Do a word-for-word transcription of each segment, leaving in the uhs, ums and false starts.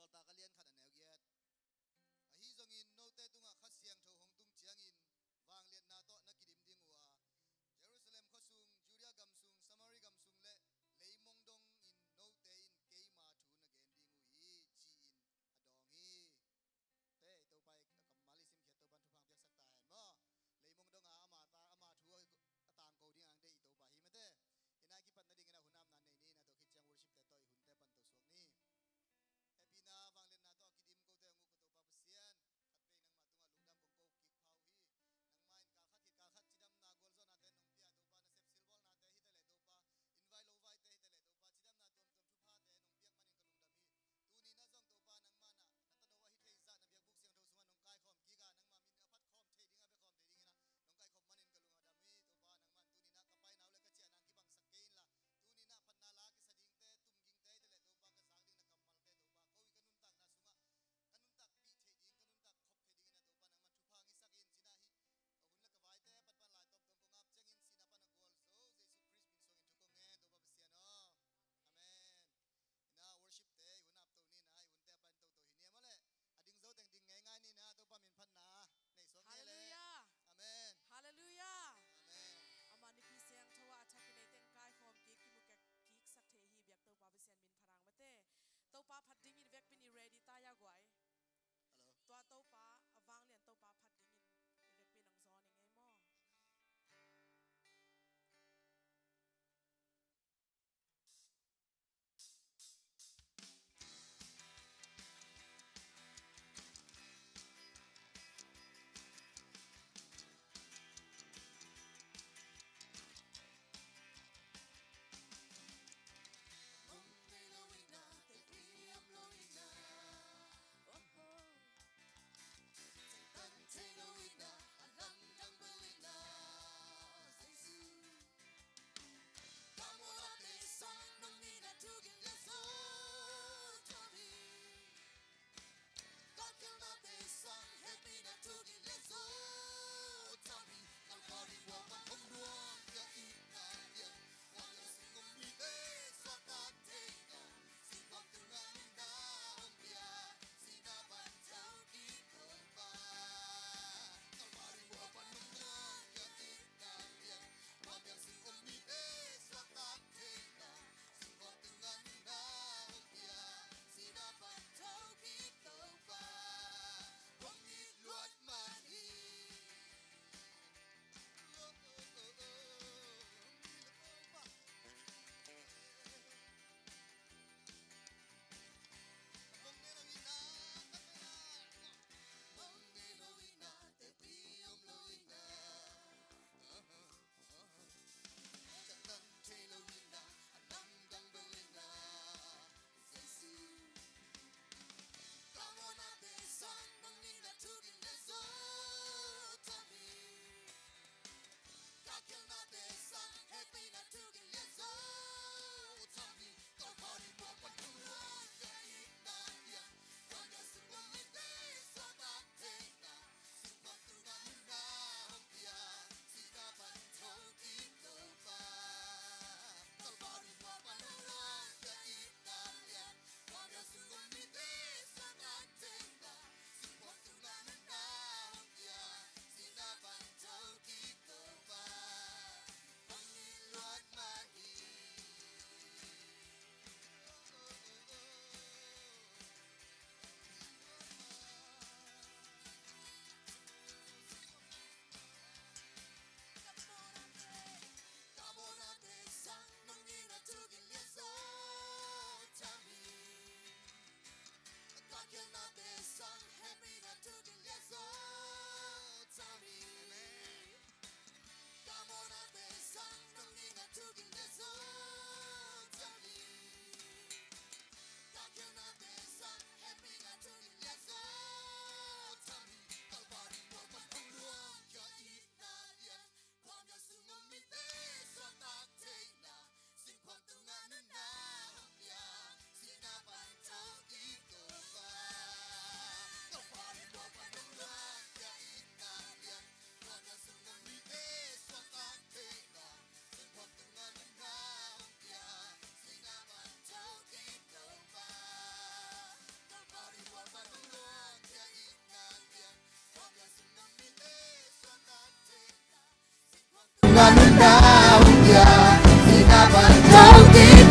Sawltak a lian khat a neu giat. Ahi zongin note tungah Kha Siangtho hong tung ciangin vangliatna tawh na kidim ding uh a, Jerusalem khuasung, Judea gamsung, Samari gamsung le leimong dongin note in keima thu na gen ding uh hi, ci-in a dawng hi. Te, i Topa i kammal i simkhiat Topan thupha piaksak ta hen maw. Leimong donga ama ta, ama thu a, a tangko ding ang te i Topa hi mate. Ina kipat nadingin a hun apna nei ni, na tua khit ciang worship te tawh i hunte pan to suak ni. Hehpihna vangliatna tawh a kidim kote hong uk ko Topa Pasian. Khatvei nangmah tungah lungdam kong ko kik pha uh hi. Nangmah in kal khat khit kal khat cidamna gualzawhnate nong pia Topa, nasep silbawlnate hi ta leh Topa, inn vai lo vaite hi ta leh Topa, cidamna tuamtuam thuphate nong piak manin ka lungdam hi. Tuni na zong Topa nangmah na, na tano ahi thei zah na biakbuk siangtho sungah nong kaikhawm kik a, nangmah min a phat khawm thei ding a, bia khawm thei dingin a nong kaikhawm manin ka lungdam hi. Topa nangmah tuni na ka paina uh le ka ciahna kibangsak kei inla, tuni na phatna la kisa dingte, tum gingte hi ta leh Topa ka zak ding na kammalte Topa ko i ka nuntakna sungah ka nuntakpih theih ding, ka nuntak khop theih dingin a Topa nangman thupha ngisak in, cina hi. Ka hun le ka vaite pan pan lai tawmtawm kong ap ciangin sihna pan a gualzo Jesu Khrist min suangin thu kong ngen Topa Pasian aw. Amen. Ina worship te i hun ap to ni na, i hunte a pan toto hi ni a maw le. A ding zo teng ding ngeingai ni na, Topa min phatna nei suak ngei le. Halleluiah. Amen. Halleluiah. Amen. Ama nipi siangtho a thakin ei teng kaikhawm kik kimu kek kiksak thei hi biak Topa Pasian min phat ang mate. Topa phat dingin vekpi in i ready ta ya guai. Hello. Tua Topa a vanglian Topa phat dingin i vekpi in hong zawn i ngei maw?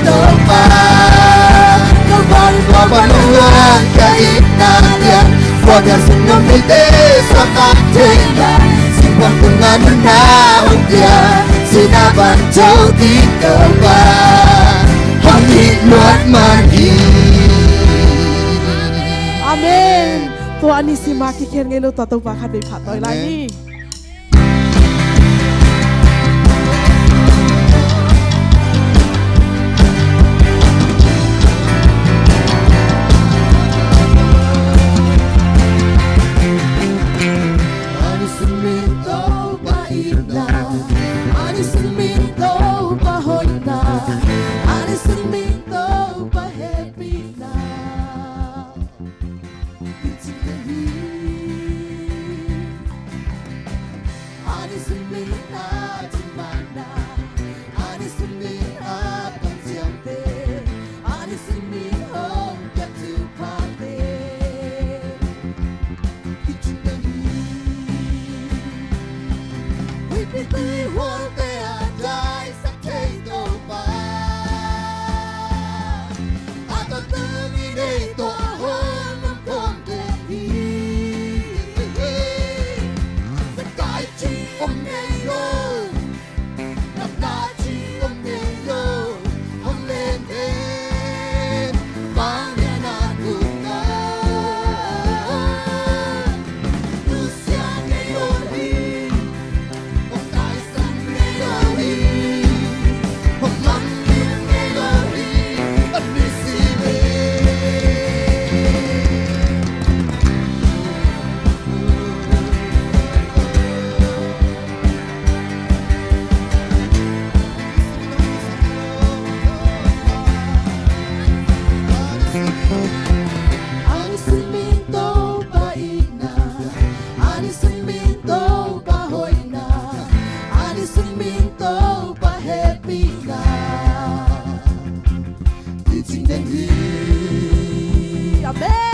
Topa, ka van tua pan hong luang ka itna lian. Tua ka sung nuam mite sa ka thei lai. Singkhuak tungah nunna hong pia. Sihna pan tho ding Topa, hong it luat man hi. Amen. Tua a ni sim a kikhen ngei lo, tua Topa khat vei phat tawi lai ni. Amen.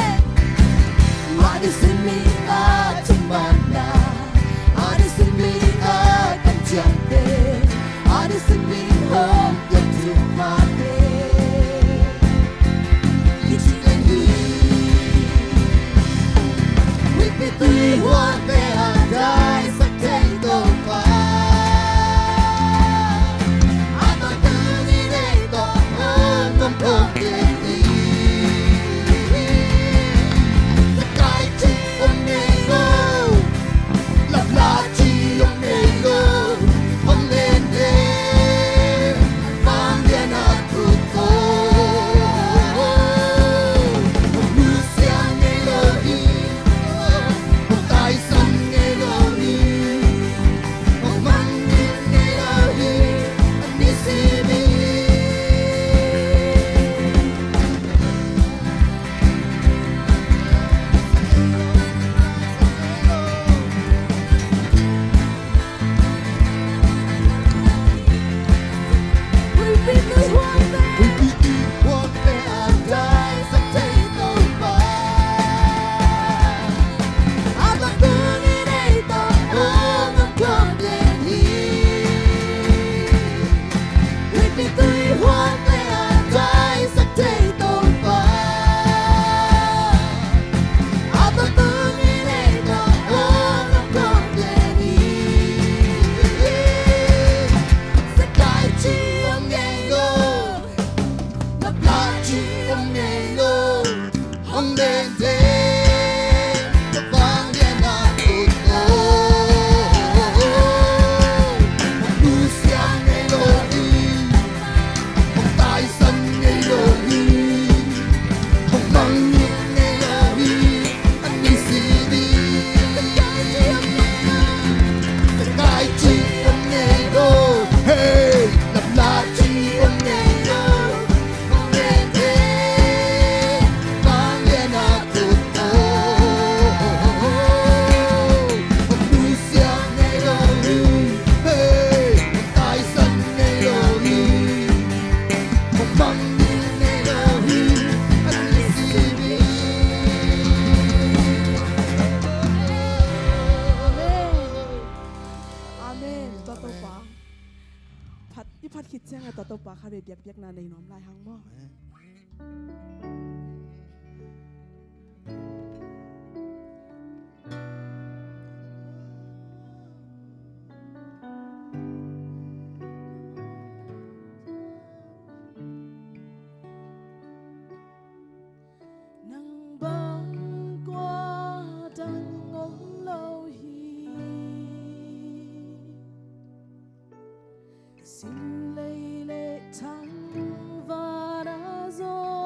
Tua Topa kha ve biakpiakna nei nuam lai hang maw. Amen. Nang bang kua dang om lo hi. Sim lei le thang vana zaw.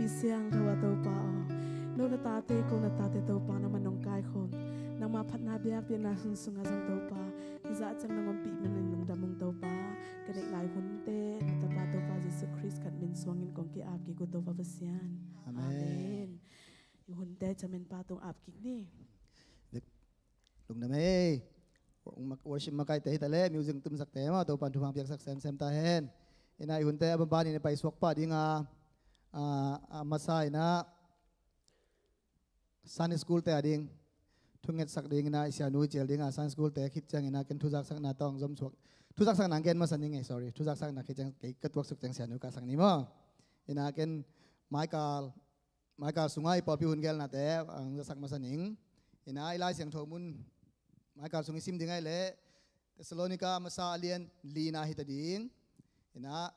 Pi siang ko a Topa aw, no na tate ko na tate Topa nangmah nong kaikhawm, nangmah phatna biakpiakna hun sungah zong Topa, hizah ciang nong ompih manin lungdam ung Topa. Ka neih lai hunte na tapa Topa Jesu Khrist khat min suangin kong ki-ap kik uh Topa Pasian. Amen. Amen. I hunte Chairman pa tung ap kik ni. Lungdam ei. Worship makaite hi ta leh, music tumsakte maw, Topan thupha piaksak semsem ta hen. Ina i hunte a banban in i paisuak pah ding a, a, a masa ina Sunday school te a ding thungetsak ding ina i sianu i cial ding a Sunday school te khit ciang ina ken thuzaksakna tawng zom suak. Thuzaksakna ken masa ning ei, sorry. Thuzaksakna khit ciang kei ka tuaksuk ciang sianu ka sak ni maw. Ina ken Michael Michael sungah i pawlpi hun gelnate ang zasak masa ning. Ina i Lai Siangtho mun Michael sung i sim ding ai leh Thessalonica masa a lian lina hi ta ding. Ina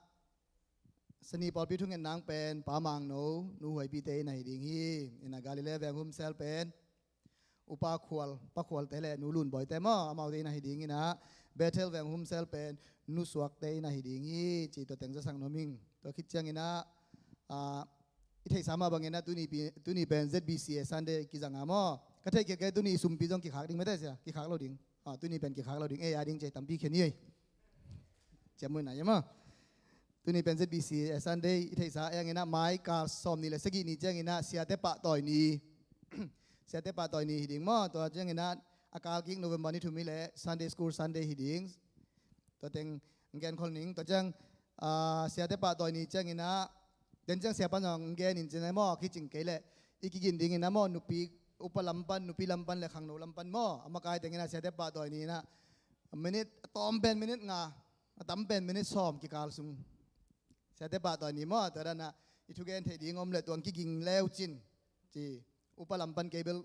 sani pawlpi thungen nang pen Pa Mangno, Nu Huaipite ina hi ding hi. Ina Galilee veng humsel pen Upa Khual, Pa Khualte le Nu Lunbawite maw, amaute ina hi ding ina Bethel veng humsel pen Nu Suakte ina hi ding hi. Ci tua teng zasak nuam ing. Tua khit ciang ina a, i theihsa mah bangin ah tuni pi, tuni pen Z B C A Sunday kizang a maw. Ka theih khial kei tuni i sumpi zong kikhak ding mete sia, kikhak lo ding. A, tuni pen kikhak lo ding, ei a ding cei tampi khen i ei. Ciam muina ia maw. Tuni pen Z B C A Sunday i theihsa ei ang ina mai kal sawm ni le sagih ni ciang ina siate pahtawi ni. Siate pahtawi ni hi ding maw. Tua ciang ina a kal kik November ni thum hi le Sunday School Sunday hi ding. Tua teng gen khol ning, tua ciang, a, siate pahtawi ni ciang ina, den ciang sia pan zong gen in cin ai maw, kicing kei leh i kigin ding ina maw, nupi upa lam pan, nupi lam pan le khangno lam pan maw, a makai teng ina siate pahtawi ni ina, minute, a tawm pen minute nga, a tam pen minute sawm kikal sung. Siate pahtawi ni maw, tua dan a i thugen theih ding om leh tuang kiging leu cin. Ci. Upa lam pan kei bel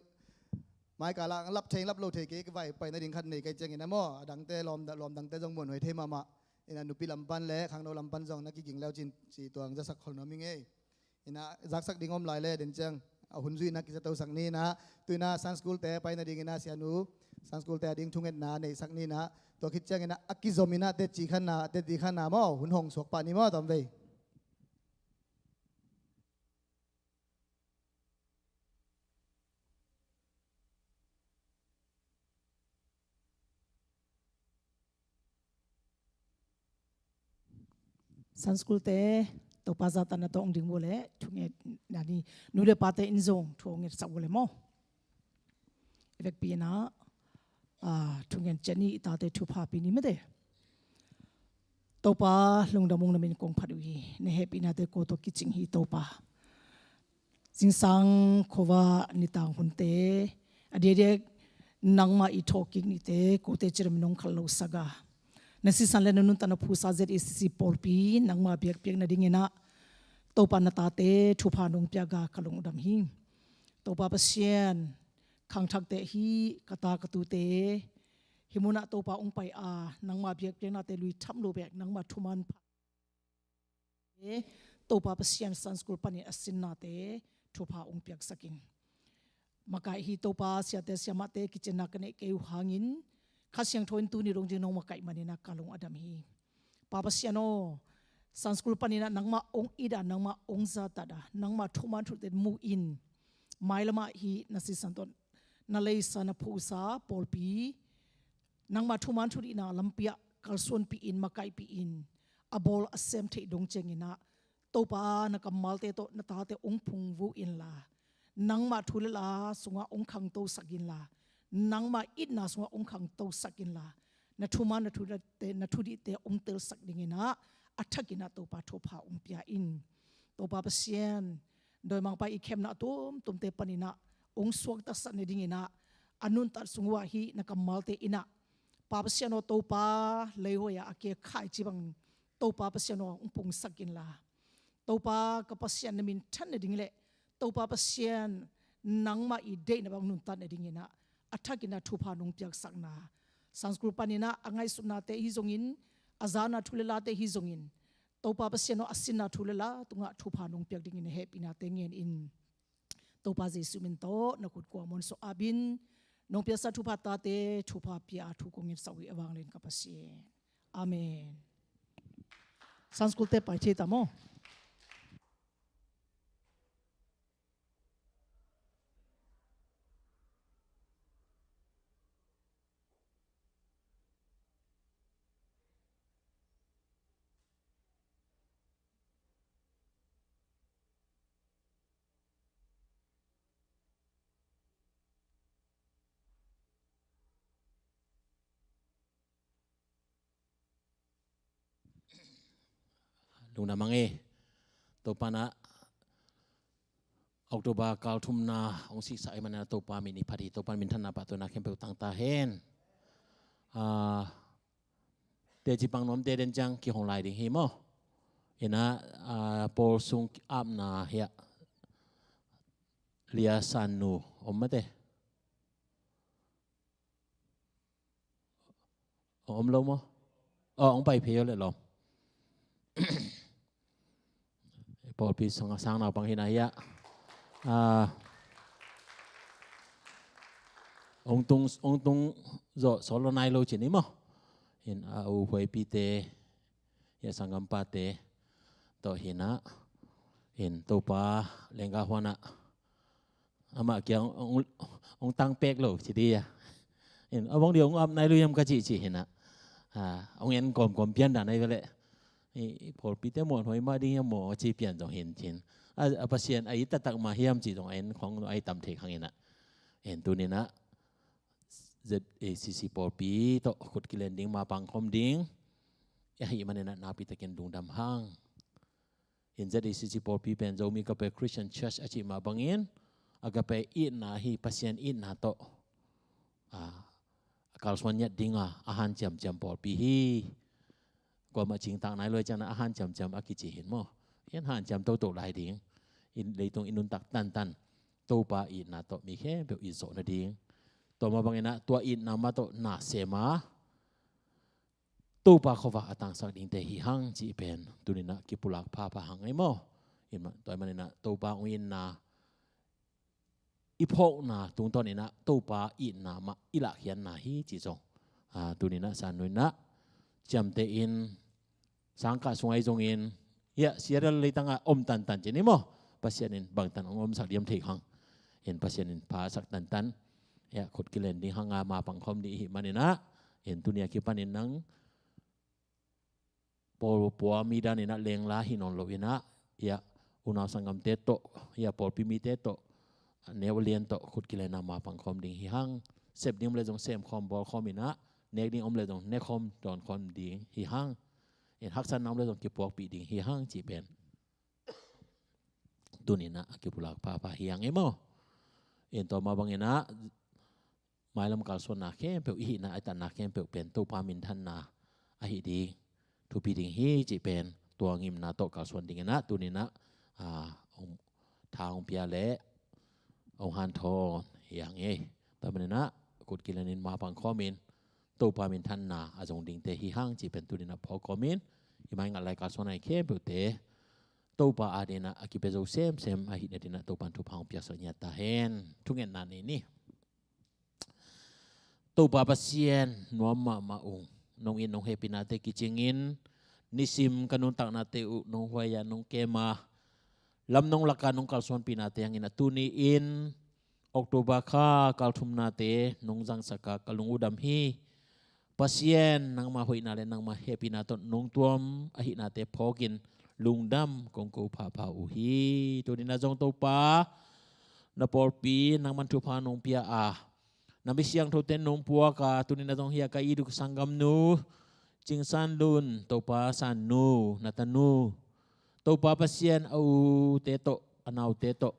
mai kal ah lap thei lap lo thei kei, ka vai paina ding khat nei kei ciang ina maw, a dangte lawm, lawm dangte zong muanhuai thei mahmah. Ina nupi lam pan le khangno lam pan zong na kiging leu cin ci tuang zasak khol nuam ing ei. Ina zaksak ding om lai le den ciang a hun zui ina kizatosak ni ina, tu ina Sunday School te paina ding ina sianu Sunday School te a ding thungetna neihsak ni ina, tua khit ciang ina a kizom ina te ci khanna, te ci khanna maw, hun hong suak pah ni maw, tom vei. Sunday School te Topa zahtakna tawh hong ding uh leh thungetna ni, nu le pate in zong thu hong ngetsak uh leh maw. I vekpi ina, a, thungen ciat ni, i tate thupha pia ni mete. Topa lungdam ung, na min kong phat uh hi, na hehpihnate ko tawh kicing hi Topa. Zingsang khuavak nitang hunte, a diakdiak nangmah i thawhkik nite kote cih na min hong khallosak a, na sisan le na nuntakna phusa Z A C C pawlpi nangmah biakpiak nading ina Topa na tate thupha nong piak a ka lungdam hi. Topa Pasian, khangthakte hi, ka ta ka tute, hih munah Topa hong pai a, nangmah biakpiaknate lui tham lo bek, nangmah thuman pha, Topa Pasian Sunday School panin a sinnate thupha hong piaksak in. Makaih hi Topa, siate siamahte kicinna ka neih kei uh hangin, Kha Siangtho in tuni dong ding nong makaih manin a ka lung a dam hi. Pa Pasian aw, Sunday School panin ah nangmah hong it a, nangmah hong zahtak a, nangmah thuman thute mu in, mailamah hih na sisan tawh na leisa na phusa pawlpi nangmah thuman thudihna lampi ah kalsuanpih in, makaihpih in, a bawl a sem theih dong ciangin ah Topa na kammalte tawh na tate hong phungvuh inla, nangmah thu le la sungah hong khangtosak inla, nangmah itna sungah hong khangtosak inla, na thuman na thudihte, na thudihte hong telsak dingin ah a thakin ah Topa thupha hong pia in. Topa Pasian, dawimangpa i khemna a tumtumte panin ah hong suaktasak nadingin ah a nuntak sung uh ah hih na kammalte in ah, Pa Pasian aw, Topa leihuai ah a kia khaici bang Topa Pasian aw hong pungsak inla, Topa ka Pasian na min than nading le Topa Pasian nangmah i deihna bang nuntak nadingin ah a thakin ah thupha nong piaksakna, Sunday School panin ah a ngaihsutnate hi zongin, a zana thu le late hi zongin, Topa Pasian aw, a sinna thu le la tungah thupha nong piak dingin na hehpihnate ngen in. Topa Jesuh min tawh na khut kuamah suah ap in, nong piaksa thupha tate thupha pia a thu kong ngetsak uh hi, a vanglian ka Pasian. Amen. Sunday School te pai thei ta maw. Lungdam hang ei. Topa in ah October kal thumna hong siksak ahih manin ah Topa min i phat hi. Topa minthanna pahtawina khempeuh tang ta hen. Ah, teci pang nuamte den ciang kihong lai ding hi maw? In ah, ah, pawl sung apna hiah Lia San Nu om mate. Om lo maw? Oh, hong pai phei aw le lawm. Pawlpi sang, sang naupang hi na hiah. Ah, hong tung, hong tung zawh sawt lo nai lo ci ni maw? In a u Huaipite, hiah sanggampate tawh hi na. In Topa lengga huan ah amah kiang hong, hong, hong tang pek lo ci dih a. In a bang dih hong ap nai lo hiam ka cih cih hi na. Ah, hong en kawmkawm pian dah nai ve leh. I, i pawlpite muanhuai mah ding hiam maw ci pian zong hin cin. A, a Pasian a it taktak mah hiam cih zong a en khong a i tam thei khang hi na. In tuni in ah Z A C C pawlpi tawh khut kilen ding, mapang khawm ding ahih manin ah nakpi takin lungdam hang. In Z A C C pawlpi pen Zomi Agape Christian Church a cih mah bangin Agape itna hi, Pasian itna tawh, ah, a kalsuan ngiat ding a, a hanciamciam pawlpi hi. Kuamah cingtak nai lo hi ciangin a hanciamciam a kici hi maw? In hanciam toto lai ding. In leitung i nuntak tantan Topa itna tawh mi khempeuh it zawh nading. Tua mah bangin ah tua itna mah tawh na sem a Topa khuavak a tangsak dingte hi hang cih pen tuni in ah kipulak phapha hang ei maw? In mah, tua ahih manin ah Topa hong itna i phawkna tungtawn in ah Topa itna mah i lahkhiatna hi cih zong, ah, tuni in ah San Nu in ah ciamteh in, sangkah sung ahi zongin, hiah Seattle leitang ah om tantan ci ni maw? Pasian in bangtan hong omsak diam thei khang. In Pasian in phasak tantan hiah khut kilen ding hang a, mapang khawm ding ahih manin ah, in tuni a kipanin nang pawl pua mi dan in ah lengla hi nawn lo in ah, hiah unau sanggamte tawh, hiah pawlpi mite tawh, neu a lian tawh khut kilen a, mapang khawm ding hi hang. Sep ding om le zong sem khawm, bawl khawm in ah, nek ding om le zong ne khawm, dawn khawm ding hi hang. In haksatna om le zong kipuakpih ding hi hang cih pen tuni in ah a kipulak phapha hi hang ei maw? In tua mah bangin ah mailam kalsuanna khempeuh, i hihna a tanna khempeuh pen Topa minthanna ahi ding, thupi ding hi cih pen tua ngimna tawh kalsuan dingin ah tuni in ah, ah, hong, tha hong pia leh hong hanthawn hi hang ei. Tua manin ah khut kilen in, mapang khawm in, Topa minthanna a zong dingte hi hang cih pen tuni in ah phawk kawm in, i mai ngat lai kalsuanna khempeuhte Topa adingin ah a kipia zo semsem ahih nadingin ah Topa in thupha hong piaksak ngiat ta hen. Thungetna nei ni. Topa Pasian nuam mahmah ung, nong it nong hehpihnate kicingin nisim ka nuntaknate uh nong huai a, nong kem a, lam nong lak a nong kalsuanpihnate hangin ah tuni-in October kha kal thumnate nong zangsak a ka lung uh dam hi. Pasian, nangmah hoihna le nangmah hehpihna tawh nong tuam ahihnate phawkin lungdam kong ko phapha uh hi. Tuni in ah zong Topa, na pawlpi nangman thupha nong pia a, na mi siangthote nong puak a, tuni in ah zong hiah ka it uh sanggamnu Cing San Lun, Topa, San Nu, na tanu, Topa Pasian, a ute tawh, a naute tawh,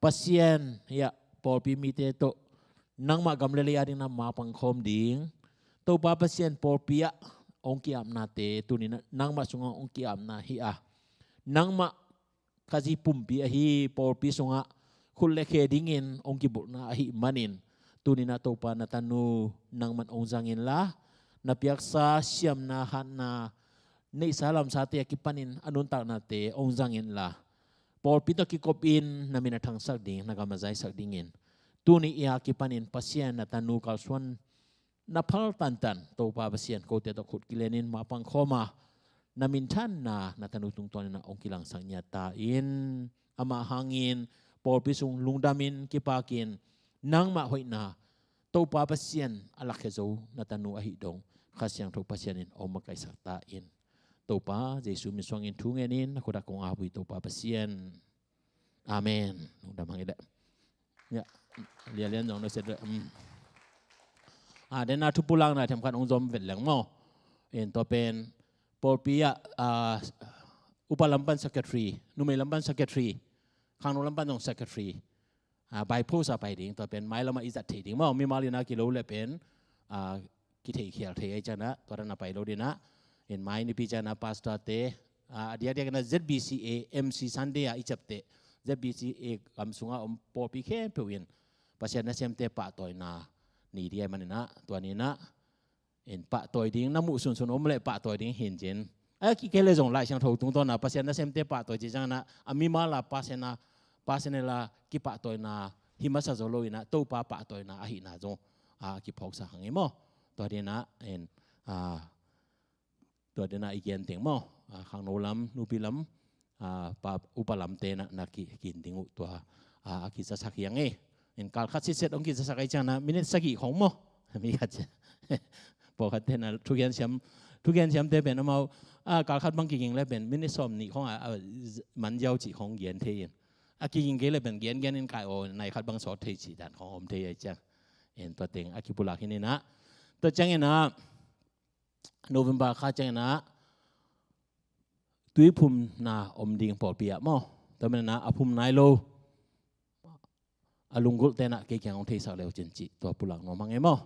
Pasian, hiah pawlpi mite tawh, nangmah gam le lei adingin ah mapang khawm ding. Topa Pasian, pawlpi ah hong ki-apnate tuni in ah nangmah sungah hong ki-apna hi a, nangmah Khazih pumpi ahi pawlpi sungah khut le khe dingin hong kibulhna ahih manin, tuni in ah Topa, na tanu nangman hong zang inla, na piaksa siamna, hatna, neihsa lamsate a kipanin a nuntaknate hong zang inla, pawlpi tawh kikopin na min a thangsak ding, na gam a zaisak dingin, tuni a kipanin Pasian, na tanu kalsuan na phal tantan, Topa Pasian, kote tawh khut kilenin mapang khawm a, na minthanna na tanu tungtawnin ah hong kilangsak ngiat ta in, amah hangin pawlpi sung lungdamin kipakin, nangmah hoihna, Topa Pasian a lakkhia zo na tanu ahih dong, Kha Siangtho Pasian in hong makaihsak ta in. Topa Jesu min suangin thu ngenin na khut ah kong ap uh hi, Topa Pasian. Amen. Lungdam hang i leh. Ya, lialian zong na set. Um. Ah, den a thupulakna themkhat hong zom vet leng maw. En, tua pen pawlpi ah, ah, upa lam pan secretary, numei lam pan secretary, khangno lam pan zong secretary, ah, by post a pai ding, tua pen mailam ah i zat thei ding maw, mimal in a kilo le pen, ah, kithei khial thei ai ciangin a, tua dan a pai lo ding a, in mai nipi ciangin a pastor te, ah, a diakdiak in a Z B C A M C Sunday a i ciapteh, Z B C A gam sungah om pawlpi khempeuh in Pasian nasemte pahtawina ni ding ai manin a, tua ni in a, in pahtawi ding, na muh sunsun om leh pahtawi ding hi in cin. A kikei leh zong Lai Siangtho tungtawn a Pasian nasemte pahtawi cih ciangin a, a mimal a personal a, personal a kipahtawina hi masa zo lo in a, Topa pahtawina ahihna zong a kiphawksak hang hi maw. Tua ding in a, in, a, tua ding in a i gen teng maw, a, khangno lam, nupi lam, a, pa, upa lamte na, na ki, kin ding uh tua, a, a kizasak hi hang e. In kal khat sitset hong kizasak ai ciangin a minute sagih khong maw. Mi khat ciang. Pawlkhatte na thugen siam, thugen siamte pen amau, a, kal khat bang kiging le pen minute sawm nih khong a, a, z-, man ziau cih khong gen thei in. A kiging kei le pen gen gen in kai aw, nai khat bang sawt thei cih dan khong om thei ai ciang. In tua teng a kipulak hi in a. Tua ciangin a, November kha ciangin a tuiphumna om ding pawlpi ah maw. Tua manin a, a phum nai lo, a lunggulhte in a kei kiang hong theisak le uh cin cih tua pulak nuam hang e maw.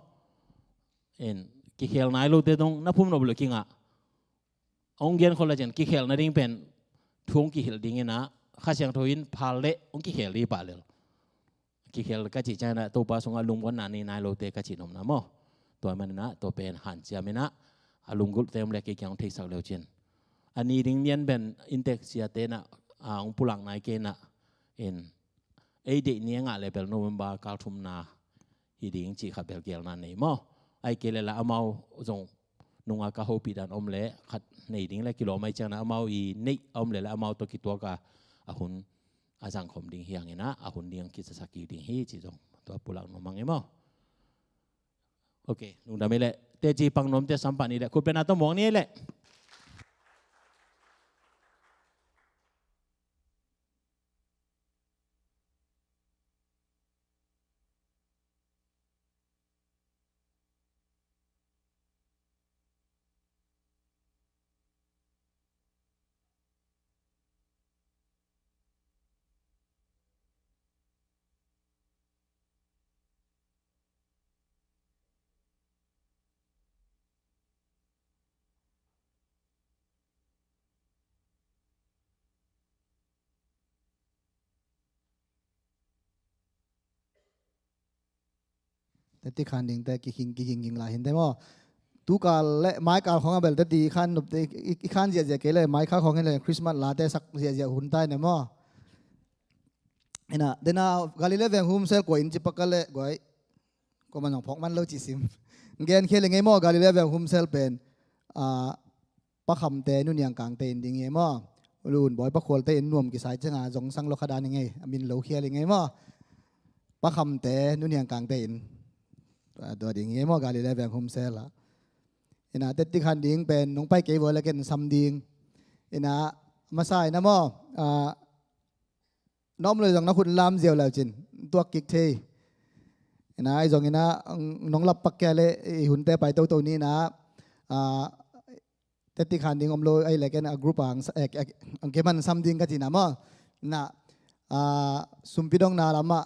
In kikhel nai lote dong na phum nop lo kingah. Hong gen khol le cin kikhel nading pen thu hong kihilh ding in a, Kha Siangtho in phal le hong kikhel ding pah lel. Kikhel ka cih ciangin a Topa sungah lungmuanna nei nai lote ka cih nopna maw. Tua manin a tua pen hanciam in a, a lunggulhte om le kei kiang hong theisak le uh cin. A ni ding lian pen inntek siate in a, a, hong pulak nai kei in a, in ei deih ni a ngah le bel November kal thumna hi ding cih khat bel gelna nei maw. Ai kei le la amau zong nunga ka hopih dan om le khat nei ding le kilawm ai ciangin a amau i neih a om le la amau tawh kituak a, a hun a zangkhawm ding hi hang in a, a hun ding kizasak kik ding hi cih zong tua pulak nuam hang e maw. Ok, lungdam hi leh. Teci pang nuamte sam pah ni leh, khut bengna tawh muak ni leh. Teti khan dingte kikhing kikhing ging lai hinte maw. Tukal le maikal khong a bel teti khan nopte i, i, i khan ziahziah kei le maikal khong hi le Christmas late sak ziahziah hun tai ne maw. Ina dena Galilee veng humsel kua in ci paka le guai. Kua man zong phawk man lo ci sim. Gen khia le ngei maw Galilee veng humsel pen. Ah, Pakhamte, nuniang kangte in ding hi ei maw. Lun bawi pakhualte in nuam kisai cianga zong sang lo kha dan hi ngei, a min lo khial hi ngei maw. Pakhamte, nuniang kangte in. Tua, tua ding hi ei maw, Galilee veng humsel ah. Ina, teti khan ding pen, nong pai kei vua le ken sam ding. Ina, masa ina maw, ah, na om lo zong na hun lam ziau lau cin, tuak kik thei. Ina, ai zong ina, nong lap pak kia le, i hunte pai toto ni ina, ah, teti khan ding om lo, ai le ken a group ang, eh, eh, ang keman sam ding ka cina maw. Na, ah, sumpidong na lama,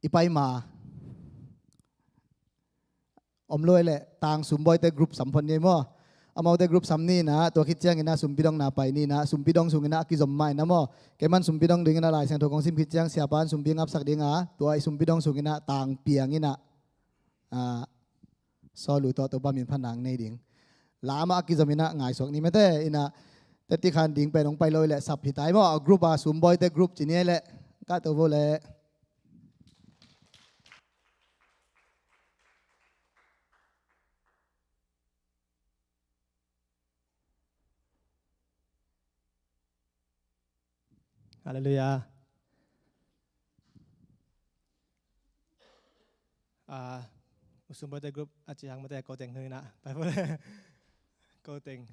i pai ma. Om lo ai le, tang sumbawite group sam phon ni maw. Amaute group sam ni na, tua khit ciang ina sumpidong na pai ni na, sumpidong sung ina a kizom ma ina maw. Keman sumpidong ding ina Lai Siangtho kong sim khit ciang, siapan sumpi ngapsak ding a, tua i sumpidong sung ina tang piang ina. Ah, Saulu tawh Topa min phanang nei ding. Lama a kizom ina ngaisuak ni mete ina teti khan ding pen hong pai lo le sap hi tai maw. A group a sumbawite group ci ni le ka to vo le. Halleluiah. Ah, u sumbawite group a ci hang mate ko teng hnu ina. Pai vo le. Ko teng,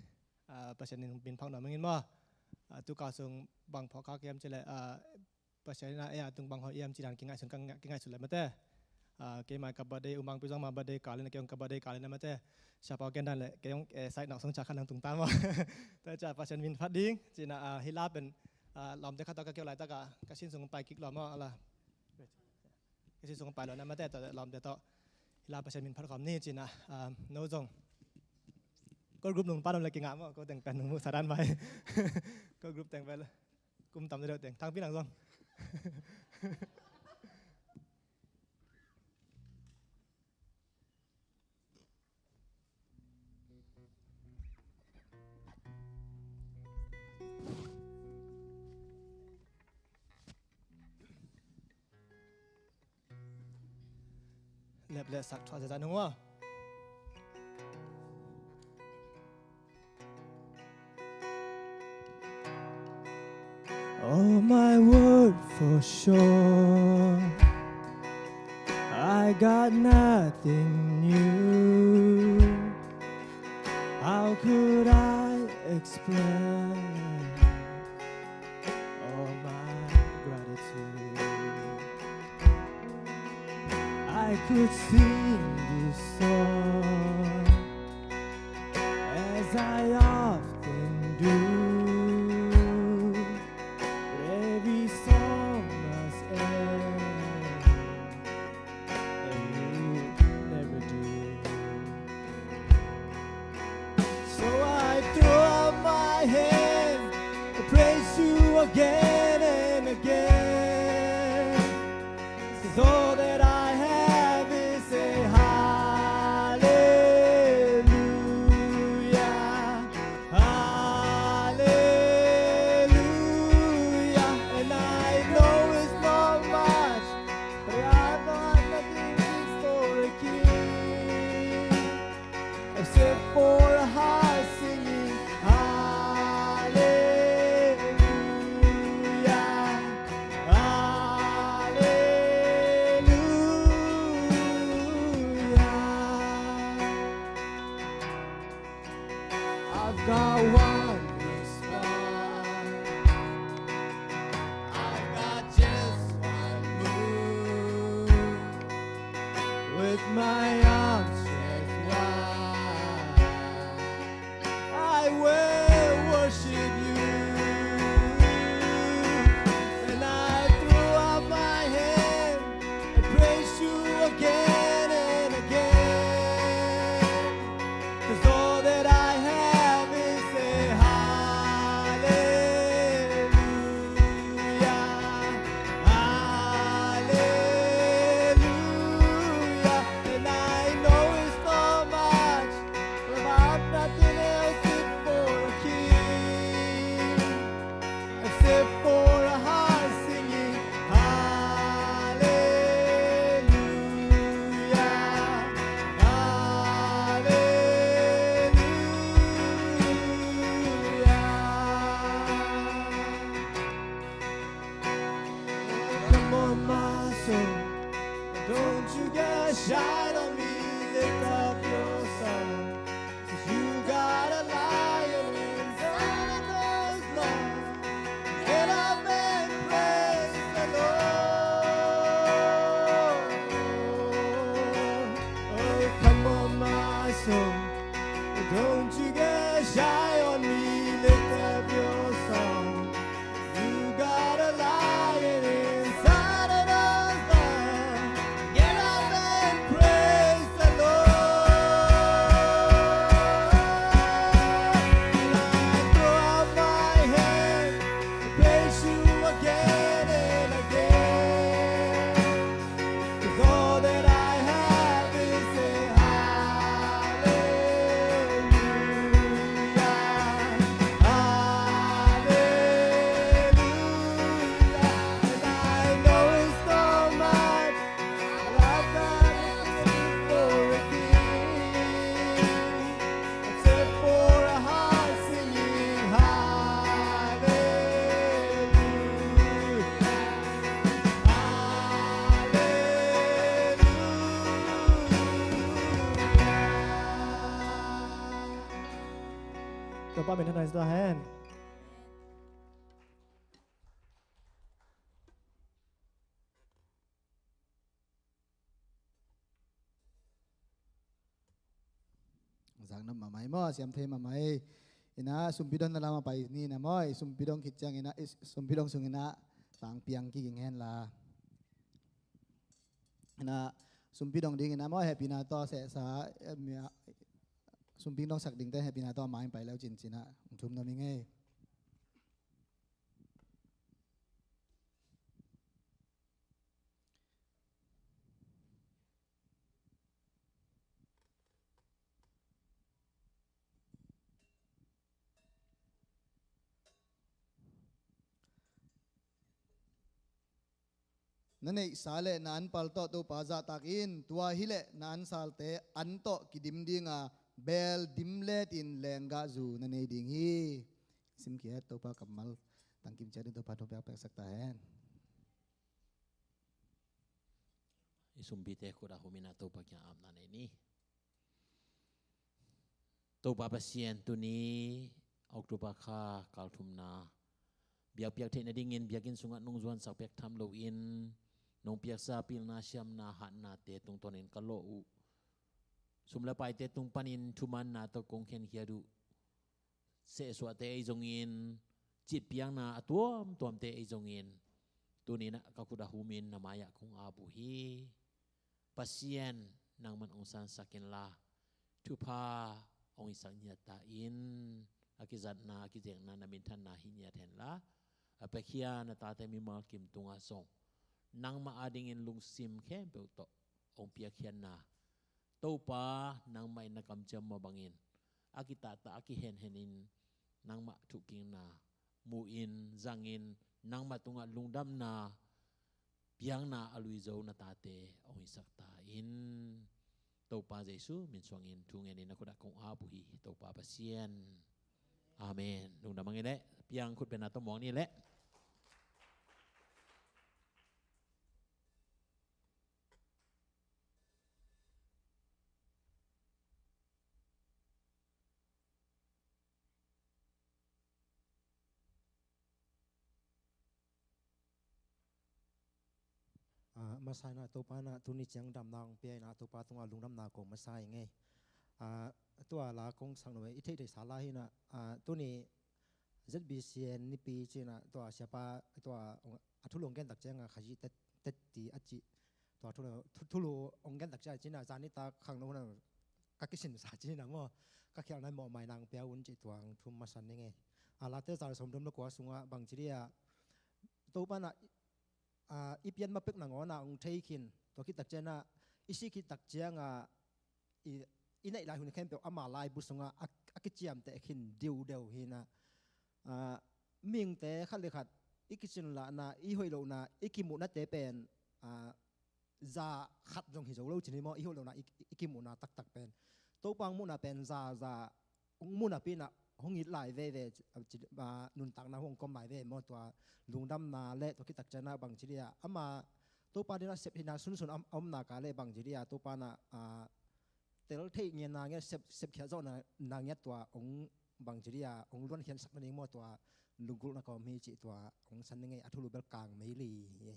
ah, Pasian in min phak nuam ing in maw. Ah, tu ka sung bang phawk khak hiam ci le, ah, Pasian ina ei a tung bang hoih hiam ci dan kingaihsun, kingaihsun le mate. Ah, keimah ka birthday, U Mangpi zong ama birthday kal in, kei zong ka birthday kal in, amate Siapa Ken dan le kei zong, eh, side nak song ca khat nang tung ta maw. Tua ciang Pasian min phat ding ci-in ah, hih la pen, ah, lawmte khat tawh ka keu laitak ah ka sin sung pai kik lua maw, a la. Ka sin sung pai lua na, amate tawh lawmte tawh hih la Pasian min phat khawm ni ci-in ah, ah, no zong core group nung pan om le kingah maw, ko teng pen nung mu sa dan vai. Core group teng pen kum tam deuh teng, Thangpi nang zong. Lep le sak thuah zazan hong ua. Oh, my word for sure, I got nothing new. How could I explain all my gratitude? I could sing this song as I often do, but every song must end, and you never do. So I throw up my hands and praise you again and again. 'Cause all that I have is a hallelujah, hallelujah. And I know it's not much, but I've got nothing fit for a king except for a heart singing hallelujah, hallelujah. I've got one response. I've got just one move. With my arms stretched wide, I will worship you. And I throw up my hand and praise you again and again. 'Cause all that I have is a hallelujah, hallelujah. And I know it's not much, but I've nothing else fit for a king except for a heart singing hallelujah, hallelujah. Come on, my soul, don't you get shy on me. Lift up your song. 'Cause you got a lion inside of those lungs. Get up and praise the Lord. Oh, come on, my soul, don't you get shy on me. Lift up your song. You got a lion inside of those lungs. Get up and praise the Lord. And I throw up my hand and praise you again and again. 'Cause all that I have is a hallelujah, hallelujah. And I know it's not much, but I've got nothing for a king except for a heart singing hallelujah, hallelujah. Topa min thanghai ta hen. Zaknop mahmah ei maw, siam thei mahmah ei. Inah sumpi dong na lam a pai ni na maw, i sumpi dong khit ciang inah, i sumpi dong sung inah tangpiang kiging hen la. Inah sumpi dong ding inah maw, hehpihna tawh sehsa, eh, mi a, sumpi dong sak dingte hehpihna tawh a ma in pai leu cincin ah hong thum nuam ing ei. Na neihsa le na anpal tawh Topa zahtak in, tua hileh na ansalte an tawh kidim dinga beel dim letin lenggahzu na nei ding hi. Simkhiat Topa kammal tangkim ciat in Topa thupha piaksak ta hen. I sumpite khut ah hum inah Topa kiang apna nei ni. Topa Pasian, tuni October kha kal thumna biakpiak theih nadingin biakinn sungah nong zuansak piak tham loin nong piaksa pilna siamna hatnate tungtawnin ka lawh uh. Sum le paite tung panin thumanna tawh kong khenkhiat uh. Sehsuahte ahi zongin, citpiakna a tuamtuamte ahi zongin, tuni inah ka khut ah humin na mai-ah kong ap uh hi. Pasian, nangman hong sansak inla, thupha hong hisak ngiat ta in, a kizatna a kizekna na minthanna hi ngiat henla, a piakhia na tate mimal kim tungah zong nangmah adingin lungsim khempeuh tawh hong piakkhiatna, Topa, nangmah in na kamciam mah bangin a kitahtah a kihenhenin nangmah thuhkikna muhin zangin, nangmah tungah lungdamna piakna a luizo na tate hong hisak ta in. Topa Jesu min suangin thu ngenin na khut ah kong ap uh hi, Topa Pasian. Amen. Lungdam a ngei leh piang khut bengna tawh muang ni leh. Ah, masa inah Topa inah tuni ciang damna hong pia inah Topa tungah lungdamna kong masa ing ei. Ah, tua la kong sak nuam ei, i theihtheihsa la hi inah, ah, tuni Z B C N nipi ci inah tua siapa tua a thulu hong gen tak ciangah Khazih tet, tet ti a cih. Tua thulu, thu, thulu hong gen tak ciangah ci inah zan nitak khangno hun ah ka kisinsa ci inah maw, ka khialhna mawhmai nang pia un cih tua hong thum masa ning ei. A Late za le sawmthum le kua sungah bang ci dih ah, Topa inah, ah, i pian ma pek nangawn ah hong thei khin, tua khit tak ciangah i sih khit tak ciangah i, i neih lai hun khempeuh ama laibu sungah a, a kiciamteh khin diudeu hi inah, ah, mihingte khat le khat i kicinlahna, i hoih lohna, i kimuhnate pen, ah, za khat zong hi zo lo cin hi maw, i hoih lohna, i, i kimuhna taktak pen. Topa hong muhna pen za, za hong muh napi inah hong it lai veve, ah, ci, ah, nuntakna hong kawm lai veve maw, tua lungdamna le tua khit tak ciangah bang ci dih ah, ama Topa dingin a sep hihna sunsun a om, a om nak leh bang ci dih ah, Topa inah, ah, tel theih ngiat na ngiat, sep, sepkhiat zawh na, na ngiat tua hong bang ci dih ah, hong luankhiatsak nading maw, tua lunggulhna kawm hi cih tua hong san ning ei, a thulu bel kang mei li hi.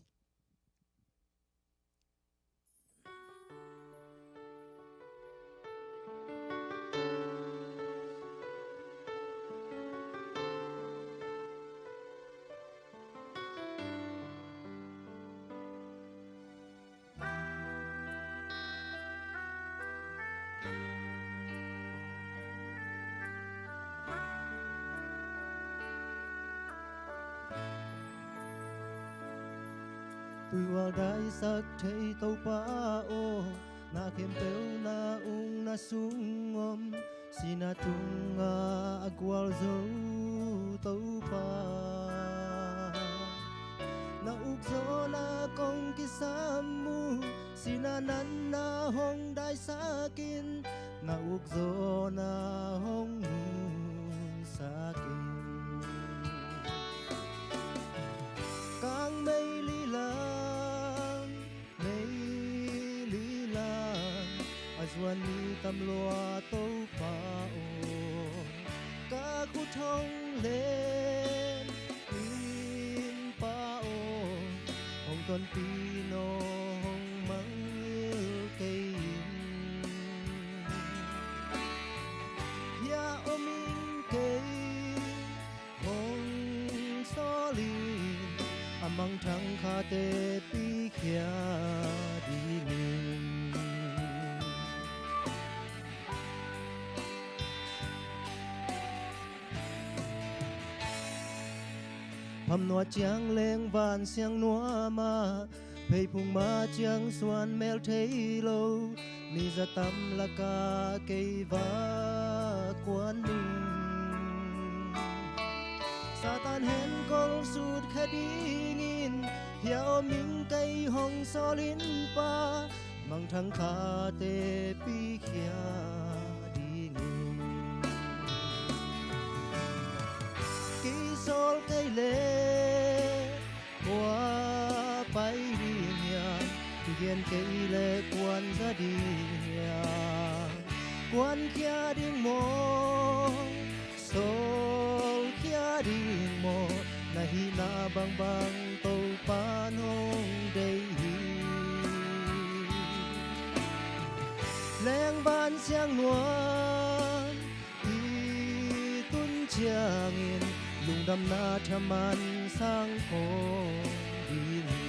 Tuihual daisak thei Topa aw, na khempeuh na ung na sung om, sihna tungah a gualzo Topa. Na ukzawhna kong kisam uh, sihna natna hong daisak in, na ukzawhna hong nunsak in. Kang mei lilang, mei lilang, a zuan mi tam lua Topa aw, ka khut hong len in Pa aw, hong tonpih naw, hong mangngilh kei in. khate pikhia dingin. Phamnuah ciang leng van siang nuamah, pheiphung mah ciang suan mel thei lo, mi zatam lakah kei va kuan ning. Satan henkol sut kha dingin, hia om ing kei hong sawl in Pa, mangthang khate pikhia dingin. Kei sawl kei leh kua pai ding hiam, kigen kei leh kuan za ding hiam. Kuan khia ding maw, sawl khia ding maw, na hihna bangbang Topa nong deih hi. Leng van siang nuam i tun ciangin, lungdamna thaman sang khawm ding hi.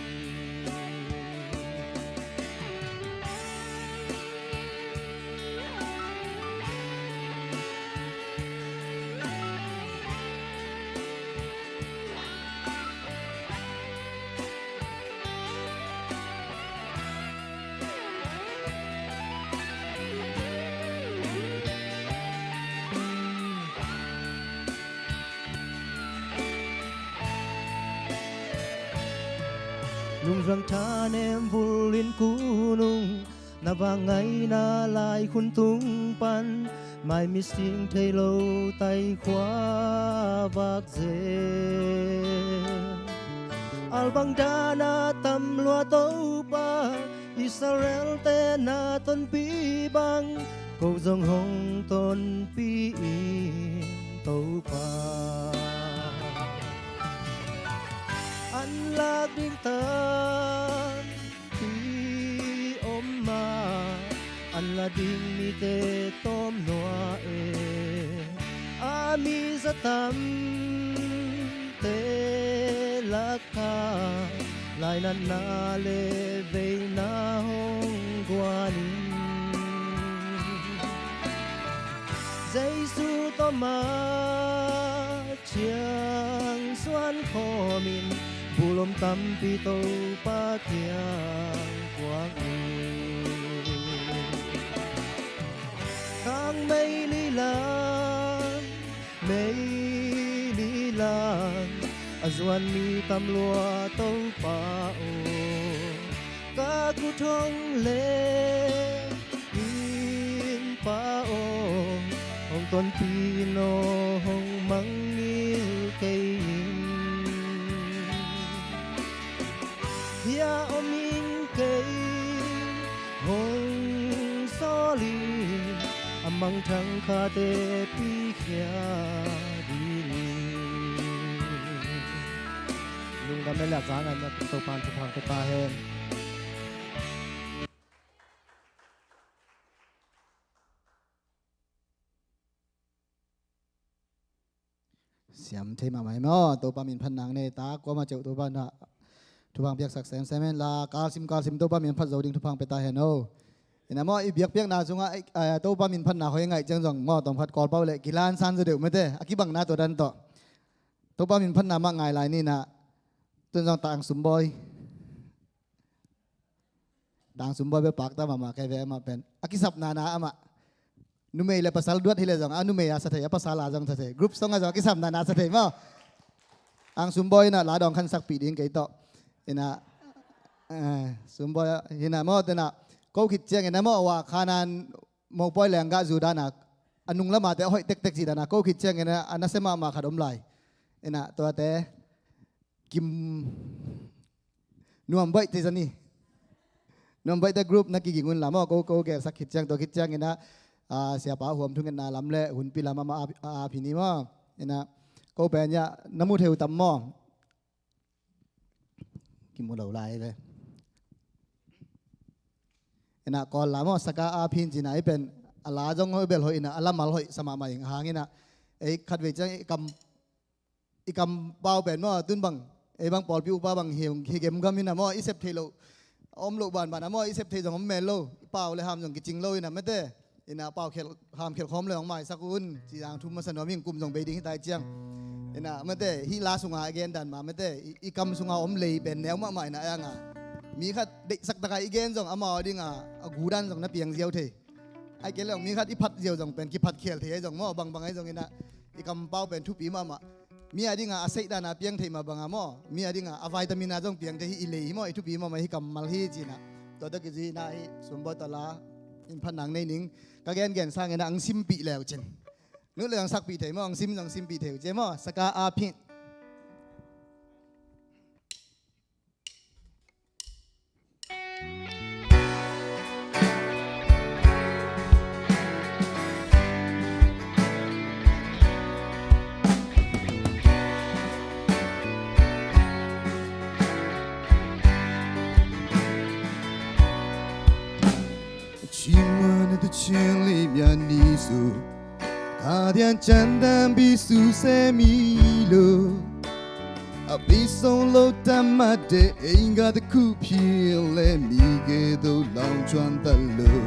Lungzang thanem vul in kunung, na vangngaihna lai khun tung pan, mai mising thei lo tai khua vak zel. Albang dana tam lua Topa, Israel te na tonpi bang, ko zong hong tonpi in Topa. An lak ding tampi om a, an la ding mite tawm nua e. A mi zatam te lak ah lainatna le veina hong guan in, Jesu tawh mah ciang suan khawm in, bulom tampi Topa kiang kuang in. Khang mei lilang, mei lilang, a zuan mi tam lua Topa aw. Ka kut hong leh in Pa aw, hong tonpi in aw, hong mangngilh kei in. Hia om ing kei hong sawl in, a mangthang khate pikhia ding in. Lungdam le liatzang ngaihna tungto pan thupha pia ta hen. Siam thei mahmah hi maw, Topa min phat nang nei ta, kuamah ceuh Topa na thupha piaksak semsem hen la, kalsim kalsim Topa min phat zo ding thupha pia ta hen aw. Ina maw, i biakpiakna sungah, eh, Topa min phatna hoi ngaih ciang zong maw, tawmkhat Kawlpau le kilansan zaw deuh mete, a kibangna tua dan tawh. Topa min phatna mah ngai lai ni na, tun zong Tang Sum Bawi. Tang Sum Bawi bel pakta mahmah kei ve, amah pen a kisapna na amah. Numei le pasal duat hi le zong, a numei a sa thei, a pasal a zong sa thei. Group song a zong a kisapna na sa thei maw. Tang Sum Bawi ina la dawng khan sakpih ding kei tawh. Ina, eh, Sum Bawi ina maw, tena ko khit ciang ina maw, wa khanan mopawi lenggah zu dana, a nung lama te a hoih tektek ci dana, ko khit ciang ina a nasia mahmah khat om lai. Ina tuate Kim Nuam Baihte zani. Nuam Baihte group na kiging un la maw, ko, ko gelsak khit ciang, tua khit ciang ina, ah, siapa Huam thungetna lam le hunpi lam amah a, a, a phi ni maw. Ina ko pen ya na mu thei uh tam maw. Kimu lo lai ve. Ina Kawl la maw, saka a phin cina i pen a la zong hoih bel hoih ina a lamal hoih sa mahmah ing hang ina. Ei khatvei ciang i kam i kampau pen maw, tun bang, Ei bang pawlpi upa bang hi, hi gemgam hi na maw, i sep theih loh a om loh banban a maw, i sep theih zong om mel lo, i pau le ham zong kicing lo hi na mate. Ina pau khel, ham khel khawm le hong maisak un ci zang thu masa nuam ing, kum zong bei ding hi tai ciang. Ina mate, hih la sunga a gen dan mah mate, i, i kam sunga om lei pen neu mahmah ina a nga. Mi khat deihsak taka i gen zong amau a dinga a gu dan zong na piang ziau thei. Ai kei le zong mi khat i phat ziau zong pen kiphat khial thei ai zong maw, bangbang ai zong ina i kampau pen thupi mahmah. Mi a dinga a seih dana piang theih mah banga maw, mi a dinga a vitamin a zong piang thei hi, i lei hi maw, i thupi mahmah hi, kammal hi cina. Tua tawh kizui ina hi sumbawi tala in phat nang nei ning. Ka gengen sangin a ang simpih leu cin. Nut le ang sakpih thei maw, ang sim zong simpih thei uh cia maw, saka a phit. ချီးမွမ်းတဲ့သီချင်းလေးများနေစို့ ခါတရံ ကြမ်းတမ်းပြီး စူးစဲမိလို့ အပြီးဆုံးလို့ တတ်မှတ်တဲ့ အိမ်ကတစ်ခု ဖြစ်လဲမိကဲ့သို့ လောင်ကျွမ်းသလို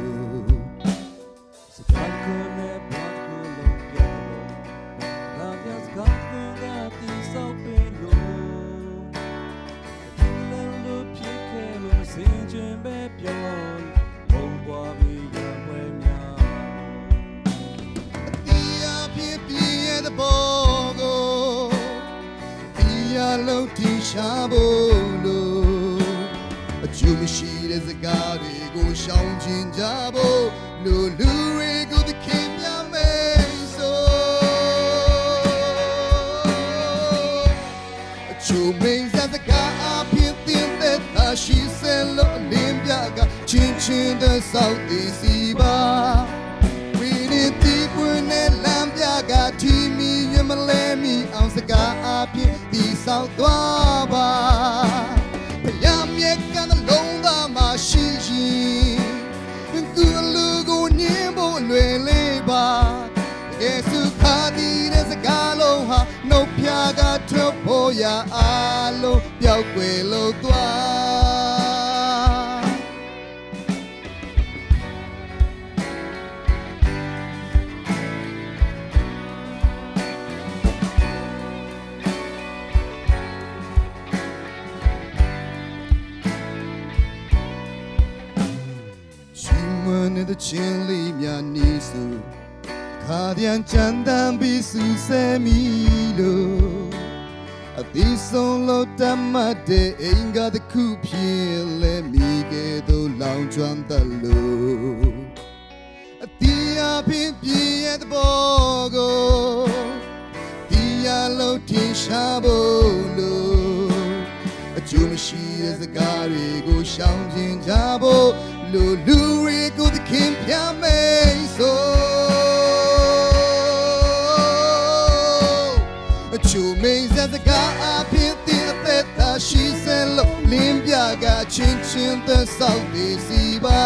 စကားတစ်ခုနဲ့ ဘာတစ်ခုလုံး ပြောလို့ ခါတရံ စကားတစ်ခုက တည်ဆောက်ပေးလို့ လမ်းလို့ ဖြစ်ခဲ့လို့ မဆင်ခြင်ပဲ ပြောလို့ မုန်းပွားပြီး ရန်ပွဲများ အသီးအဖျင်း ပြင်းရဲ့သဘောကို အသီးအလုံး ထင်ရှားဖို့လို့ အကျိုးမရှိတဲ့ စကားတွေကို ရှောင်ကျဉ်ကြဖို့လို့ လူတွေကို သခင် မျှမိတ်ဆို့ အချို့မိတ်ဆက်စကားအားဖြင့် သင်သက်သာ ရှည်ဆက်လို့ အလင်းပြကာ ချဉ်းချဉ်း သွေးဆောင် သေစေပါ။ ဝိညာဉ်သီးပွင့်တဲ့ လမ်းပြကာ ထီးမီးယွင်း မလဲမိအောင် စကားအားဖြင့် တည်ဆောက်သွားပါ။ ဘုရားမျက်ကမ်း တစ်လုံးသာမှာ ရှိရင် သူ့အလိုကို ငြင်းဖို့ လွယ်လေပါ။ တကယ်ဆို ခါသီးတဲ့ စကားလုံးဟာ နှုတ်ဖျားက ထွက်ပေါ်ရာ အားလုံး ပျောက်ကွယ်လို့သွား။ ချီးမွမ်းတဲ့ သီးချင်းလေးများ နေစို့။ ခါတရံ ကြမ်းတမ်းပြီး စူးစဲမိလို့ အသီးဆုံးလို့ တတ်မှတ်တဲ့ အိမ်ကတစ်ခု ဖြစ်လဲမိကဲ့သို့ လောင်ကျွမ်းသလို အသီးအဖျင်း ပြင်းရဲ့သဘောကို အသီးအလုံး ထင်ရှားဖို့လို့ အကျိုးမရှိတဲ့ စကားတွေကို ရှောင်ကျဉ်ကြဖို့လို့ လူတွေကို သခင် ဖျားမိတ်ဆို့။ အချို့မိတ်ဆက်စကားအားဖြင့် သင်အသက်တာ ရှည်ဆက်လို့ လင်းပြကာ ချဉ်းချဉ်း သွေးဆောင် သေစေပါ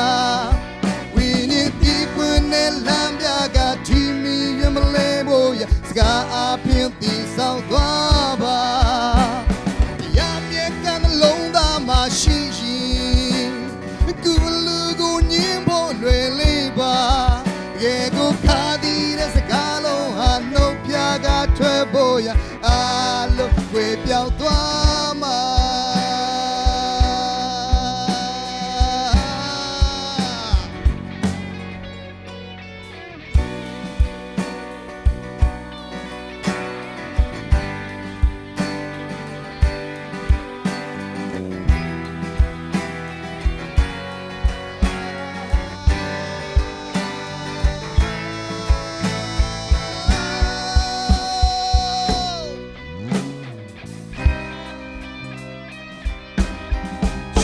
။ ဝိညာဉ်သီးပွင့်တဲ့ လမ်းပြကာ ထီးမီးယွင်း မလဲဖို့ရာ စကားအားဖြင့် တည်ဆောက်သွားပါ။ ဘုရားမျက်ကမ်း တစ်လုံးသာမှာ ရှိရင် သူ့အလိုကို ငြင်းဖို့ လွယ်လေပါ။ တကယ်ကို ခါသီးတဲ့ စကားလုံးဟာ နှုတ်ဖျားက ထွက်ပေါ်ရာ အားလုံး ကွယ်ပျောက်သွားမှာ။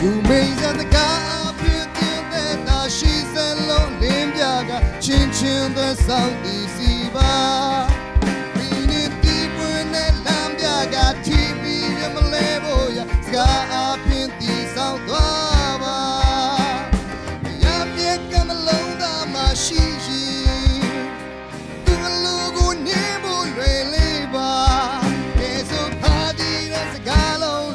ချို့မိတ်ဆက်စကားအားဖြင့် သင်သက်တာ ရှည်ဆက်လို့ လင်းပြကာ ချဉ်းချဉ်း သွေးဆောင် သေစေပါ။ ဝိညာဉ်သီးပွင့်တဲ့ လမ်းပြကာ ထီးမီးယွင်း မလဲဖို့ရာ စကားအားဖြင့် တည်ဆောက်သွားပါ။ ဘုရားမျက်ကမ်း တစ်လုံးသာမှာ ရှိရင် သူ့အလိုကို ငြင်းဖို့ လွယ်လေပါ။ ကယ်ဆို ခါသီးတဲ့ စကားလုံး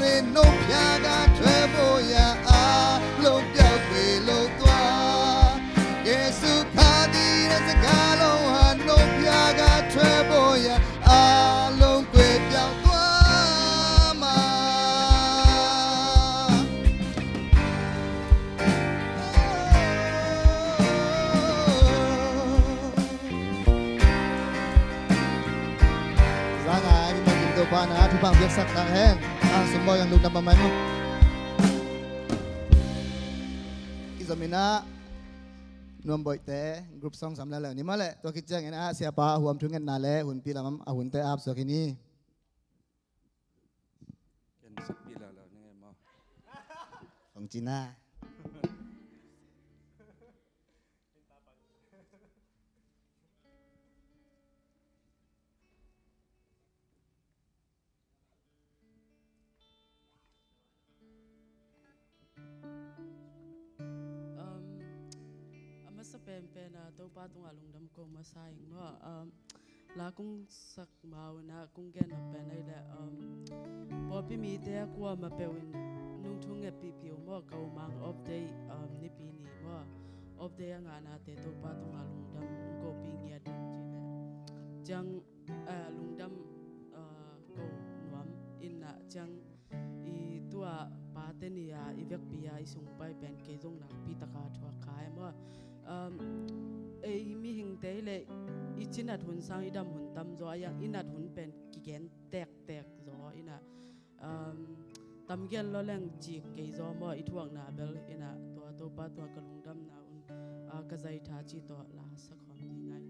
Biaksak tak hen. A, sumbawi ang lungdam pamai maw. Kizom inah Nuam Boihte group song sam lala ni maw leh, tua khit ciangin a siapa a huam thungetna le hunpi lam a hunte ap suak hi ni. Ken sakpi lala ni nge maw. Kong cina. Um, a masa penpen a Topa tungah lungdam ko masa ing maw. Um, la kong sak ma un a kong gen a pen ai le, um, pawlpi mite a kuamah peuh in nungthung ngetpihpih uh maw, ka umang off day, um, nipi ni maw, off day a ngahnate Topa tungah lungdam kong kopih ngiat ding ci le. Ciang, eh, lungdam, eh, ko nuam inah ciang i tua pate ni a i vekpi a i sung pai pen kei zong nakpi taka thuak kha e maw. Um, ei mihingte le i cinat hun sang i dam hun tam zaw a, i nat hun pen kigen tektek zaw inah, um, tam gen lo leng cik kei zaw maw, i thuakna bel inah tua Topa tua ka lungdamna un, ah, ka zaitha ci tawh la sak khawm ni ngai.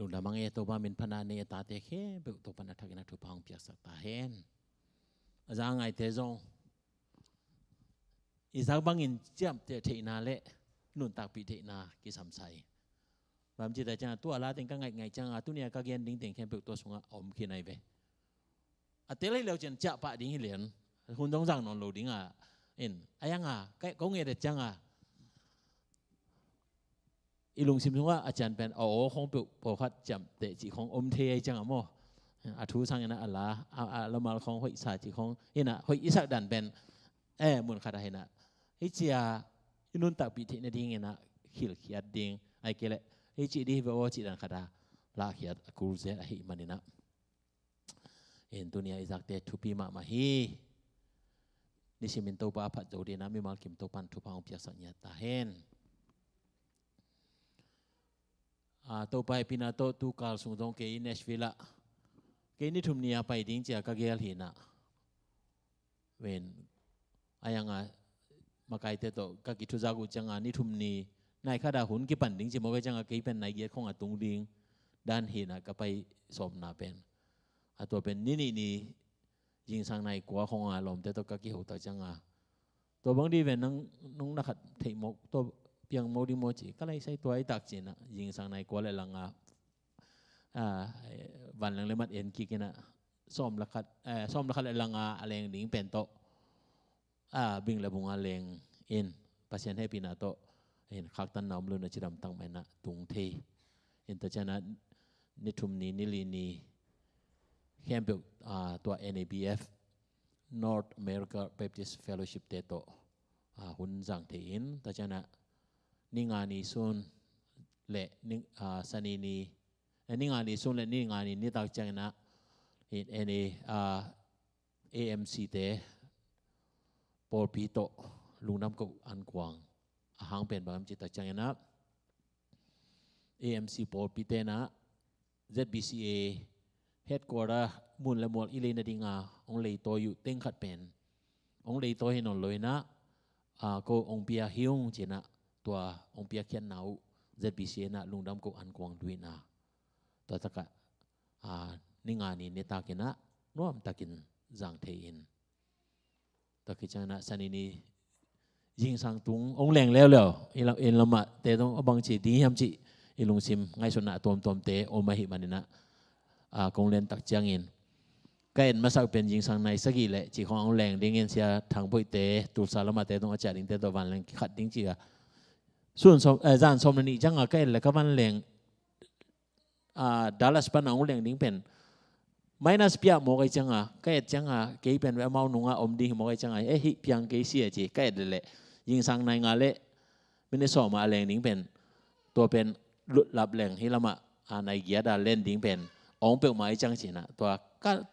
Lungdam a nge, Topa min phatna nei a tate khempeuh Topa in a thakin a thupha hong piaksak ta hen. A za ngaite zong i zak bangin ciamteh theihna le nuntakpih theihna kisam sa hi. Bang ci ta ciangin tua la teng ka ngaih ngaih ciangin tuni a ka gen ding teng khempeuh tua sungah a om khin ahi ve. A tel hi leu ciang ciah pah ding hi lian, hun zong zang nawn lo ding a, in a yang a ka, ko nget et ciang a i lungsim sungah a cian pen a aw khong peuh pawlkhat ciamteh cih khong om thei ahi ciang a maw. A thu sang in a la a, a lamal khong hoih sa cih khong in a hoih i sak dan pen e mun khat a hi in a, hih cia i nuntakpih theih nading in a khilkhiat ding, ahih kei leh hih cih ding hi ve aw cih dan khat a lahkhiat a kul zel ahih man in a. In tuni a i zakte thupi mahmah hi. Nisimin Topa a phat zo dingin a mimal kim Topa in thupha hong piaksak ngiat ta hen. A, Topa hehpihna tawh tu kal sung zong kei Nashville ah kei ni thum ni a pai ding ci a ka gel hi in a. Ven a yang a makaite tawh ka kithuzak uh ciang a ni thum ni, nai khat a hun kipan ding ci mawk ahi ciang a kei pen nai giat khong a tung ding dan hi in a ka pai sawmna pen. A tua pen ni nih ni zingsang nai kua khong a lawmte tawh ka kiho tak ciang a, tua bang ding ven nang, nong na khat theih mawk, tua piang mawk ding maw ci, ka lai sai tua i tak ci in a zingsang nai kua le lang a, a, vanleng le mat en kik in a sawm le khat, eh, sawm le khat le lang a a leng ding pen tawh a, bing le bung a leng in Pasian hehpihna tawh in khaktanna om lo in a cidam tak mah in a tung thei. In tua ciang a ni thum ni, ni li ni khempeuh, a, tua N A B F, North America Baptist Fellowship te tawh, a, hun zang thei in tua ciang a ni nga ni sun le ni, a, Sani ni, eh, ni nga ni sun le ni nga ni nitak ciang in a in N A, a, A M C te pawlpi tawh lungdam koh ankuang a hang pen bang hiam cih tak ciang in a A M C pawlpi te in a Z B C A headquarter mun le mual i lei nading a hong leitawi uh teng khat pen hong leitawi hi nawn lo in a, a, ko hong pia hi ung ci in a tua hong piakkhiatna uh Z B C A in a lungdam koh ankuang duh in a tua tak a, a, ni nga ni nitak in a nuam takin zang thei in. Tua khit ciang in a Sani ni zingsang tung hong leng leuleu, i lam, i lam ah te zong a bang ci ding hiam cih i lungsim ngaihsutna a tuamtuamte om ahih man in a, a, kong len tak ciangin ka et masak pen zingsang nai sagih le cih khong hong leng dingin Sia Thang Boih te Tulsa lam ah te zong a ciah dingte tawh vanleng kikhat ding ci a sun sawm, eh, zan sawm le nih ciang a ka et le ka vanleng a, Dallas pan a hong leng ding pen minus piak mawk ahi ciang a, ka et ciang a kei pen ve amau nung a om ding hi mawk ahi ciang a, eh, hih piang kei sia ci ka et leh leh zingsang nai nga le minute sawm a leng ding pen tua pen lutlap leng hi lam ah, a, nai giat a len ding pen hong peuhmah ahi ciang ci in a tua ka,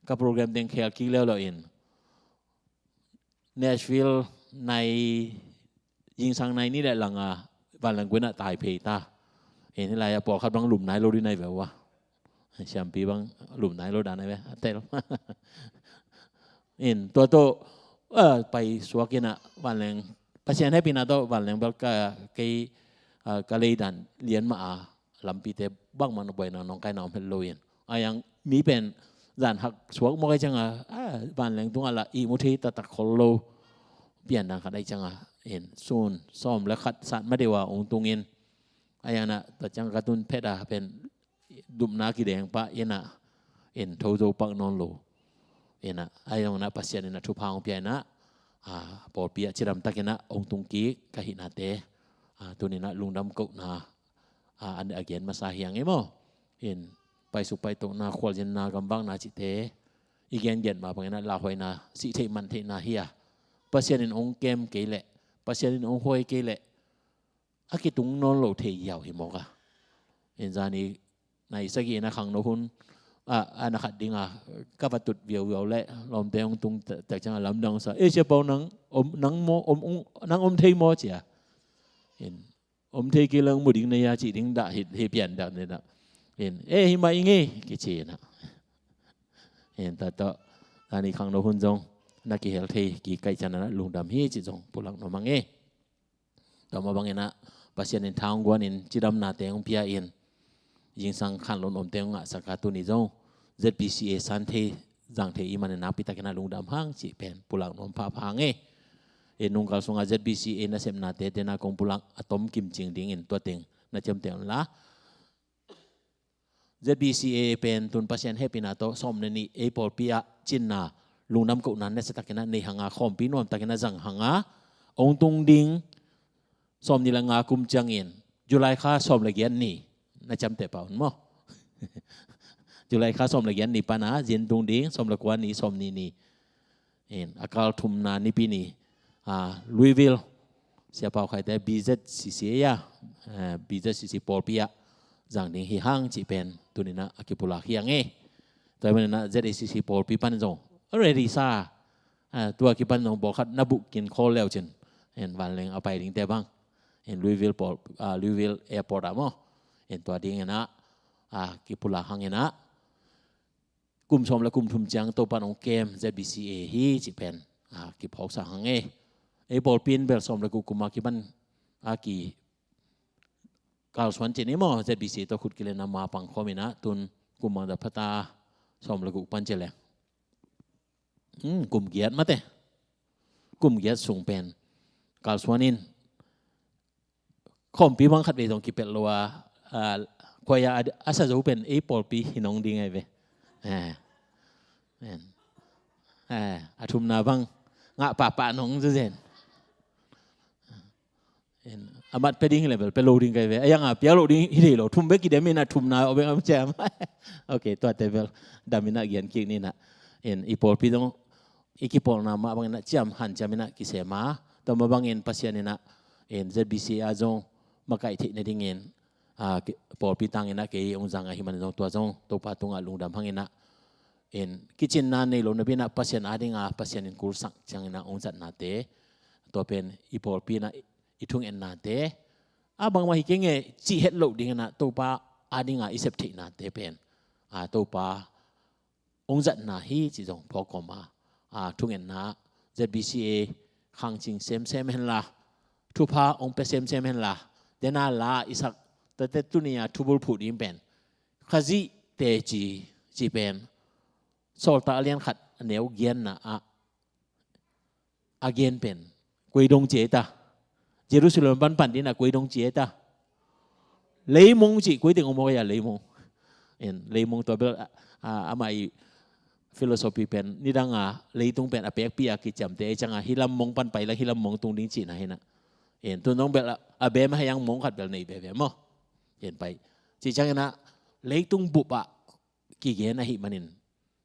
ka program teng khel kik leuleu in Nashville nai zingsang nai nih le lang a vanleng guan ah tai phei ta. Hih lai a pawlkhat bang lum nai lo ding nai ve ua. Siampi bang lum nai lo dan nai ve a tel. In tua tawh, a, pai suak in a vanleng Pasian hehpihna tawh vanleng bel ka kei, a, ka lei dan lian mah a lampite bangmah na buaina nawngkaina om het lo in a yang mi pen zan hak suak mawk ahi ciang a, a, vanleng tung a lah ihmu thei taktak khol lo pian dan khat ahi ciang a in sun sawm le khat sat ma deuh a hong tung in a yang na tua ciang ka tun phet a pen dupna kideng pah in a in tho zo pak nawn lo in a a yang na Pasian in a thupha hong pia in a, a, pawlpi ah cidam tak in a hong tung kik ka hihnate, a, tuni in a lungdam kohna a, an a gen masa hi ang e maw. In paisuk paitokna, khualzinna, gamvakna cihte i gengen mah bangin a lauhuaina, sih theih man theihna hi a, Pasian in hong kem kei leh, Pasian in hong huai kei leh a kitung nawn lo thei hiau hi mawk a. In zani nai sagih in a khangno hun a, a na khat ding a ka va tut viauviau leh lawmte hong tung tak ciang a lamdang sa, "Ei, Sia Pau, nang om, nang maw, om, om, nang om thei maw?" ci a. In om thei kei leng mu ding na hia cih ding dah hi, hi pian dah ni dah. In, "Eh, hi mah i ngei," kici in a. In tua tawh zani khangno hun zong na kihel thei kik ka hih ciang a lungdam hi cih zong pulak nuam ang e. Tua mah bangin a Pasian in tha hong guan in cidamnate hong pia in zingsang khanlon omte hong ngahsak a, tuni zong Z B C A san thei zang thei i hih manin nakpi takin ah lungdam hang cih pen pulak nuam phapha hang e. E, nungkal sungah Z B C A nasepnate tena kong pulak a tom kimcing dingin tua teng na ciamteh un la. Z B C A pen tun Pasian hehpihna tawh sawm le nih ei pawlpi ah cinna, lungdam kohna nasia takin ah nei hang a, khawmpi nuam takin ah zang hang a, hong tung ding sawm nih le nga kum ciangin July kha sawm le giat ni, na ciamteh pah un maw? July kha sawm le giat ni pan a zin tung ding, sawm le kua ni, sawm nih ni. In, a kal thumna Nipi ni, ah, Louisville, Sia Pau Khai te B Z C C a, eh, B Z C C pawlpi ah zang ding hi hang cih pen tuni-in ah a kipulak hi hang e. Tua ahih manin ah Z A C C pawlpi pan zong ready sa, ah, tua kipan zong bawlkhat na booking call le uh cin, in, vanleng a pai dingte bang, in, Louisville pawl, ah, Louisville airport ah maw, in, tua dingin ah, ah, kipulak hangin ah, kum sawm le kum thum ciang Topa'n hong kem Z B C A hi cih pen, ah, kiphawksak hang e. Ei pawlpi in bel sawm le guk kum a kipan a ki kalsuan cin hi maw, Z B C A tawh khut kilenna mapang khawm in ah, tun kum bangzah pha ta? Sawm le guk pan ci leng, hmm, kum giat mate. Kum giat sung pen kalsuan in, khawmpi bang khat vei zong kipelh lo a, ah, khuai a, a sa zo pen ei pawlpi hi nong ding ahi ve. Eh. Eh. Eh, a thumna bang ngah pahpah nong zuzen. In, a mat pia ding hi le bel pia lo ding ka hi ve. A yang a pia lo ding hi thei lo. Thum bek kidem in ah, thumna aw bek a ciam. Ok, tuate bel dam in ah gen kik ni in ah. In, i pawlpi zong i kipawlna mah bangin ah ciam, hanciam in ah kisem a, tua mah bangin Pasian in ah, in, Z B C A zong makaih theih nadingin, ah, ki-, pawlpi tangin ah kei hong zang ahih manin zong, tua zong Topa tungah lungdam hangin ah, in, kicinna nei lo napi in ah Pasian ading a, Pasian in kulsak ciangin ah hong zatnate, tua pen i pawlpi in ah i thungennate, a, bangmah hi keng e cih het loh dingin ah Topa ading a i sep theihnate pen, a, Topa hong zatna hi cih zong phawk kawm a, a, thungetna, Z B C A khangcing semsem hen la, thupha hong pia semsem hen la, dena la i sak, tate tuni a thubulphuh ding pen, Khazih teci cih pen, Sawltak a lian khat a neu giatna ah, a gen pen, koi dong ci ei ta? Jerusalem pan pan ding a koi dong ci ei ta? Leimong ci, koi teng om mawk ei a, leimong. En, leimong tua bel, a, a, amah i philosophy pen, nidang a leitung pen a pekpi a kiciamteh ei ciang a, hih lam mong pan pai leng hih lam mong tung ding cihna hi in ah. En, tu nong bel a, a bem a hiang mong khat bel nei veve maw. En, pai. Cih ciangin ah, leitung bup ah kigen ahih manin,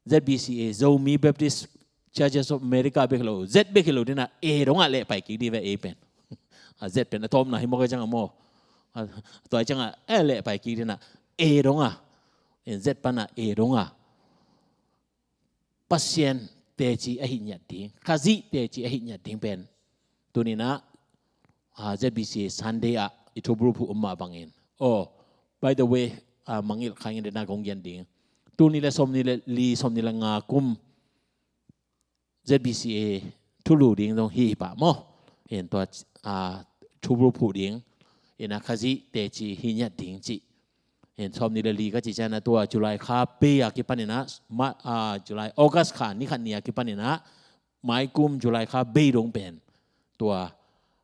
Z B C A, Zomi Baptist Churches of America bek hi lo, Z bek hi lo ding in ah, A dong ah lehpai kik ding ve ei pen. A, Z pen a tawpna hi mawk ei ciang a maw. A, tua ei ciang a, eh, lehpai kik ding in ah, A dong ah, eh, Z pan a, A dong ah, Pasian teci ahih ngiat ding, Khazih teci ahih ngiat ding pen, tuni in ah, ah, Z B C A Sunday ah i thubulphuh om mah bangin. Oh, by the way, ah, mangngilh kha ing, dena kong gen ding. Tul nih le sawm nih le li, sawm nih le nga kum Z B C A thulu ding zong hi hi pah maw. En, tua, ah, thubulphuh ding, en, a, Khazih teci hi ngiat ding cih. En, sawm nih le li ka cih ciang a, tua July kha bei a kipan in ah, ma-, ah, July, August kha ni khat ni a kipan in ah, mai kum July kha bei dong pen, tua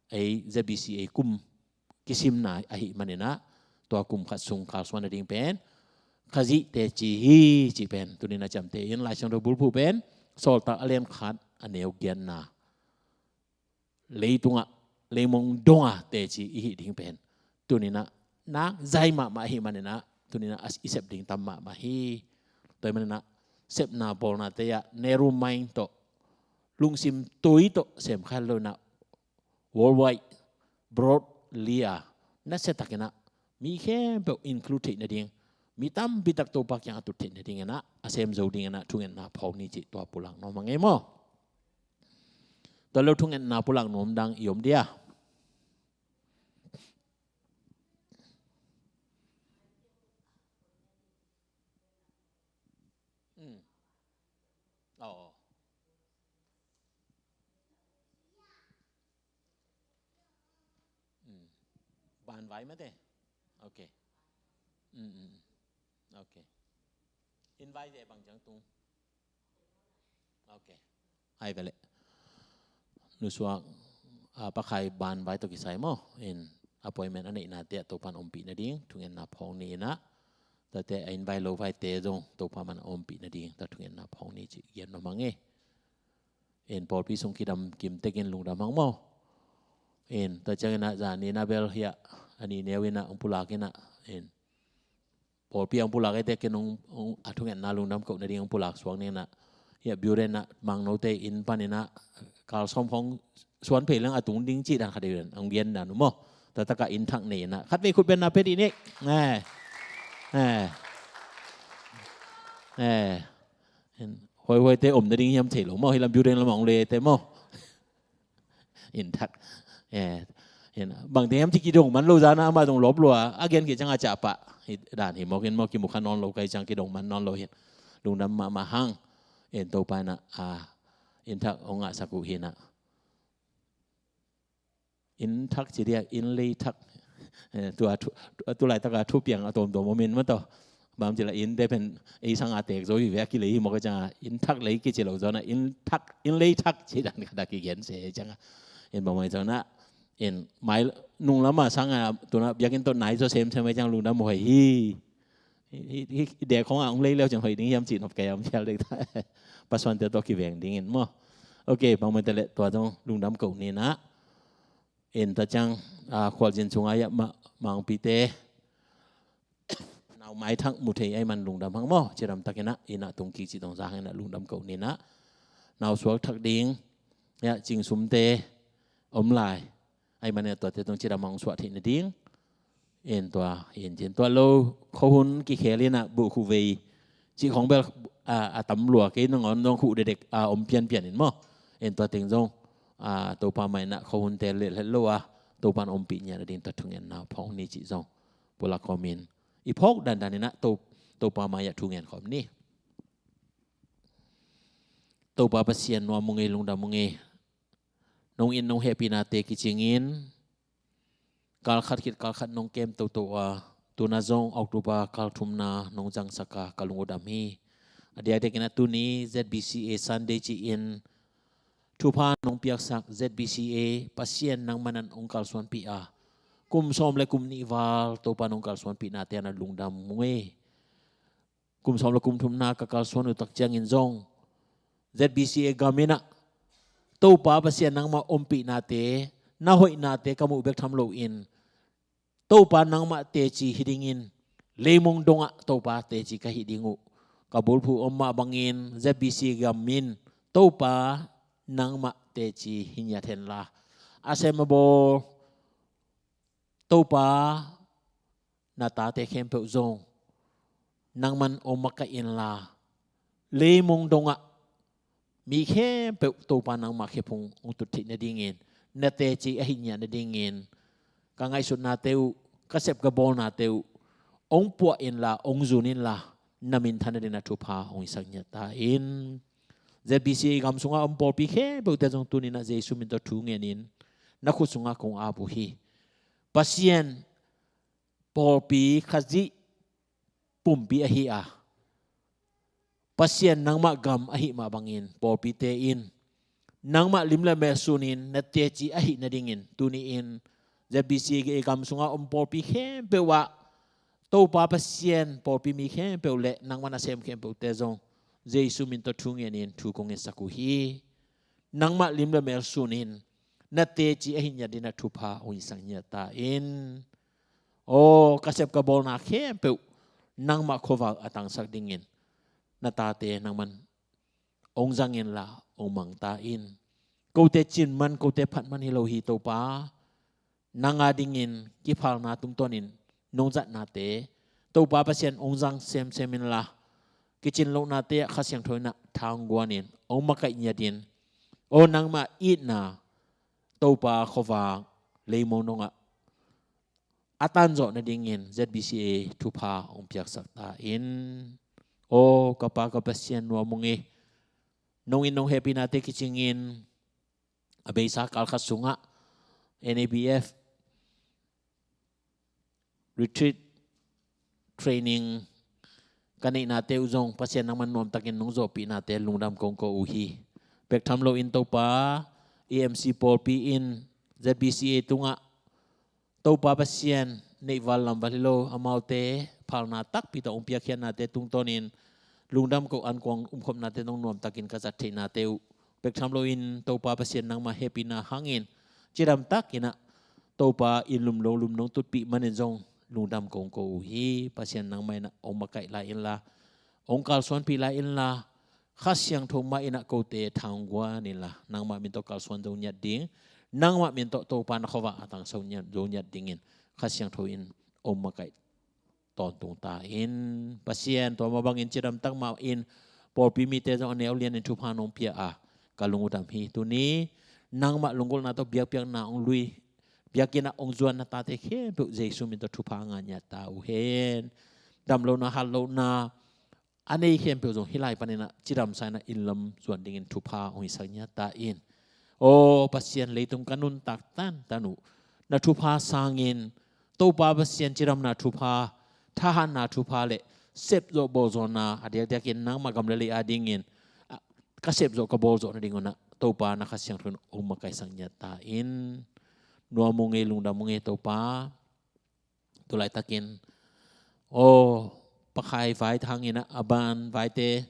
ei Z B C A kum kisimna ahih manin ah, tua kum khat sung kalsuan nading pen Khazih teci hi cih pen tuni in ah ciamteh in, Lai Siangtho bulphuh pen Sawltak a lian khat a neu giatna, leitungah leimong dong a teci i hih ding pen, tuni in ah nak zai mahmah ahih manin ah, tuni in ah i sep ding tam mahmah hi. Tua ahih manin ah sepna bawlnate ah narrow mind tawh, lungsim tui tawh sem kha lo in ah, worldwide, broadly a, nasia takin ah mi khempeuh include theih nading, mi tampi tak Topa kiang a tut theih nadingin ah, a sem zo dingin ah thungetna phawk ni cih tua pulak nuam hang ei maw. Tua lo thungetna pulak nuam dang i om dia? Mm. Oh. Mm. Banvai mate. Ok. Mm, mm. Ok. Invite bang ciang tung. Ok. Hai vele. Nusuak, ah, pakhai ban vai to kisai maw. In appointment a neihna te Topan ompih nading thungetna phawng ni in ah. Tate a invite lo vai te zong Topa man ompih nading ta thungetna phawng ni ci gen nuam hang e. In pawlpi sung kidam kim tekin lungdam hang maw. In tua ciangin ah zan in ah bel hiah a ni neu in ah hong pulak in ah. In pawlpi hong pulak ite ken hong, hong a thungetna lungdam koh nading hong pulak suak ning in ah. Hiah biuren ah mangnote inn pan in ah kal sawm khawng suan phei leng a tung ding cih dan khat in hong gen dan uh maw. Tua takah inn thak nei in ah khat vei khut benna pia dih nik. Eh. Eh. Eh. Huaihuai te om nading hiam thei lo maw, hi lam building lam a hong le te maw. Inn thak. Eh, inn, bang te hiam ci kidong man lo zan ah amah zong lawp lua a gen khit ciang a cah pah. Hi dan hi mawk in maw, kimu kha nawn lo kai ciang kidong man nawn lo hi. Lungdam mahmah hang. In Topa in ah, ah, inn thak hong ngahsak uh hi in ah. Inn thak ci diak, inn lei thak. Eh, tua thu, tu laitak a thupiang a tuamtuam om in maw tawh. Bang ci la inn te pen ei sang a tek zo hi ve a kilei hi mawk a ciang a inn thak lei kici lo zaw in ah inn thak, inn lei thak ci dan khat a kigen se ciang a. In bang mai zaw in ah, in mai nung lam a sang a tu in ah biakinn tawh nai zaw semsem a ciang lungdam huai hi. Hi, hi, hi, dek khong a hong lei leu ciang hoih ding hiam cih nop kei a om cial dek ta. Pasuante tawh kiveng dingin maw. Ok, bang mah te leh tua zong lungdam koh ni in ah. In ta ciang, ah, khualzin sungah hiah ma, mangpite. Nau maithak mu thei ahih man lungdam hang maw. Cidam takin ah, in ah tung kik cih dong za hang in ah lungdam koh ni in ah. Nau suak thak ding, hiah cingsumte om lai. Ahih manin ah tuate tung cidam hang suah theih nading. In tua, in cin tua lo, khuahun kikhel in ah buh khuh vei. Cih khong bel, a, a tam lua kei nangawn zong khuh dedek, a, om pianpian in maw. In tua teng zong, a, Topa mah in ah khuahunte leh het lo a, Topa in ompih ngiat nading tua thungetna phawng ni cih zong. Pulak khawm in. I phawk dandan in ah To, Topa mah ah thungen khawm ni. Topa Pasian nuam ung ei lungdam ung ei. Nong it nong hehpihnate kicingin, kal khat khit kal khat nong kem toto a, tu in ah zong October kal thumna nong zangsak a ka lung uh dam hi. A diakdiakin ah tuni Z B C A Sunday ci-in thupha nong piaksak Z B C A Pasian nangman in hong kalsuanpih a, kum sawm le kum nih val Topa in hong kalsuanpihnate in ah lungdam ung ei. Kum sawm le kum thumna ka kalsuan uh tak ciangin zong Z B C A gam in ah Topa Pasian nangmah ompihnate, na hoihnate ka muh bek tham loin Topa nangmah teci hi dingin, leimong dongah Topa teci ka hih ding uh ka bulphuh om mah bangin Z B C A gam in Topa nangmah teci hi ngiat hen la, a sem a bawl Topa na tate khempeuh zong nangman ong makaih inla, leimong dongah mi khempeuh Topa nangmah khephung ong tut theih nadingin, na teci ahih ngiat nadingin ka ngaihsutnate uh, ka sep ka bawlnate uh ong puah inla, ong zun inla, na minthan nading na thupha ong hisak ngiat ta in. Z B C A gam sungah om pawlpi khempeuhte zong tuni-in ah Jesu min tawh thu ngenin na khut sungah kong ap uh hi. Pasian pawlpi Khazih pumpi ahi a, Pasian nangmah gam ahih mah bangin pawlpite in nangmah lim le mel sunin na teci ahih nadingin tuni-in Z B C A gam sungah om pawlpi khempeuh ah Topa Pasian pawlpi mi khempeuh le nangmah nasem khempeuhte zong Jesu min tawh thu ngenin thu kong ngetsak uh hi. Nangmah lim le mel sunin na teci ahih ngiat dingin na thupha ong hisak ngiat ta in. Aw, ka sep ka bawlna khempeuh nangmah khuavak a tangsak dingin na tate nangman ong zang inla, ong mang ta in. Kote cin man, kote phat man hi lo hi Topa. Nang a dingin kiphalna tungtawnin nong zatnate Topa Pasian ong zang semsem inla, kicin lohnate ah Kha Siangtho in ah thang guanin ong makaih ngiat in. Aw, nangmah itna Topa khuavak leimong dongah a tanzawh nadingin Z B C A thupha ong piaksak ta in. Aw, ka Pa ka Pasian nuam ung ei. Nong it nong hehpihnate kicingin a beisa kal khat sungah N A B F retreat training ka neihnate uh zong Pasian nangman nuamtakin nong zawhpihnate lungdam kong ko uh hi. Bek tham loin Topa, E M C pawlpi in Z B C A tungah Topa Pasian neihval lamval hi lo amaute phalna takpi tawh hong piakkhiatnate tungtawnin lungdam ko, ankuang umkhopnate nong nuamtakin ka zat theihnate uh bek tham loin Topa Pasian nangmah hehpihna hangin cidamtakin ah Topa in lum lo lum nong tutpih manin zong lungdam kong ko uh hi. Pasian nangmah in ah hong makaih lai inla, hong kalsuanpih lai inla, Kha Siangtho mah in ah kote thang guan inla, nangmah min tawh kalsuan zo ngiat ding, nangmah min tawh Topa na khuavak a tangso ngiat, zo ngiat dingin Kha Siangtho in hong makaih tawntung ta in. Pasian, tua mah bangin cidamtak mah in pawlpi mite zong a neu lianin thupha nong pia a, ka lung uh dam hi. Tuni nangmah lunggulhna tawh biakpiakna hong lui, biakinn ah hong zuan na tate khempeuh Jesu min tawh thupha ngah ngiat ta uh hen. Damlohna, hatlohna a nei khempeuh zong hih lai panin ah cidamsa in ah inn lam zuan dingin thupha hong hisak ngiat ta in. Aw Pasian, leitung ka nuntak tantan uh na thupha sangin Topa Pasian, cidamna thupha, thahatna thupha le sepzawh bawlzawhna a diakdiakin nangmah gam le lei adingin, ah, ka sepzawh ka bawlzawh nading un ah Topa na Kha Siangtho in hong makaihsak ngiat ta in. Nuam ung ei, lungdam ung ei Topa. Tu laitakin aw pakhai vai hangin ah a ban vaite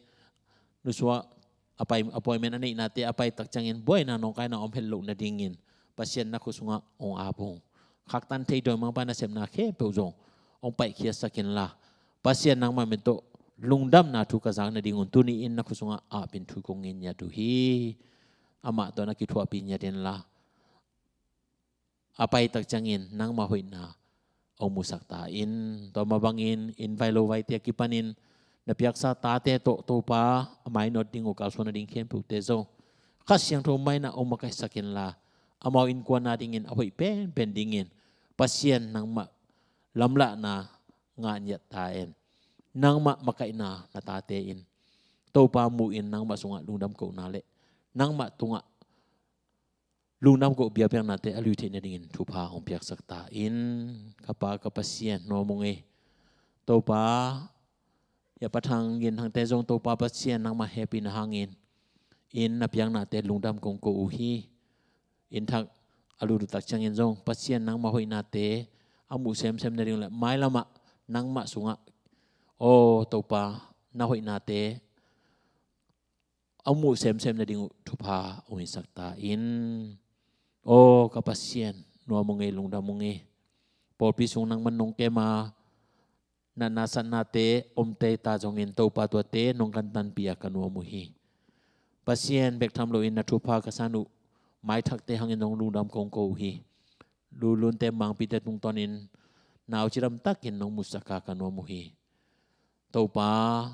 nusuah a pai, appointment a neihnate a pai tak ciangin buaina nawngkaina om het loh nadingin Pasian na khut sungah hong ap ung. Khaktan thei dawimangpa nasepna khempeuh zong hong paihkhiatsak inla, Pasian nangmah min tawh lungdamna thu ka zak nadingun tuni in na khut sungah apin thu kong ngen ngiat uh hi. Amah tawh na kithuahpih ngiat inla, a pai tak ciangin nangmah hoihna hong musak ta in. Tua mah bangin inn vai lo vaite a kipanin na piaksa tate tawh Topa a mainawt ding uh kalsuan nading khempeuhte zong Kha Siangtho mah in ah hong makaihsak inla, amau innkuan adingin a hoih penpen dingin Pasian nangmah lamlahna ngah ngiat ta in. Nangmah makaihna na tate in Topa mu in nangmah sungah lungdam kohna le nangmah tungah lungdam koh biakpiaknate a lui theih nadingin thupha hong piaksak ta in. Ka Pa ka Pasian, nuam ung ei. Topa, Ia Pa Thang Gin Thangte zong Topa Pasian nangmah hehpihna hangin inn na piaknate lungdam kong ko uh hi. Inn thak a lut uh tak ciangin zong Pasian nangmah hoihnate a muh semsem nading le mailamah nangmah sungah, aw Topa, na hoihnate a muh semsem nading uh thupha hong hisak ta in. Aw ka Pasian, nuam ung ei, lungdam ung ei. Pawlpi sung nangman nong kem a, natna satnate om tei ta zongin Topa tuate nong kantanpih a ka nuam uh hi. Pasian, bek tham loin na thupha ka san uh maithakte hangin zong lungdam kong ko uh hi. Lulunte Mangpite tungtawnin nau cidamtakin nong musak a ka nuam uh hi. Topa,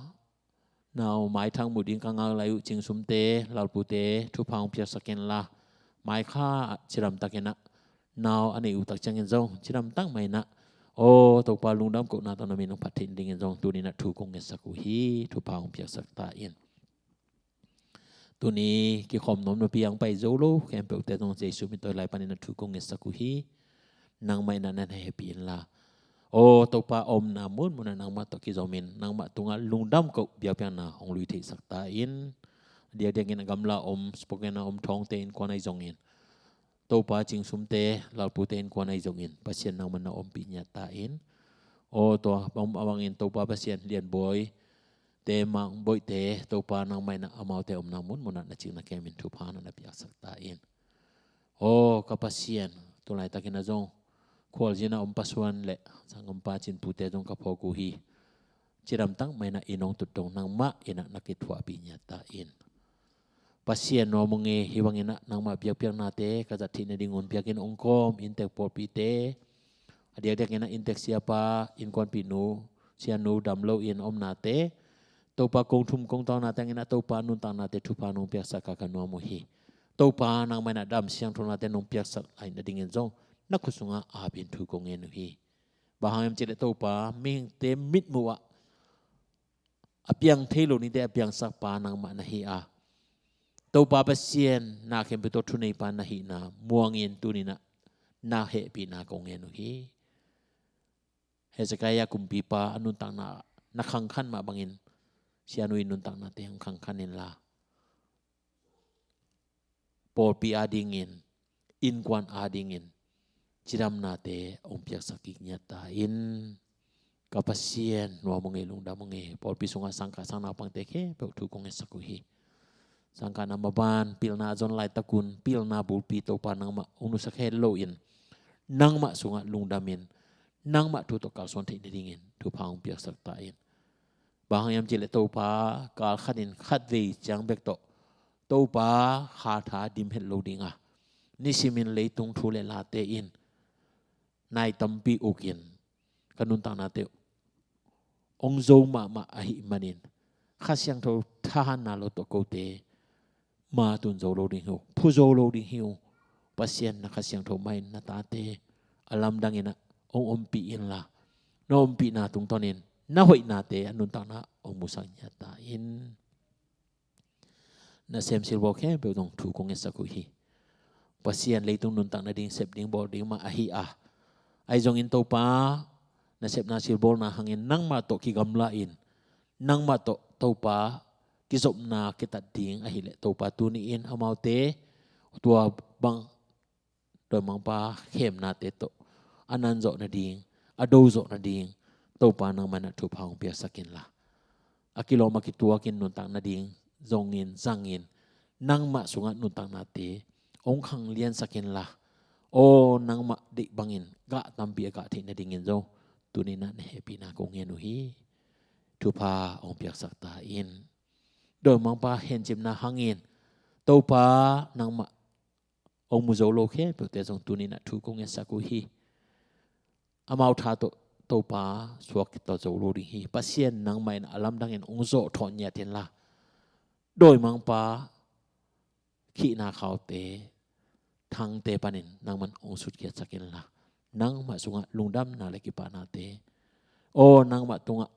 nau maithak mu ding ka ngak lai uh Cingsumte, Lalpute thupha hong piaksak inla, mai kha ah cidamtakin ah nau a neih uh tak ciangin zong cidamtak mah in ah, aw Topa, lungdam kohna tawh na min hong phat theih nadingin zong tuni in ah thu kong ngetsak uh hi. Thupha hong piaksak ta in. Tuni kikhawm nuam nupi ang pai zo lo khempeuhte zong Jesu min tawh lai panin ah thu kong ngetsak uh hi. Nangmah in ah na hehpih inla, aw Topa, a omna munmun ah nangmah tawh kizomin nangmah tungah lungdam koh biakpiakna hong lui theihsak ta in. Diakdiakin a gamla om, Spokane a om Thawngte innkuan ahi zongin, Topa, Cingsumte, Lalpute innkuan ahi zongin Pasian nangman na ompih ngiat ta in. Aw tua bang, a bangin Topa Pasian, Lianbawite, Mangboihte, Topa, nangmah in ah amaute omna munmun ah na cing na kemin thupha na na piaksak ta in. Aw ka Pasian, tu laitakin ah zong khualzin a om Pa Suan le sanggampa Cinpute zong ka phawk uh hi. Cidamtak mah in ah i nong tut dong nangmah in ah na kithuahpih ngiat ta in. Pasian, nuam ung ei. Hih bangin ah nangmah biakpiaknate ka zat theih nadingun biakinn hong kawm inntek pawlpite, a diakdiakin ah inntek siapa, innkuanpihnu, sianu dam loin omnate, Topa, kong thum kong tawnate hangin ah Topa, nuntaknate thupha nong piaksak a ka nuam uh hi. Topa, nangmah in ah dam siangtho nate nong piaksak lai nadingin zong na khut sungah apin thu kong ngen uh hi. Bang hang hiam cih leh Topa, mihingte mitmuh ah a piang thei lo nite a piangsak pa nangmah na hi a, Topa Pasian, na khempeuh tawh thuneipa na hihna muangin tuni in ah na hehpihna kong ngen uh hi. Hezekiah kumpipa a nuntakna na khangkhan mah bangin, sianu in nuntaknate hong khangkhan inla, pawlpi adingin, innkuan adingin cidamnate hong piaksak kik ngiat ta in. Ka Pasian, nuam ung ei, lungdam ung ei. Pawlpi sungah sangkah sang naupangte khempeuh thu kong ngetsak uh hi. Sangkah na maban pilna a zon laitakun, pilna bulpi Topa nangmah hong nusia khe loin, nangmah sungah lungdamin, nangmah thu tawh kalsuan theih nadingin thupha hong piaksak ta in. Bang hang hiam cihleh Topa, kal khatin khatvei ciang bek tawh Topa khatha dim het lo ding a, nisimin leitung thu le late in nai tampi ukin ka nuntaknate hong zo mahmah ahih manin, Kha Siangtho thahatna lo tawh kote ma tun zo lo ding hi uh, phu zo lo ding hi uh. Pasian, na Kha Siangtho mah in na tate a lamdangin ah hong ompih inla, na ompihna tungtawnin na hoihnate a nuntakna hong musak ngiat ta in. Nasem silbawl khempeuh zong thu kong ngetsak uh hi. Pasian leitung nuntak nading, sep ding, bawl ding mah ahi a, ahi zongin Topa, nasepna silbawlna hangin nangmah tawh kigamla in, nangmah tawh Topa kizopna kitat ding ahileh, Topa, tuni-in amaute tua bang dawimangpa khemnate tawh a nan zawh nading, a do zawh nading, Topa nangmah in ah thupha hong piaksak inla, a kilawm a kituakin nuntak nading zongin zangin, nangmah sungah nuntaknate hong khangliansak inla, aw, nangmah deih bangin gah tampi a gah theih nadingin zong tuni-in ah na hehpihna kong ngen uh hi. Thupha hong piaksak ta in. Dawimangpa hencipna hangin Topa, nangmah hong mu zo lo khempeuhte zong tuni-in ah thu kong ngetsak uh hi. Amau tha tawh Topa suak khit tawh zo lo ding hi. Pasian, nangmah in a lamdangin hong zawh thawh ngiat inla, dawimangpa khihna khaute, thangte panin nangman hong sutkhiatsak inla, nangmah sungah lungdamna le kipahnate, aw, nangmah tungah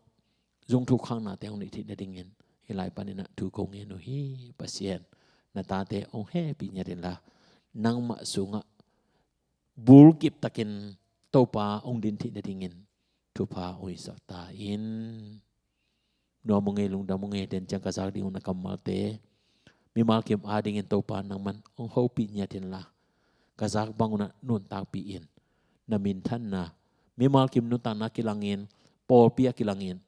zungthuk khaknate hong neih theih nadingin hih lai panin ah thu kong ngen uh hi. Pasian, na tate hong hehpih ngiat inla, nangmah sungah bulkip takin Topa hong din theih nadingin thupha hong hisak ta in. Nuam ung ei, lungdam ung ei, den ciang ka zak ding uh na kammalte mimal kim adingin Topa nangman hong hopih ngiat inla, ka zak bang un ah nuntakpih in, na minthanna, mimal kim nuntakna kilangin, pawlpi a kilangin,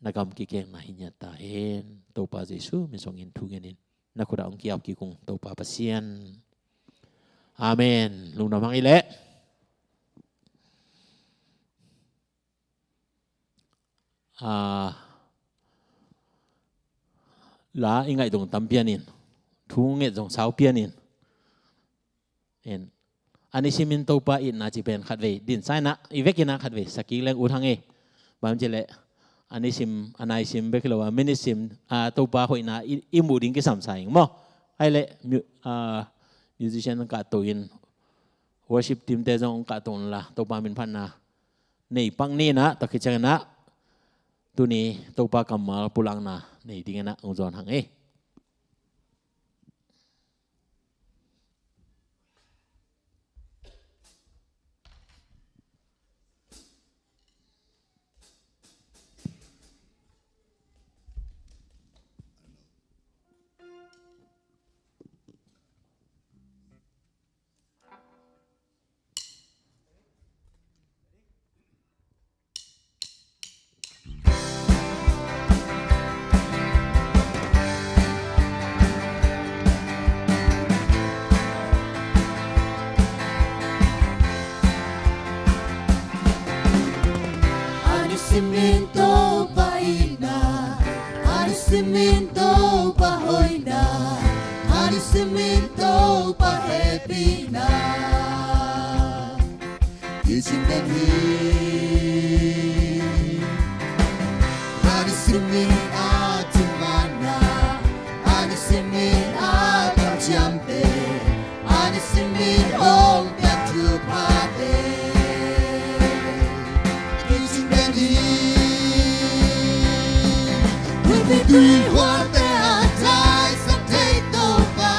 na gam kikekna hi ngiat ta hen. Topa Jesu min suangin thu ngenin na khut ah hong ki-ap kik ung, Topa Pasian. Amen. Lungdam hang i leh. Ah, la i ngaih zong tam pian in, thu nget zong sau pian in. En. A nisimin Topa itna ci pen khatvei dinsa in ah, i vekin ah khatvei sa kik leng ut hang e. Bang ci leh, a nisim, a naisim bek hi lo a, mi nisim, a, Topa hoihna i, i muh ding kisam sa ing maw. Ai leh, mu-, a, musician kah to in, worship team te zong kah to un la, Topa min phatna nei pak ni in ah, tak hi ciangin ah, tuni Topa kammal pulakna nei dingin ah hong zawn hang e. A nisimin Topa itna, a nisimin Topa hoihna, a nisimin Topa hehpihna, kicing den hi. A nisimin a thumana, a nisimin a kamciamte, a nisimin hong piak thuphate, kicing den hi. Huipi tui huate a taisan thei Topa,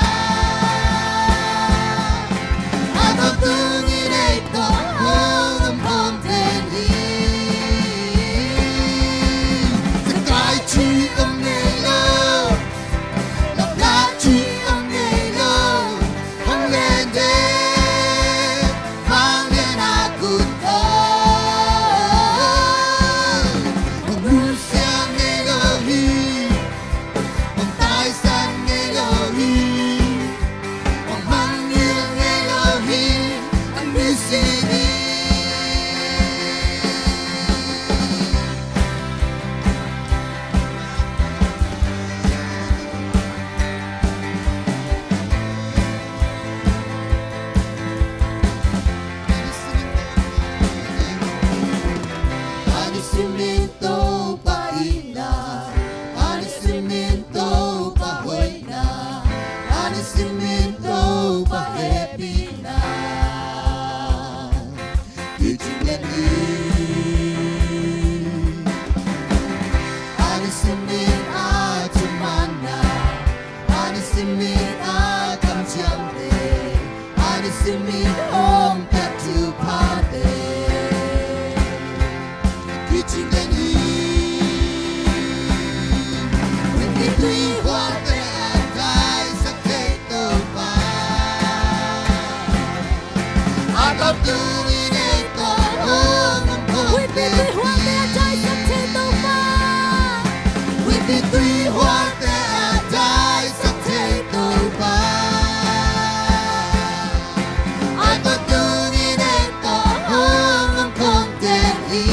a tawntung in ei tawh hong om khawm den hi. Min Topa itna, a nisim min Topa hoihna, a nisim min Topa hehpihna. Kicing den hi. A nisim min a thumanna, a nisim min a kamciamte, a nisim min hong piak thuphate. Kicing den hi. Wimpi tui huate a taisan thei Topa. A tawp tungin ei tawh hong om khawm. Wimpi tui huate a taisan thei Topa. Wimpi tui huate a taisan thei Topa. A tawp tungin ei tawh hong om khawm den hi.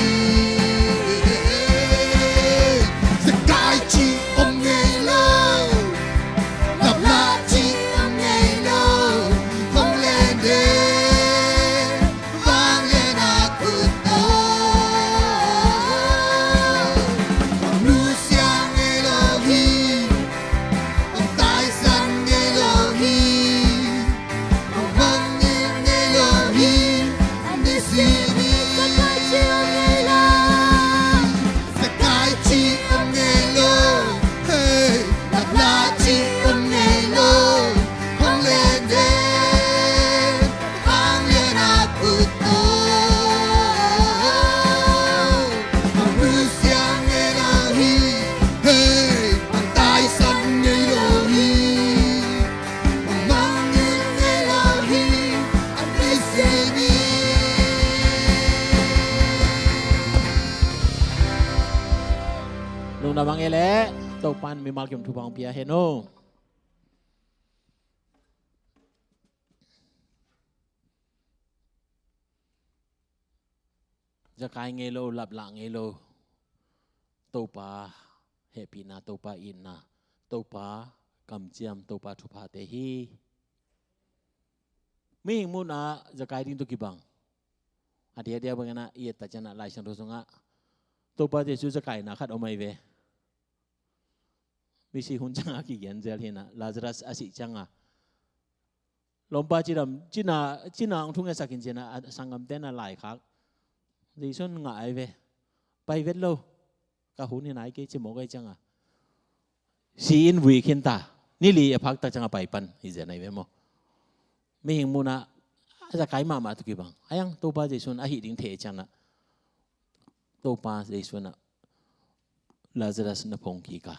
Zekai cih om ngei lo. Lapla cih om ngei lo. Hong len den. Vanglian a khut tawh. Hong nusia ngei lo hi. Hong taisan ngei lo hi. Hong mangngilh ngei lo hi. A nisim in. Zekai cih om ngei lo. Zekai cih om ngei lo. Hey, lapla cih om ngei lo. Hong len den. Vanglian a khut tawh. Hong nusia ngei lo hi. Hey, hong taisan ngei lo hi. Hong mangngilh ngei lo hi. A nisim in. Lungdam a ngei leh Topa'n mimal kim thupha hong pia hen aw. Zekai ngei lo, lapla ngei lo. Topa hehpihna, Topa itna, Topa kamciam, Topa thuphate hi. Mihing mun ah zekai ding tawh kibang. A diakdiak bangin ah i et tak ciangin ah Lai Siangtho sungah Topa Jesu zekai na khat om ahi ve. Misi hun ciangah kigen zel hi in ah, Lazarus a sih ciangah lawmpa cidam, cina, cina hong thungetsak in ci-in ah, a sanggamte in ah laikhak. Jesu in ngah ahi ve. Pai vet lo. Ka hun hi nai kei ci mawk ahi ciangah, si in vui khin ta. Ni li a phak tak ciangah pai pan hi zen ahi ve maw. Mihing mun ah zekai mahmah tawh kibang. Ahi hang Topa Jesu in a hih ding thei ciangin ah, Topa Jesu in ah Lazarus na phong kik a.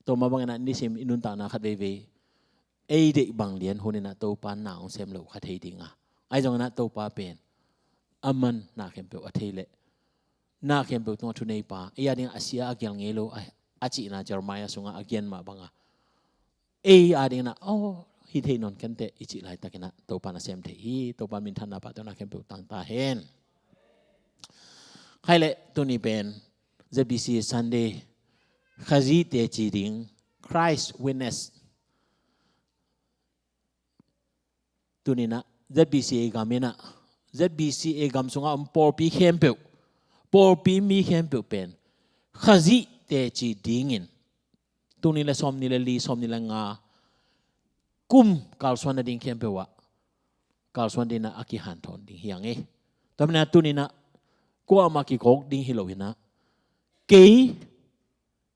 Tua mah bangin ah nisim i nuntakna khat veivei ei deih bang lian hun in ah Topa na hong sem loh kha thei ding a. Ahi zongin ah Topa pen aman na khempeuh a thei leh na khempeuh tungah thuneipa, ei a dingin a sia a gel ngei lo a, a cihna Jeremiah sungah a gen mah bangin ei a dingin ah, aw, hi thei nawn kenteh i cih laitakin ah Topa na sem thei hi. Topa minthanna pahtawi na khempeuh tang ta hen. Khaile tuni pen Z B C Sunday, Khazih teci ding, Christ Witness. Tuni in ah Z B C A gam in ah, Z B C A gam sungah om pawlpi khempeuh, pawlpi mi khempeuh pen Khazih teci dingin, tul nih le sawmnih le li, sawmnih le nga kum kalsuan nading khempeuh ah kalsuan dingin ah a kihanthawn ding hi hang e. Tua manin ah tuni in ah kuamah kikawk ding hi lo in ah, kei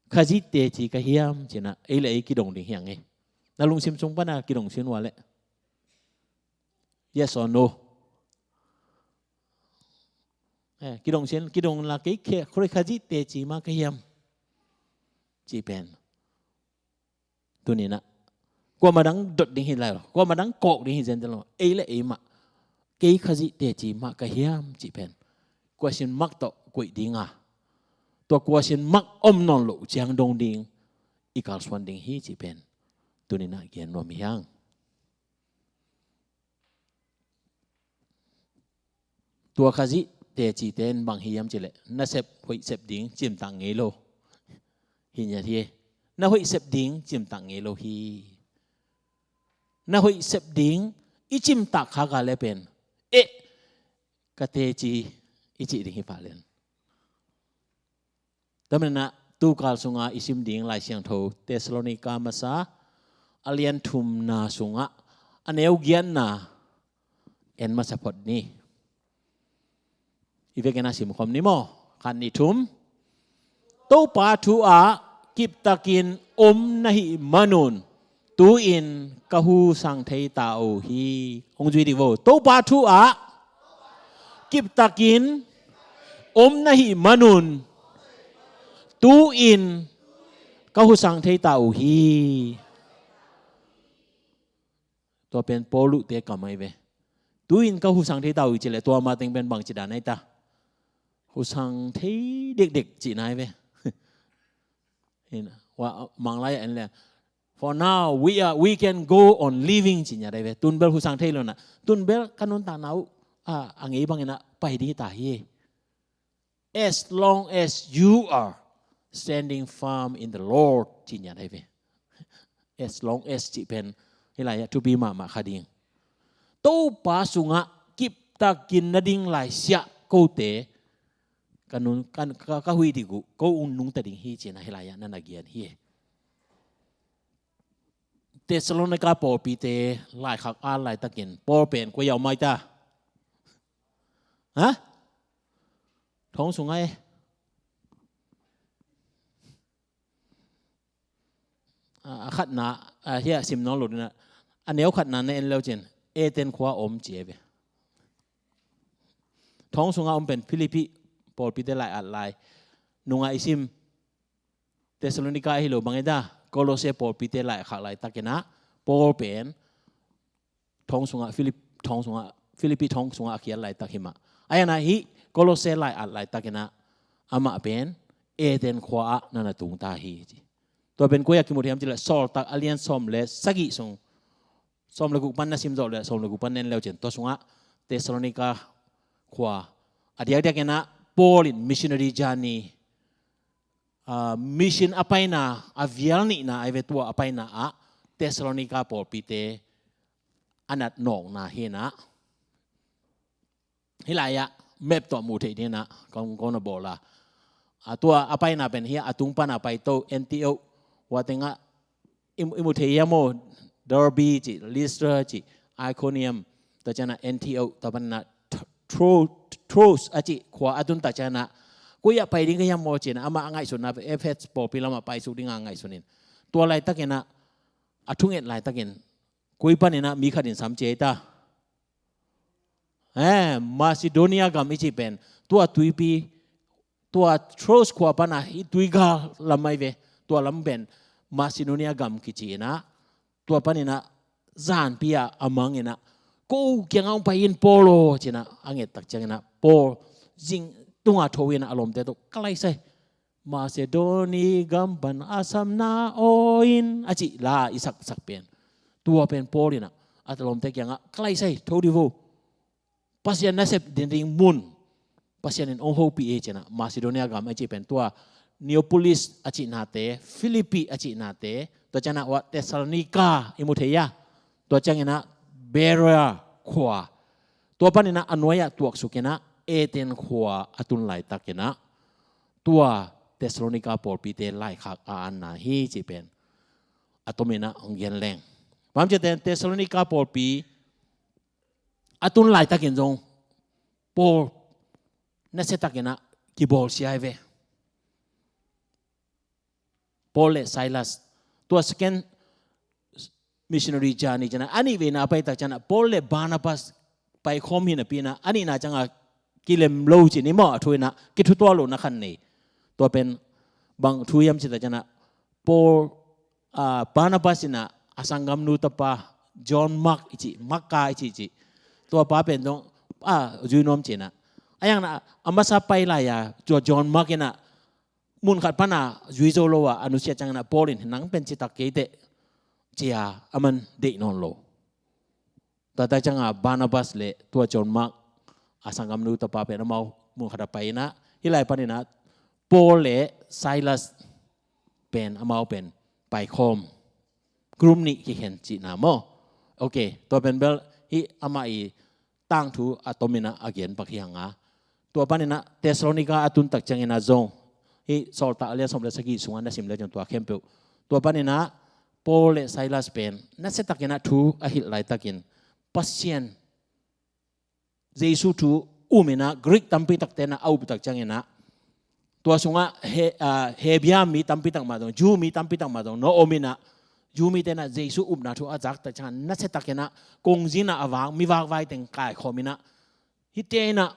Khazih teci ka hiam ci-in ah ei le ei kidong ding hi hang e. Na lungsim sung pan ah kidong sin ua leh, yes or no? Eh, kidong sin, kidong la kei khe, Khazih teci mah ka hiam? Cih pen tuni in ah kuamah dang dot ding hi lai lo, kuamah dang kawk ding hi zenzen lo. Ei le ei mah, kei Khazih teci mah ka hiam cih pen question mark tawh koih ding a, tua question mark om nawn loh ciang dong ding i kalsuan ding hi cih pen tuni in ah gen nuam hi hang. Tua Khazih tecite in bang hi hiam cih leh, na sep hoih sep ding cimtak ngei lo hi ngiat hi. Na hoih sep ding cimtak ngei lo hi. Na hoih sep ding i cimtak khak a leh pen, eh, ka teci i cih ding hi pah lian. Tua manin ah tukal sunga i sim ding Lai Siangtho Thessalonika masa a lian thumna sungah a neu giatna en masa phot ni. I vekin a sim khawm ni maw? Khat, nih, thum. Topa thu ah kiptakin om na hih manun tu-in ka husang thei ta uh hi. Hong zui dih vo. Topa thu ah kiptakin om na hih manun tu-in ka husang thei ta uh hi. Tua pen Paul luhte kam ahi ve. Tu-in ka husang thei ta uh hi ci leh tua ma teng pen bang ci dan ahi ta? Husang thei dekdek cihna ahi ve. Hina, wa, Manglai ah en le, "For now, we are, we can go on living," ci ngiat ahi ve. Tun bel husang thei lo na. Tun bel ka nuntakna uh a, a ngei bangin ah pai ding hi ta hi. "As long as you are standing firm in the Lord," ci ngiat ahi ve. "As long as" cih pen hih lai-ah thupi mahmah kha ding. Topa sungah kiptakin na ding laisiah kote ka nun, ka, ka, ka huih dik uh, ko un nungta ding hi cihna hih lai-ah na na gen hi. Thessalonika pawlpite laikhak a laitakin Paul pen koi-ah om ahi ta? Ha? Thong sungah e. A, a khatna, a, hia sim nawn lo dina. A neu khatna na en leu cin, Athens khua om ci e ve. Thong sungah om pen Philippi pawlpite lai-at lai. Nungah i sim Thessalonika ahi lo bang e da, Kolosse pawlpite laikhak laitakin ah Paul pen thong sungah, Philip, thong sungah, Philippi thong sungah a khial laitak hi mah. Ahi zongin ah hih Kolosse lai-at laitakin ah amah pen Athens khua ah na na tung ta hi ci. Tua pen koi-ah kimu thei hiam cih leh Sawltak a lian sawm le sagih sung, sawm le guk pan na sim zawh leh sawm le guk pan na en leu cin, tua sungah Thessalonika khua a diakdiakin ah Paul in missionary journey, a, mission a paina, a vial nihna ahi ve, tua a paina ah Thessalonika pawlpite a nat nawkna hi-in ah, hih lai-ah map tawh muh theih dingin ah kong, kong na bawl a. A, tua a paina pen hih a tung pan a paito, Antioch, hua tengah i, i mu thei hiam maw? Derbe cih, Lystra cih, Iconium, tua ciangin ah Antioch, tua panin ah Tro-, Troas a cih khua a tun tak ciangin ah, koi-ah pai ding ka hiam maw ci-in ah amah a ngaihsutna pen Ephesus pawlpi lamah paisuk ding a ngaihsun in. Tua laitakin ah, a thunget laitakin, koi panin ah mi khat in sam ci ei ta? Eh, Macedonia gam i cih pen tua tuipi, tua Troas khua pan a hih tuigal lam ahi ve. Tua lam pen Macedonia gam kici-in ah, tua panin ah zanpi ah a mangin ah, "Ko kiangah hong pai in Paul aw," ci-in ah a nget tak ciangin ah Paul zing tunga tho in ah a lawmte tawh, "Ka laisai, Macedoni gam pan a samna aw in," a cih la i saksak pen. Tua pen Paul in ah a lawmte kiangah, "Ka laisai, tho dih vo. Pasian nasep ding ding mun Pasian in hong hopih hi," ci-in ah Macedonia gam a cih pen tua Neapolis a cihnate, Philippi a cihnate, tua ciangin ah hua Thessalonika i mu thei a, tua ciangin ah Beroea khua, tua panin ah a nuai-ah tuaksuk in ah Athens khua a tun laitakin ah tua Thessalonika pawlpite laikhak a anna hi cih pen a tomin ah hong gen leng. Bang hang hiam cih leh Thessalonika pawlpi a tun laitakin zong Paul nasiatakin ah kibawlsia hi ve. Paul le Silas, tua second missionary journey ciangin ah, a nihveina a pai tak ciangin ah Paul le Barnabas paikhawm hi napi-in ah, a nihna ciangah kilem lo ci ni maw, a thu in ah kithutuak lohna khat nei. Tua pen bang thu hiam cih tak ciangin ah Paul, ah, Barnabas in ah a sanggamnu tapa John Mark i cih, Marka i cih cih, tua pa pen zong a zui nuam ci-in ah, a yang na a masa pai lai-a tua John Mark in ah mun khat pan a zui zo lo a, a nusia ciangin ah Paul in, "Nang pen citak kei teh," ci-a aman deih nawn lo. Tua tak ciangah Barnabas le tua John Mark a sanggamnu tapa pen amau mun khat a pai in ah, hih lai panin ah Paul le Silas pen amau pen paikhawm, group nih kikhen cihna maw? Ok, tua pen bel hih amah i tangthu a tomin ah a gen pak hi hang a. Tua panin ah Thessalonika a tun tak ciangin ah zong Hih Sawltak a lian sawm le sagih sungah na sim le ciang tua khempeuh. Tua paninah Paul le Silas pen nasiatakinah thu a hilh laitakin Pasian Jesu thu uminah Greek tampi takte inah a uptak cianginah tua sungah He, aa, Hebia mi tampi tak mah zong, Jew mi tampi tak mah zong na ominah Jew mite inah Jesu upna thu a zaktak ciangah nasiatakinah kongzinah a vak mi vakvai teng kaikhawminah hihte inah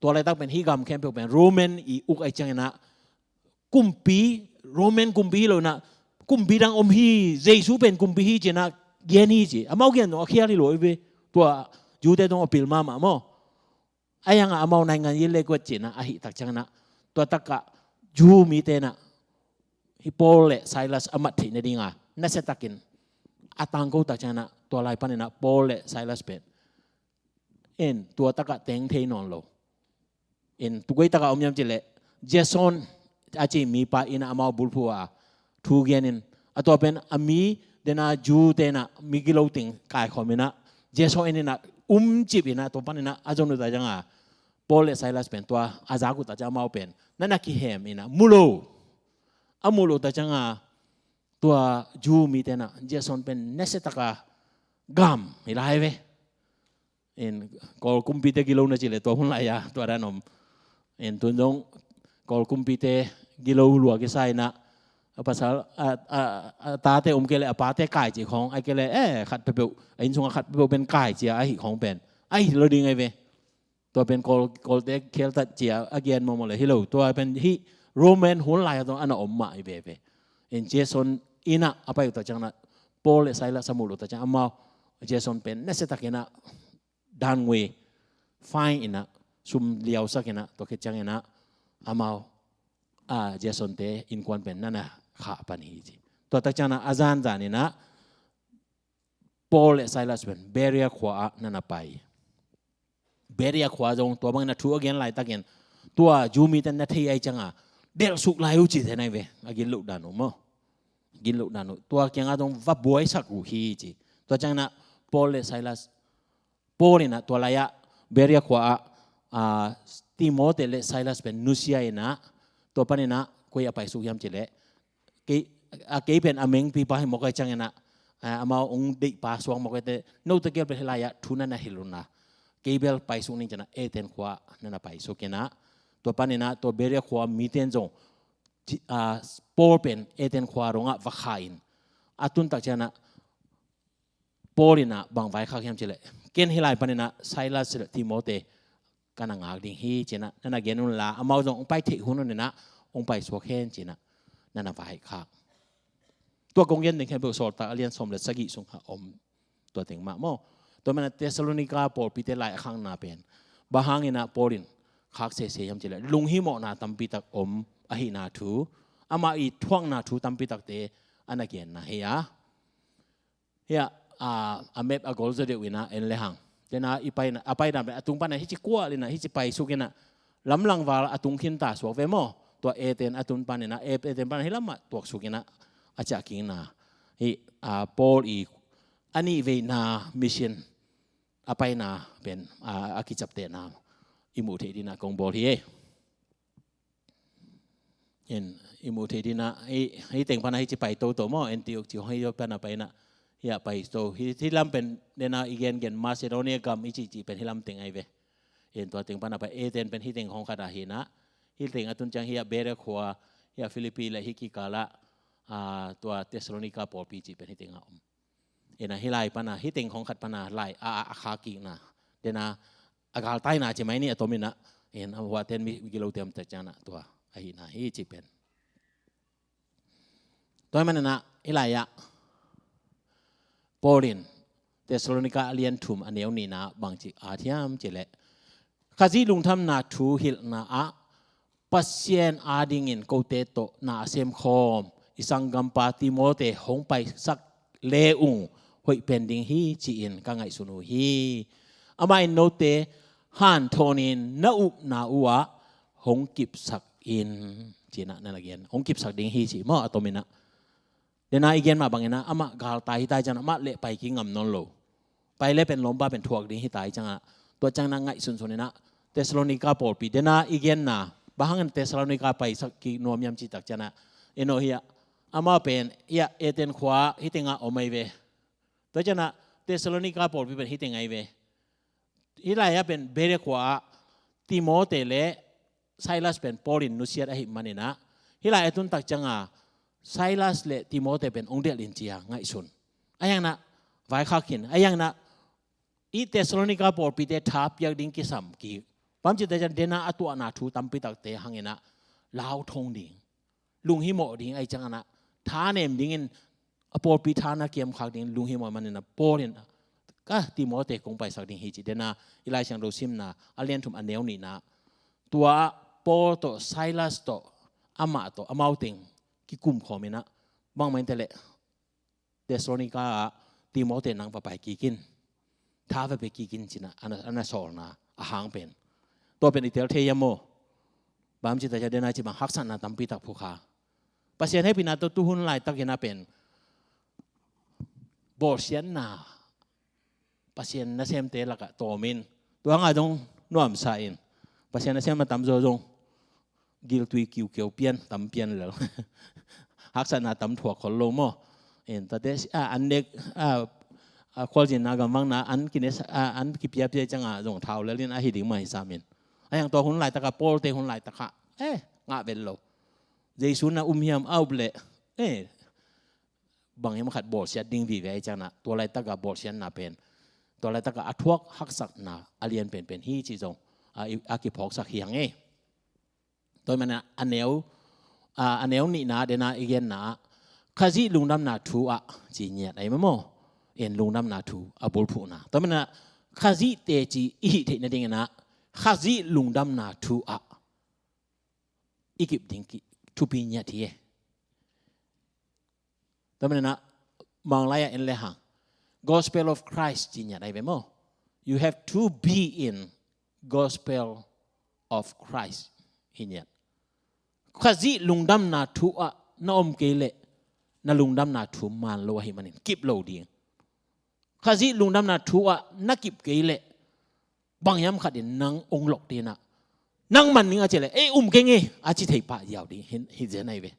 tua laitak pen hih gam khempeuh pen Roman i uk ai cianginah kumpi, Roman kumpi hi lo inah kumpi dang om hi, Jesu pen kumpi hi cinah gen hi ci. Amau gen zong a khial hi lo i ve. Tua Jew-te zong a pil mahmah maw. A yangah amau naingan yil le kuat cinah a hih tak cianginah tua takah Jew mite inah hih Paul le Silas a mat theih nadinga nasiatakin a tangko tak cianginah tua lai paninah Paul le Silas pen in tua takah teng thei nawn lo. In tua koi takah om hiam cileh Jason a ci mipa inah amau bulphuh a thu genin a tua pen a mi dena Jew-te inah mi gilo teng kaikhawminah Jason in inah umcip inah tua paninah a zon uh tak cianga Paul le Silas pen tua a zak uh tak ciang amau pen nana kihem inah mu lo. A mu lo tak cianga tua Jew mite inah Jason pen nasiataka gam hi lai ve. In Kawl kumpite gilo na cileh tua hun lai-a tua dan om. In tun zong Kawl kumpite gilo lua kisa inah a pasal a, a, a tate om kei leh a pate kai ci khawng ai kei leh eh khat peuhpeuh a inn sungah khat peuhpeuh pen kai ci a ahi khawng pen ahi lo ding ai ve. Tua pen Kawl, Kawlte kheltat ci a a gen mawhmawh le hi lo. Tua pen hih Roman hun lai-a zong ana om mah hi veve. In Jason inah a pai uh tak cianginah Paul le Silas a mu lo tak ciang amau Jason pen nasiatakinah dan ngui fine inah sum liausak inah tua khit cianginah amau a Jason-te innkuan pen nana khah pan hi ci. Tua tak cianginah a zanzan inah Paul le Silas pen Beria khua-ah nana pai. Beria khua zong tua bangin a thu a gen laitakin tua Jew mite na thei ai cianga delhsuk lai uh ci thei nai ve. A gin loh dan uh maw. Gin loh dan uh tua kiangah zong va buaisak uh hi ci. Tua cianginah Paul le Silas Paul inah tua lai-ah Beria khua-ah, aa, Timothy le Silas pen nusia inah tua paninah koi a paisuk hiam cileh kei, a, kei pen a mengpipa hi mawk ai cianginah, aa, amau ong deihpa suak mawk aite note gel pen hi lai-ah thu nana hilh unla kei bel paisuk ning cinah Athens khua nana paisuk inah tua paninah tua Beria khua miten zong, aa, Paul pen Athens khua dongah va kha in a tuntak cianginah Paul inah bang vaikhak hiam cileh ken hih lai paninah Silas le Timothy kana ngak ding hi cinah nana gen unla amau zong ong pai theih hun uninah ong paisuak hen cinah nana vaikhak. Tua kong gen ding khempeuh Sawltak a lian sawm le sagih sungah om tua teng mah maw. Tua manah Thessalonica pawlpite lai a khakna pen bang hanginah Paul in khak sese hiam cileh lunghimawhna tampitak om ahihna thu amah i thuakna thu tampitakte ana genna hi a. Hiah, aa, a map a gol zaw deuh inah en le hang. Tena i paina, a paina a tung pana hici kual inah hici paisuk inah lamlangval a tung khinta suak ve maw. Tua Athens a tun paninah Athens pana hi lamah tuaksuk inah a ciah kingna. Hih, aa, Paul i a nih veina mission a paina pen, aa, a kicaptehna i muh theih dinah kong bawl hi ei. In i muh theih dinah hih teng pana hici pai toto maw, Antioch ci hong hi pana pai inah hiah pai to. Hih lam pen dena i gengen Macedonia gam i cihcih pen hih lam teng ai ve. In tua teng pana pai Athens pen hih teng hong khat ahi inah hih teng a tun ciang hiah Beria khua, hiah Philippi le hih kikalah, aa, tua Thessalonica pawlpi cih pen hih tengah om. Ena hih lai pana hih teng hong khat pana lai a, a, a kha kikna dena a galtaina ci mai ni a tominah en a huaten mi gilote om tak cianah tua ahihna hi ci pen. Tua hi mananah hih lai-ah Paul in Thessalonica a lian thum a neu nihna bangci a thiam cileh Khazih lungthamna thu hilhna ah Pasian adingin kote tawh na a semkhawm i sanggampa Timote hong paisak le ung hoih pen ding hi ci-in ka ngaihsun uh hi. Amah in note hanthawnin na upna uhah hong kipsak in cinah na na gen hong kipsak ding hi ci maw a tominah. Dena i gen mah banginah amah galtai hi tai cianah amah leh pai kingam nawn lo. Pai le pen lawmpa pen thuak ding hi tai ciangah tua ciangnah ngaihsunsun inah Thessalonika pawlpi dena i genna, bang hangin Thessalonika paisak kik nuam hiam cih tak ciangin ah, eno hiah, amau pen hiah Athens khua hih tengah om ahi ve. Tua ciangin ah Thessalonika pawlpi pen hih teng ahi ve. Hih lai-ah pen Berea khua-ah Timote le Silas pen Paul in nusiat ahih manin ah, hih lai a tun tak ciangin ah Silas le Timote pen hong delh in ci-a ngaihsun. Ahi hangin ah vaikhak khin, ahi hangin ah i Thessalonika pawlpite tha piak ding kisam kik. Bang hang hiam cih tak ciangin dena a tuahna thu tampi takte hangin ah lauthong ding, lunghimawh ding, ahih ciangin ah thanem dingin, a pawlpi tha na kiamkhak dingin lunghimawh ahih manin ah Paul in ah, ka Timote kong paisak ding hi ci. Dena i Lai Siangtho simna a lian thum a neu nihna, tua Paul tawh Silas tawh, amah tawh, amau teng kikum khawm in ah, bangmah in teh leh Thessalonika ah Timote nang va pai kik in, tha va pia kik in ci-in ah a na, a na sawlna a hang pen. Tua pen i tel thei hiam maw? Bang hang hiam cih tak ciangin dena cih bang haksatna tampi tak phukha. Pasian hehpihna tawh tuhun laitakin ah pen bawlsiatna, Pasian nasemte lakah tawm in, tua hangah zong nuamsa in, Pasian nasem a tamzaw zong giltui kiukiau pian, tam pian lel. Haksatna tam thuak khol lo maw? In tate, a, an nek, a, a, khualzinna gamvakna an kines, a, an kipiapia ciangah zong thau lel in ahi ding mah hi sam in. Ahi hang tua hun laitakah, Paul-te hun laitakah, eh, ngah vet lo. Jesu na um hiam, a up leh, eh, bang hiam khat bawlsiat ding vive ahih ciangin ah, tua laitakah bawlsiatna pen, tua laitakah a thuak haksatna a lian penpen hi cih zong a, i, a kiphawksak hi hang e. Tua ahih manin ah a neu, a, a neu nihna dena i genna ah, Khazih lungdamna thu ah ci ngiat ahi maw? In lungdamna thu a bulphuhna. Tua ahih manin ah Khazih teci i hih theih nadingin ah, Khazih lungdamna thu ah i kip ding ki, thupi ngiat hi e. Tua ahih manin ah Manglai ah en le hang, Gospel of Christ ci ngiat ahi ve maw? You have to be in Gospel of Christ hi ngiat. Khazih lungdamna thu ah na om kei leh, na lungdamna thu maan lo ahih manin kip lo ding. Khazih lungdamna thu ah na kip kei leh, bang hiam khat in nang hong lok ding in ah, nang man ning a cih leh, ei, um keng e, a ci thei pah ziau ding hi, hi zen ahi ve.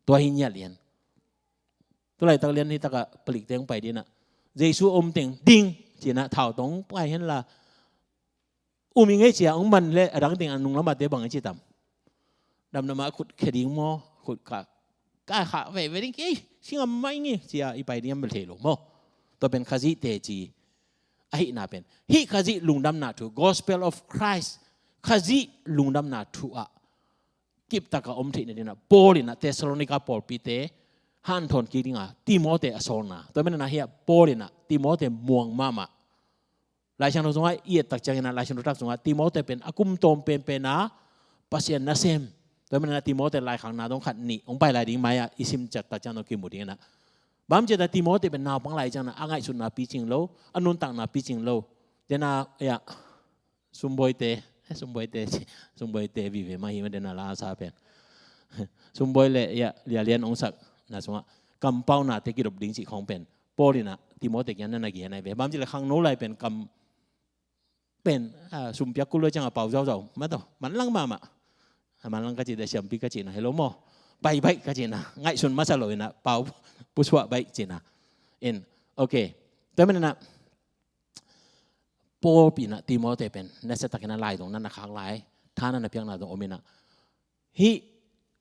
Tua hi ngiat lian. Tu laitak lian hi takah palikte hong pai ding in ah, Jesu om teng ding ci-in ah thau tawh hong pai hen la, um ing e ci-a hong man leh, a dang teng a nung lamahte bang i ci tam? Damdam a khut khia ding maw? Khut ka, ka khah veve ding, ei, si ngam mah ing e ci-a i pai ding hiam bel thei lo maw? Tua pen Khazih teci ahihna pen, hih Khazih lungdamna thu, Gospel of Christ, Khazih lungdamna thu ah kiptak a om theih nadingin ah Paul in ah Thessalonika pawlpite hanthawn kik dingin ah Timote a sawlna. Tua ahih manin ah hiah Paul in ah Timote muang mahmah. Lai Siangtho sungah i et tak ciangin ah, Lai Siangtho tak sungah Timote pen a kum tawm penpen a Pasian nasem. Tua ahih manin ah Timote laikhakna dong khat nih hong pai lai ding, mai-ah i sim ciat tak ciang dong kimu ding in ah. Bang hang hiam cih leh Timote pen naupang lai ciangin ah a ngaihsutna picing lo, a nuntakna picing lo. Dena, ya, Sumbawite, eh, Sumbawite, Sumbawite vive mah hi mah dena la sa pen. Sumbawi le, ya, Lia Lian hong sakna sungah kampaunate kidop ding cih khawng pen Paul in ah Timote kiang na na gen ahi ve. Bang hang hiam cih leh khangno lai pen kam pen, ah, sum piak kul lo ciangah pau zauzau mah tawh, manlang mahmah. Ah, manlang ka cih teh siampi ka cihna hi lo maw? Baih baih ka cihna, ngaihsun masa lo in ah pau pusuah baih cihna. In, okay. Tua ahih manin ah Paul in ah Timote pen nasiatakin ah lai dong na na khak lai, tha na na piakna dong om in ah, hih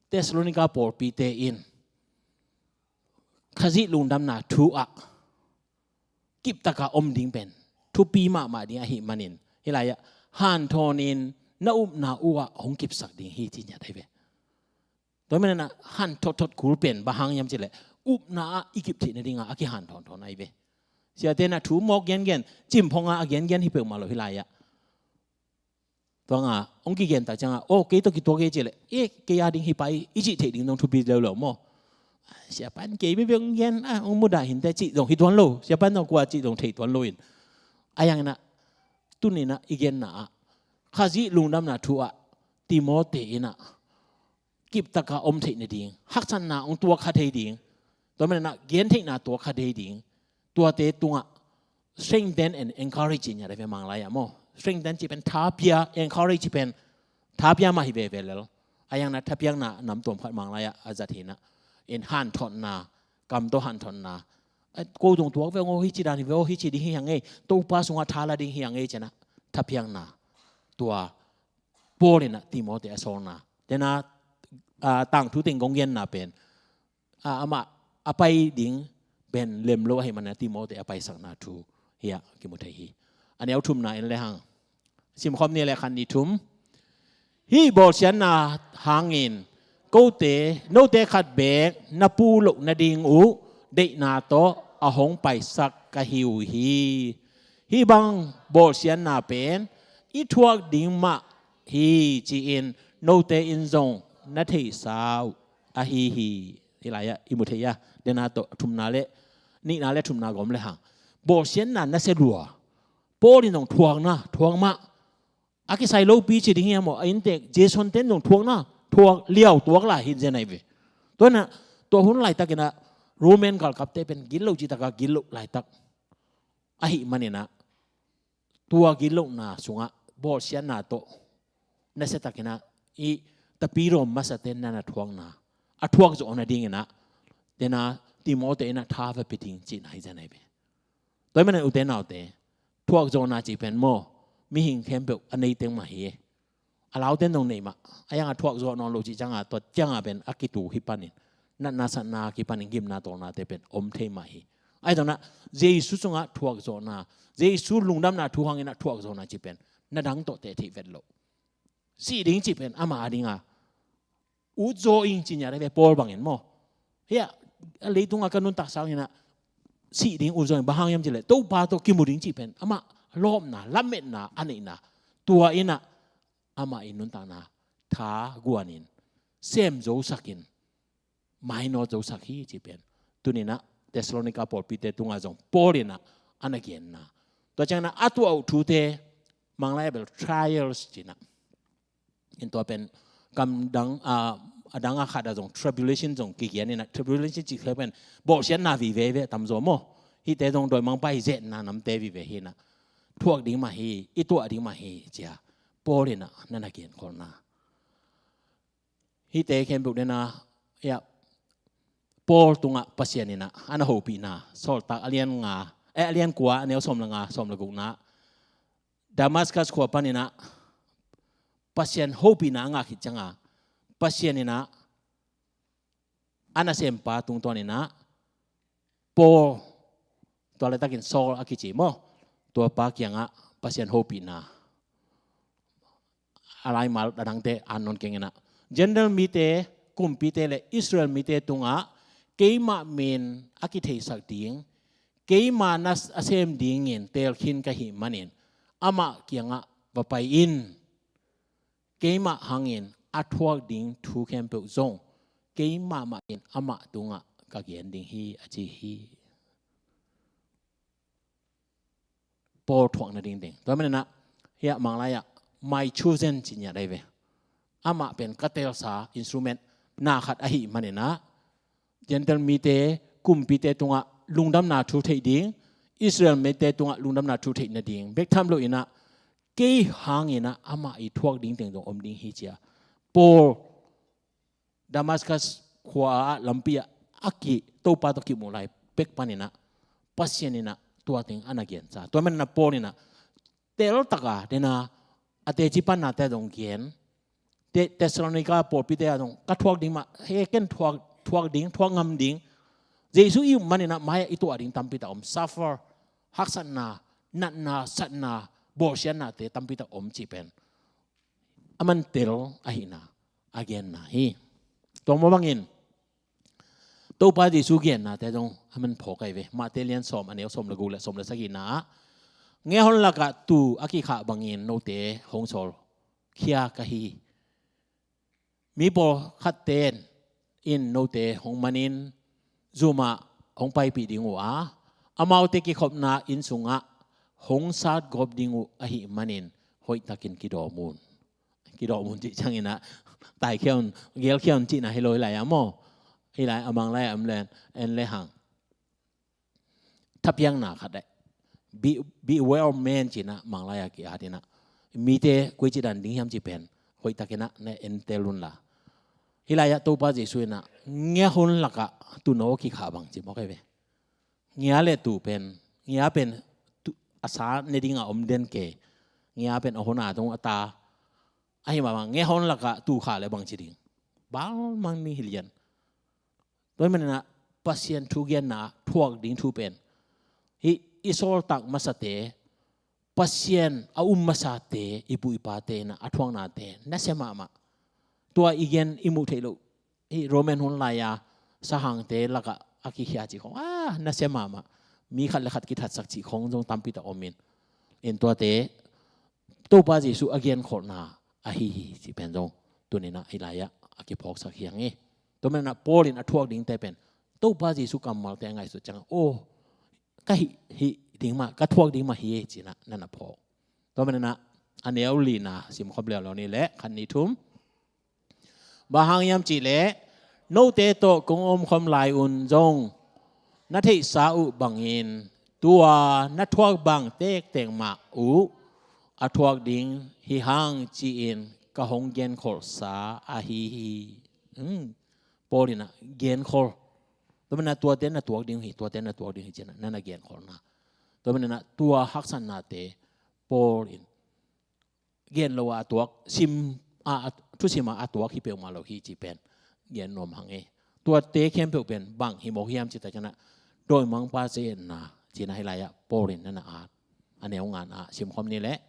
Thessalonika pawlpite in Khazih lungdamna thu ah kiptak a om ding pen thupi mahmah ding ahih manin, hih lai-ah hanthawnin na upna uh ah hong kipsak ding hi ci ngiat ahi ve. Tua ahih manin ah hanthawthawh kul pen bang hang hiam cih leh, upna ah i kip theih nadingin ah a kihanthawn thawn ahi ve. Siate in ah thu mawk gengen, cimphong a a gengen hi peuhmah lo hih lai-ah. Tua hangah hong kigen tak ciangah, oh, kei tawh kituak e cih leh, eh, kei a ding hi pah hi, i cih theih ding dong thupi leuleu maw? Siapa in kei mi bek hong gen, ah, hong mudah hi inteh cih zong hi tuan lo, siapa in zong kua cih zong thei tuan lo in. Ahi hangin ah, tuni-in ah i genna ah, Khazih lungdamna thu ah Timote in ah kiptak a om theih nading, haksatna hong tuak kha thei ding, tua ahih manin ah gentheihna tuak kha thei ding, tuate tungah strengthen and encourage in, ya, dai ve Manglai ah maw? Strengthen cih pen tha pia, encourage cih pen tha pia mah hi veve lel. A hiangna tha piakna nam tuam khat Mang lai-ah a zat hi na. In hanthotna, kam tawh hanthotna. Ko zong tuak ve aw, hi ci dan hi ve aw, hi ci ding hi hang ei. Topa sungah tha la ding hi hang ei ci-in ah tha piakna. Tua Paul in ah Timote a sawlna. Tena tangthu teng kong genna pen a, amah a pai ding pen lem lo ahih manin Timote a paisakna thu hi-ah kimu thei hi. A neu thumna en le hang. Simkhawm ni le khat nih thum. Hih bawlsiatna hangin kote, note khat beek na pu loh nading uh deihna tawh a hong paisak ka hi uh hi. Hih bang bawlsiatna pen i thuak ding mah hi ci-in note in zong na theihsa uh ahi hi. Hih lai-ah i mu thei a, dena tawh thumna le, nihna le thumna gawm le hang. Bawlsiatna nasia lua. Paul in zong thuakna, thuak mah. A kisai lopi ci ding hi a maw, a inntek, Jason ten zong thuakna, thuak liau tuak lai hi zen ai ve. Tua na, tua hun laitakin ah Roman galkapte pen gilo cih takah gilo laitak ahih manin ah tua gitlohna sungah bawlsiatna tawh nasia takin ah i tapi Rom masate'n na na thuakna, a thuak zawh nadingin ah, tena Timote in ah tha va pia ding cihna hi zen ai ve. Tua ahih manin ute naute, thuak zawhna cih pen maw, mihing khempeuh a nei teng mah hi. A laute'n zong nei mah. A hiangah thuak zawh nawn lo cih ciangah, tua ciangah pen a kitu hi panin, natna satna kipanin gimna tawlnate pen om thei mah hi. Ahi zongin ah Jesu sungah thuak zawhna, Jesu lungdamna thu hangin ah thuak zawhna cih pen na dang tawh teh theih vet loh. Sih ding cih pen amah a ding a ut zaw ing ci-in ah ve, Paul bangin maw. Hih a leitungah ka nuntak sangin ah sih ding ut zaw ing, bang hang hiam cih leh Topa tawh kimu ding cih pen amah lawpna, lametna a neihna. Tua in ah amah i nuntakna tha guanin, sem zosakin, mainawt zosak hi cih pen tuni-in ah Thessalonica pawlpite tungah zong Paul in ah a na genna. Tua ciangin ah a tuah uh thute, Mang lai-ah bel trials ci-in ah, in tua pen kam dang, a, a dang a khat ah zong tribulation zong kigen in ah, tribulation cih khit pen bawlsiatna vive ve tamzaw maw. Hihte zong dawimangpa hi zetna namte vive hi in ah, thuak ding mah hi, i tuah ding mah hi ci-a Paul in ah na na genkholhna. Hihte khempeuh dena, ya, Paul tungah Pasian in ah a na hopihna, Sawltak a lian nga, eh, a lian kua, a neu sawm le nga, sawm le gukna. Damascus khua panin ah Pasian hopihna a ngah khit ciangah, Pasian in ah a nasempa tungtawnin ah Paul, tua laitakin Saul a kici maw, tuapa kiangah Pasian hopihna a laimal a dangte an nawn keng in ah, Gentile mite, kumpite le Israel mite tungah keimah min a kitheisak ding, keima na a sem dingin teelkhin ka hih manin amah kiangah va pai in. Keimah hangin a thuak ding thu khempeuh zong keimah mah in amah tungah ka gen ding hi, a ci hi. Paul thuak nading teng. Tua manin ah, hiah Mang lai-ah, my chosen ci ngiat ahi ve. Amah pen ka teelsa instrument na khat ahih manin ah, Gentile mite, kumpite tungah lungdamna thu theih ding, Israel mite tungah lungdamna thu theih nading bek tham loin ah, kei hangin ah amah i thuak ding teng zong om ding hi ci-a Paul Damascus khua-ah lampi-ah a ki, Topa tawh kimuh lai pek panin ah, Pasian in ah tua teng a na gensa. Tua manin ah Paul in ah teltak a, dena, a teci pannate zong gen, Te-, Thessalonica pawlpite ah zong, ka thuak ding mah, he ken thuak, thuak ding, thuak ngam ding. Jesu i um manin ah mai-ah i tuah ding tampi tak om, suffer, haksatna, natna, satna, bawlsiatnate tampi tak om cih pen a man tel ahihna a genna hi. Tua mah bangin Topa Jesu gennate zong a man phawk ahi ve. Matthai lian sawm, a neu sawm le guk le sawm le sagihna ah, ngeihon lakah tuu a kikhah bangin note hong sawlkhia ka hi. Mi pawlkhatte in note hong manin zumah hong paipih ding uh a, amaute kikhopna inn sungah hong satgawp ding uh ahih manin hoihtakin kidawm un. Kidawm un cih ciangin ah, taikhia un, gelkhia un cihna hi lo, hih lai-ah maw. Hih lai-ah, a Mang lai-ah om len, en le hang. Thapiakna khat eh. Be, be aware of men ci-in ah Manglai-a ki-at in ah, mite koici dan ding hiam cih pen hoihtakin ah na entel un la. Hih lai-ah Topa Jesu in ah ngiahon lakah tuuno kikhah bang ci mawk hi ve. Ngia le tuu pen, ngia pen tu-, a sa ne dingah om den kei. Ngia pen a hon a dong a ta ahi mahmah, ngiahon lakah tuu khah le bang ci ding. Balmang ni hi lian. Tua hi manin ah Pasian thugenna thuak ding thu pen, hih i sawltak masate, Pasian a um masate, i pu i pate in ah a thuaknate nasia mahmah. Tua i gen i muh theih loh, hih Roman hun lai-a sahangte lakah a kikhia cih khong, ah, nasia mahmah. Mi khat le khat kithatsak cih khong zong tampi tak om in. In tuate Topa Jesu a genkholhna ahi hi cih pen zong tuni-in ah hih lai-ah a kiphawksak hi hang e. Tua manin ah Paul in a thuak dingte pen Topa Jesu kammalte a ngaihsut ciangah, aw, ka hih, hih ding mah, ka thuak ding mah hi e ci-in ah na na phawk. Tua manin ah a neu lina simkhop leuleu ni leh, khat, nih, thum. Bang hang hiam cih leh, note tawh kong omkhawm lai-un zong na theihsa uh bangin tua na thuak bang tektek mah uh a thuak ding hi hang ci-in ka hong genkholhsa ahi hi. Hmm. Paul in ah genkhol. Tua manin ah tuate na tuak ding hi, tuate na tuak ding hi ci-in ah na na genkholhna. Tua manin ah tua haksatnate Paul in gen lo a tuak, sim a, a, thusim a, a tuak hi peuhmah lo hi cih pen gen nuam hang e. Tuate khempeuh pen bang hi mawk hiam cih tak ciangin ah, dawimangpa ze-etna ci-in ah hih lai-ah Paul in na na at. A neu ngana simkhawm ni leh,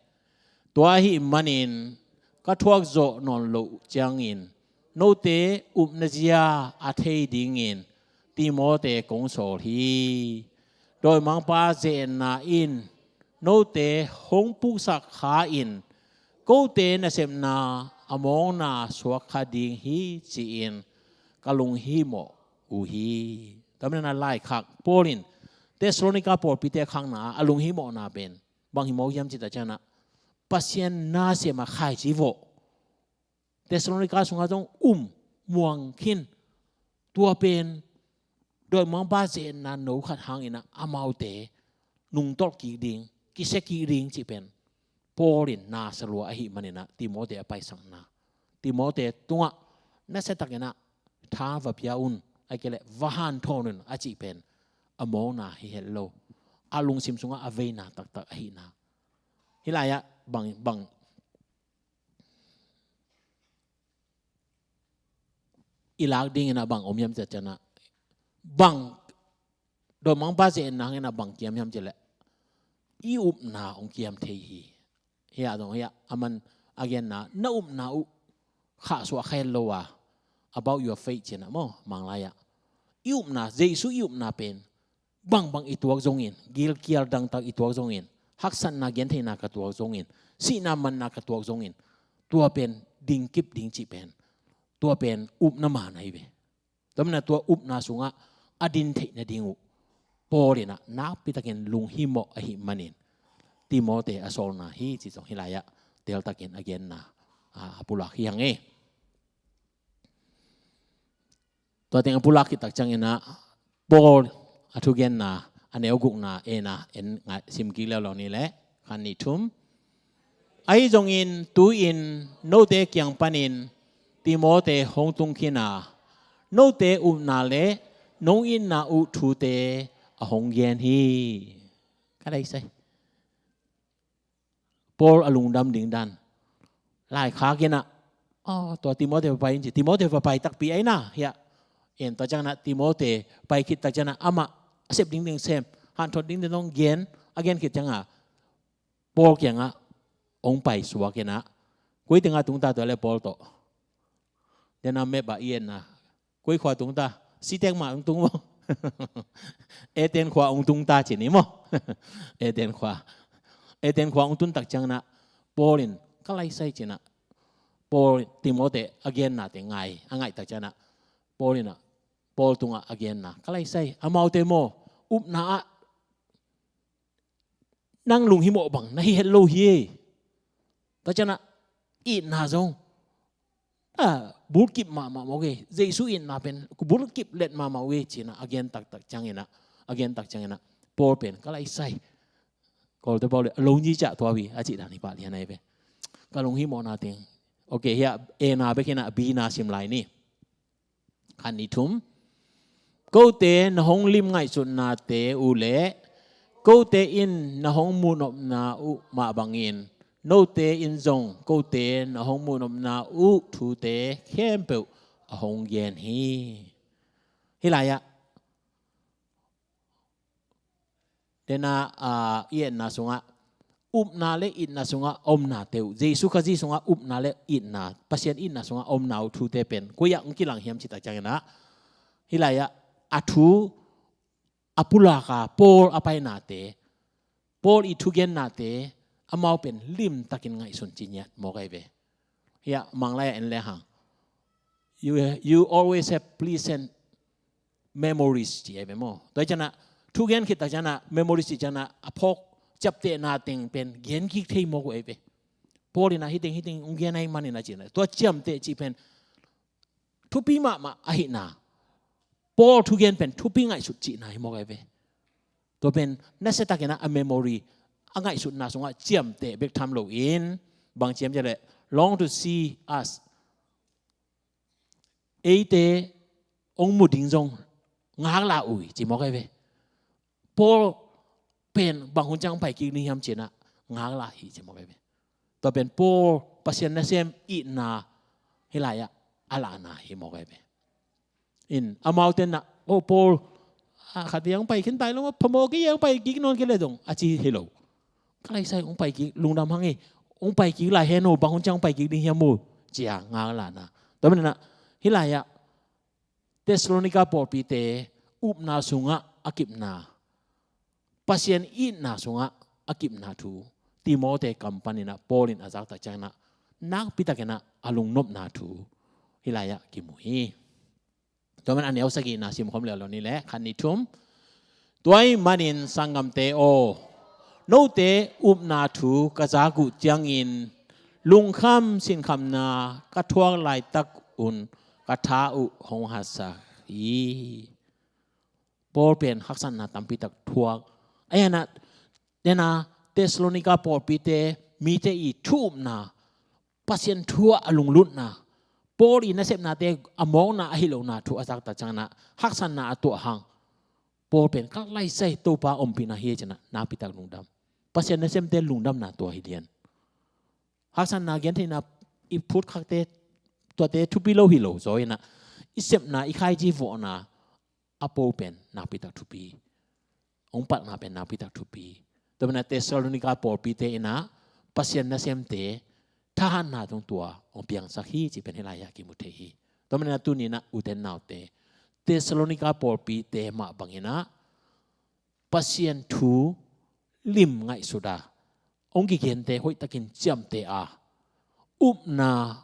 tua ahih manin ka thuak zawh nawn loh ciangin note upna zia a thei dingin Timote kong sawl hi. Dawimangpa ze-etna in note hong puksak kha in, kote nasepna a mawngna suak kha ding hi ci-in ka lunghimawh uh hi. Tua manin ah laikhak Paul in Thessalonika pawlpite khakna ah a lunghimawhna pen bang hi mawk hiam cih tak ciangin ah, Pasian nasem a khaici vawh Thessalonika sungah zong um muang khin. Tua pen dawimangpa ze-etna no khat hangin ah amaute nungtolh kik ding, kisia kik ding cih pen Paul in na sa lua ahih manin ah Timote a paisakna, Timote tungah nasiatakin ah tha va pia un, ahih kei leh va hanthawn un a cih pen a mawngna hi het lo. A lungsim sungah a veina taktak ahihna. Hih lai-ah bang, bang i lak dingin ah bang om hiam cih tak ciangin ah, bang dawimangpa ze-etna hangin ah bang kiam hiam cih leh, i upna hong kiam thei hi. Hiah zong hiah a man a genna, na upna uh khahsuah kha het lo a, about your faith ci-in ah maw, Manglai-ah. I upna, Jesu i upna pen bangbang i tuak zongin, gilkial dangtak i tuak zongin, haksatna gentheihna ka tuak zongin, sihna manna ka tuak zongin, tua pen dingkip ding cih pen, tua pen upna man ahi ve. Tua manin ah tua upna sungah a din theih nading uh Paul in ah nakpitakin lunghimawh ahih manin Timote a sawlna hi cih zong hih lai-ah teltakin a genna, a, a pulak hi hang e. Tua teng a pulak khit tak ciangin ah Paul a thugenna a neu gukna en a, en ngai, sim kik leuleu ni leh, khat, nih, thum. Ahi zongin tu-in note kiang panin Timote hong tung khin a, note upna le nong itna uh thute a hong gen hi. Ka dai sai. Paul a lungdam ding dan. Laikhak in ah, aw, tua Timote va pai in ci, Timote va pai takpi ahi na, hiah. En tua ciangin ah Timote pai khit tak ciangin ah amah a sep dingding sem, hanthot dingding dong gen, a gen khit ciangin ah Paul kiangah hong pai suak in ah, koi tengah tung ta tua leh Paul tawh. Tua na map ah i en a, koi khua tung ta, sitek mah hong tung maw. Eden khua hong tung ta ci ni maw. Eden khua. Eden khua hong tun tak ciangin ah Paul in ka lai sai ci-in ah, Paul, Timote a genna teng ngai, a ngaih tak ciangin ah Paul in ah, Paul tungah a genna ka lai sai. Amaute maw, upna ah nang lunghimawh bang na hi het lo hi. Tua ciangin ah itna zong, a, bulkip mahmah mawk e. Jesu itna pen bulkip let mahmah uh e ci-in ah a gen taktak ciangin ah, a gen tak ciangin ah Paul pen ka lai sai. Kawlte pau le a lo ni ciah tua wi a cih dan hi pah lian ahi ve. Ka lunghimawhna teng. Ok, hiah A na bek hi na, B na sim lai ni. Khat, nih, thum. Kote na hong lim ngaihsutnate uh le kote in na hong muhnopna uh mah bangin note in zong kote na hong muhnopna uh thute khempeuh a hong gen hi. Hih lai-ah dena, ah, i etna sungah upna le itna sungah a omnate uh, Jesu Khazih sungah upna le itna, Pasian itna sungah a omna uh thute pen koi-ah hong kilang hiam cih tak ciangin ah, hih lai-ah a thu a pulaka Paul a painate, Paul i thugennate amau pen limtakin ngaihsun ci ngiat mawk ahi ve. Hiah Manglai-ah en le hang, you, you always have pleasant memories ci ahi ve maw. Tua hi ciangah thugen khit tak ciangah memories ci ciangah a phawk ciaptehna teng pen gen kik thei mawk uh ahi ve. Paul in ah hih teng hih teng hong gen ahih manin ah ci-in ah tua ciamteh cih pen thupi mahmah ahihna, Paul thugen pen thupi ngaihsut cihna hi mawk ahi ve. Tua pen nasiatakin ah a memory, a ngaihsutna sungah ciamteh bek tham loin, bang ci hiam cih leh, long to see us, eite hong mu ding zong ngaklah uh hi ci mawk ahi ve. Paul pen bang hun ciang pai kik ding hiam ci-in ah ngaklah hi ci mawk ahi ve. Tua pen Paul Pasian nasem itna hih lai-ah a lahna hi mawk ahi ve. In, amaute na, "Oh Paul, ah, khat vei hong pai khin tai lo, phamawh kei, hong pai kik nawn kei leh dong," a ci hi lo. "Ka lai sai, hong pai kik, lungdam hang ei, hong pai kik lai hen aw, bang hun ciang hong pai kik ding hiam aw," ci-a ngaklah na. Tua manin ah hih lai-ah Thessalonica pawlpite upna sungah a kipna, Pasian itna sungah a kipna thu Timote kam panin ah Paul in a zak tak ciangin ah nakpi takin ah a lungnopna thu hih lai-ah kimu hi. Tua manin a neu sagihna simkhawm leuleu ni leh, khat, nih, thum. Tua ahih manin sanggamte aw, note upna thu ka zak uh ciangin lungkham sinkhamna ka thuak laitak un ka tha uh hong hasak hi. Paul pen haksatna tampi tak thuak. Ahi zongin ah dena Thessalonica pawlpite mite i thu upna, Pasian thu ah a lunglutna, Paul i nasepnate a mawkna ahi lohna thu a zak tak ciangin ah haksatna a tuah hang, Paul pen, "Ka lai sai, Topa ompihna hi ei," ci-in ah nakpi tak lungdam. Pasian nasemte lungdamna tua hi lian. Haksatna, gentheihna i phutkhakte, tuate thupi lo hi lo zaw in ah, i sepna, i khaici vawhna a po pen nakpi tak thupi, hong palhna pen nakpi tak thupi. Tua manin ah Thessalonica pawlpite in ah Pasian nasemte thahatna tungtawn hong piangsak hi cih pen hih lai-ah kimu thei hi. Tua manin ah tuni-in ah ute naute, Thessalonica pawlpite mah bangin ah Pasian thu lim ngaihsut a, hong kigente hoihtakin ciamteh a, upna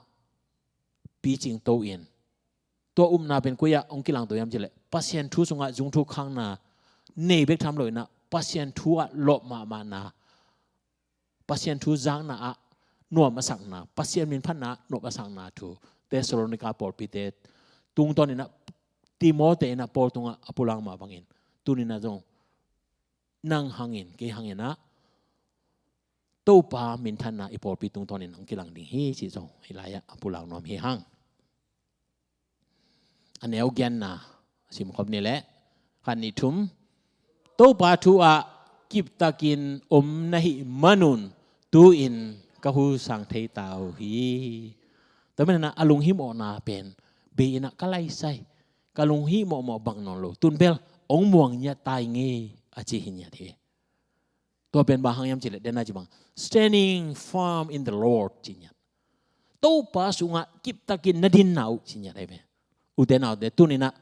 picing to in, tua upna pen koi-ah hong kilangto hiam cih leh, Pasian thu sungah zungthuk khakna nei bek tham loin ah, Pasian thu ah lawp mahmahna, Pasian thu zakna ah nuam a sakna, Pasian minphatna ah nuam a sakna thu Thessalonica pawlpite tungtawnin ah, Timote in ah Paul tungah a pulak mah bangin, tuni-in ah zong nang hangin, kei hangin ah Topa minthanna i pawlpi tungtawnin hong kilang ding hi cih zong hih lai-ah a pulak nuam hi hang. A neu giatna simkhawm ni leh, khat, nih, thum. Topa thu ah kiptakin om na hih manun tu-in ka hu sang thei ta uh hi. Tua manin ah a lunghimawhna pen bei in ah, "Ka lai sai, ka lunghimawhmawh bang nawn lo, tun bel hong muang ngiat ta ing ei," a ci hi ngiat hi. Tua pen bang hang hiam cih leh, dena ci bang, "Standing firm in the Lord," ci ngiat. Topa sungah kiptakin na dinna uh ci ngiat ahi ve. Ute naute, tuni-in ah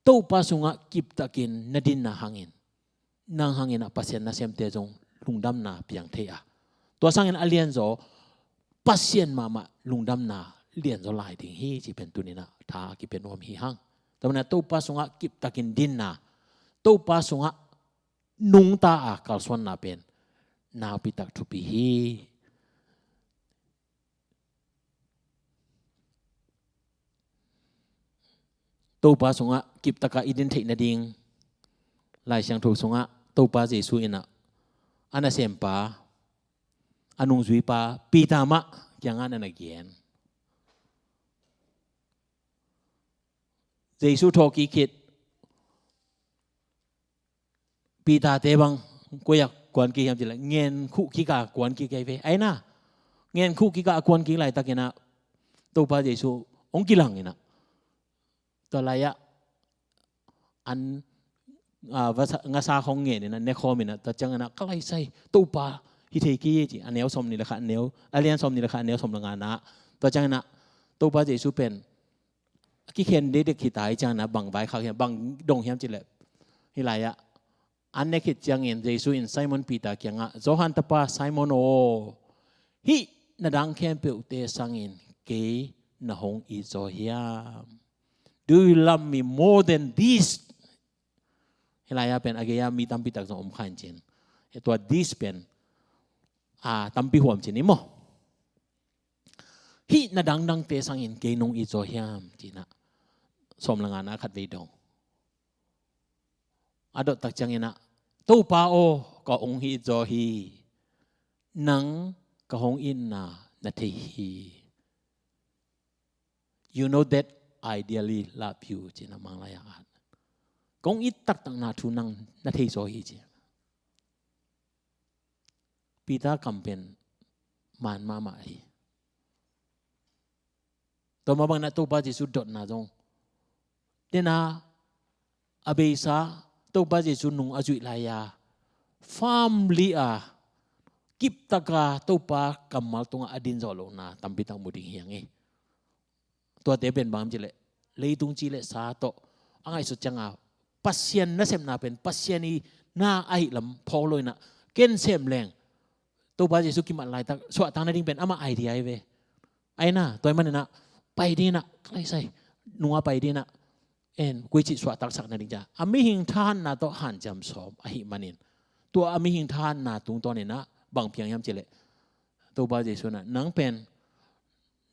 Topa sungah kiptakin na dinna hangin, nang hangin ah Pasian nasemte zong lungdamna piang thei a, tua sangin a lianzaw Pasian mahmah lungdamna lianzaw lai ding hi cih pen tuni-in ah tha a kipia nuam hi hang. Tua manin ah Topa sungah kiptakin dinna, Topa sungah nungta a kalsuanna pen nakpi tak thupi hi. Topa sungah kiptak a i din theih nading, Lai Siangtho sungah Topa Jesu in ah a nasempa, a nungzuipa Peter mah kiangah na na gen. Jesu thawhkik khit Peter te bang koi-ah kuan kik hiam cih leh ngen khuh kikah kuan kik hi ve. Ai na, ngen khuh kikah a kuan kik laitakin ah Topa Jesu hong kilang in ah, tua lai-ah an, a, vasa, ngasa khawng ngen in ah, ne khawm in ah, tua ciangin ah ka lai sai, Topa hi thei kei ci, a neu sawmnih le khat, a neu, a lian sawmnih le khat, a neu sawm le nga-na. Tua ciangin ah Topa Jesu pen a kikhen dekdek hi ta hi ciangin ah bang vaikhak hiam, bang dong hiam cih leh, hih lai-ah an ne khit ciangin Jesu in Simon Peter kiangah, Johan tapa Simon aw, hih na dang khempeuhte sangin kei na hong it zaw hiam? Do you love me more than this? Hih lai-ah pen a gei-ah mi tampi tak zong om kha in cin. Tua this pen a tampi huam cin hi maw. Hih na dangdangte sangin kei nong it zaw hiam? Ci-in ah sawm le nga-na khatvei dong. A dot tak ciangin ah, Topa aw, ka hong it zaw hi. Nang ka hong itna na thei hi. You know that I dearly love you, ci-in ah Manglai-ah at. Kong it taktakna thu nang na thei zaw hi, ci. Peter kam pen man mahmah hi. Tua mah bangin ah Topa Jesu dotna zong, dena a beisa Topa Jesu nung a zuih lai-a, family a kiptaka Topa kammal tungah a din zawh lohna tampi tak mu ding hi hang hi. Tuate pen bang hiam cih leh, leitung ci le sa tawh a ngaihsut cianga Pasian nasepna pen Pasian i na ahi lam phawk lo in ah, ken sem leng Topa Jesu kimat laitak suahtak nading pen amah idea hi ve. Ai na, tua ahih manin ah pai ding in ah, ka lai sai, nunga pai ding in ah, en, koi cih suahtaksak nading ci-a a mihing thahatna tawh hanciam sawm ahih manin, tua a mihing thahatna tungtawn in ah bang piang hiam cih leh, Topa Jesu in ah, nang pen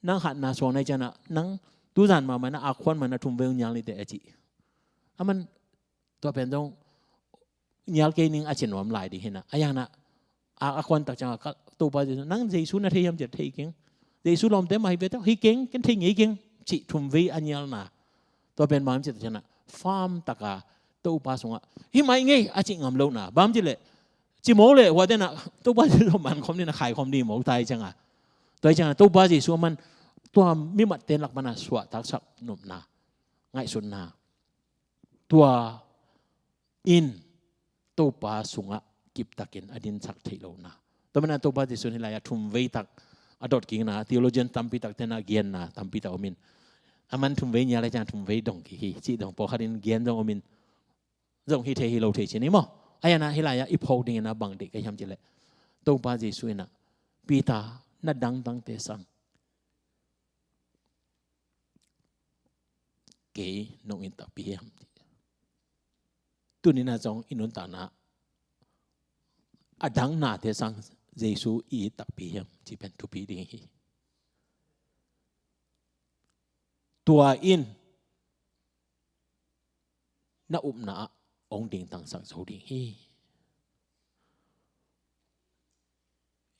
nang hatna suang na hih ciangin ah, nang tuzan mahmah in ah, a khuan mah in ah thumvei hong nial ni teh, a ci. Aman tua pen zong nial kei ning a ci nuam lai ding hi in ah, a yang in ah, a, a khuan tak ciangah, ka, Topa Jesu, nang Jesu na thei hiam cih leh, thei keng. Jesu lawmte mah hi ve teh, hi keng, ken thei ngei keng, cih thumvei a nialna. Tua pen bang hiam cih tak ciangin ah, famtaka Topa sungah, hi mai ngei a cih ngam lohna. Bang hiam cih leh, cimawk leh huate in ah Topa Jesu man khawm ding in ah, khai khawm ding mawk ta hi cianga. Tua hi cianga Topa Jesu aman tua mimatte lak pana suahtaksak nopna, ngaihsutna, tua in Topa sungah kiptakin a dinsak theih lohna. Tua manin ah Topa Jesu in hih lai-ah thumvei tak a dot kikna, theologian tampi takte in ah genna tampi tak om in, aman thumvei nial hi ciang thumvei dong kik hi, cih dong pawlkhat in gen zong om in, zong hi thei hi lo thei cin hi maw. A yang in ah hih lai-ah i phawk ding in ah bang deih ka hiam cih leh, Topa Jesu in ah, Peter, na dangdangte sang kei nong it takpi hiam? Tuni in ah zong i nuntakna a dang nate sang Jesu i it takpi hiam, cih pen thupi ding hi. Tua in na upna ah hong dingtangsak zo ding hi.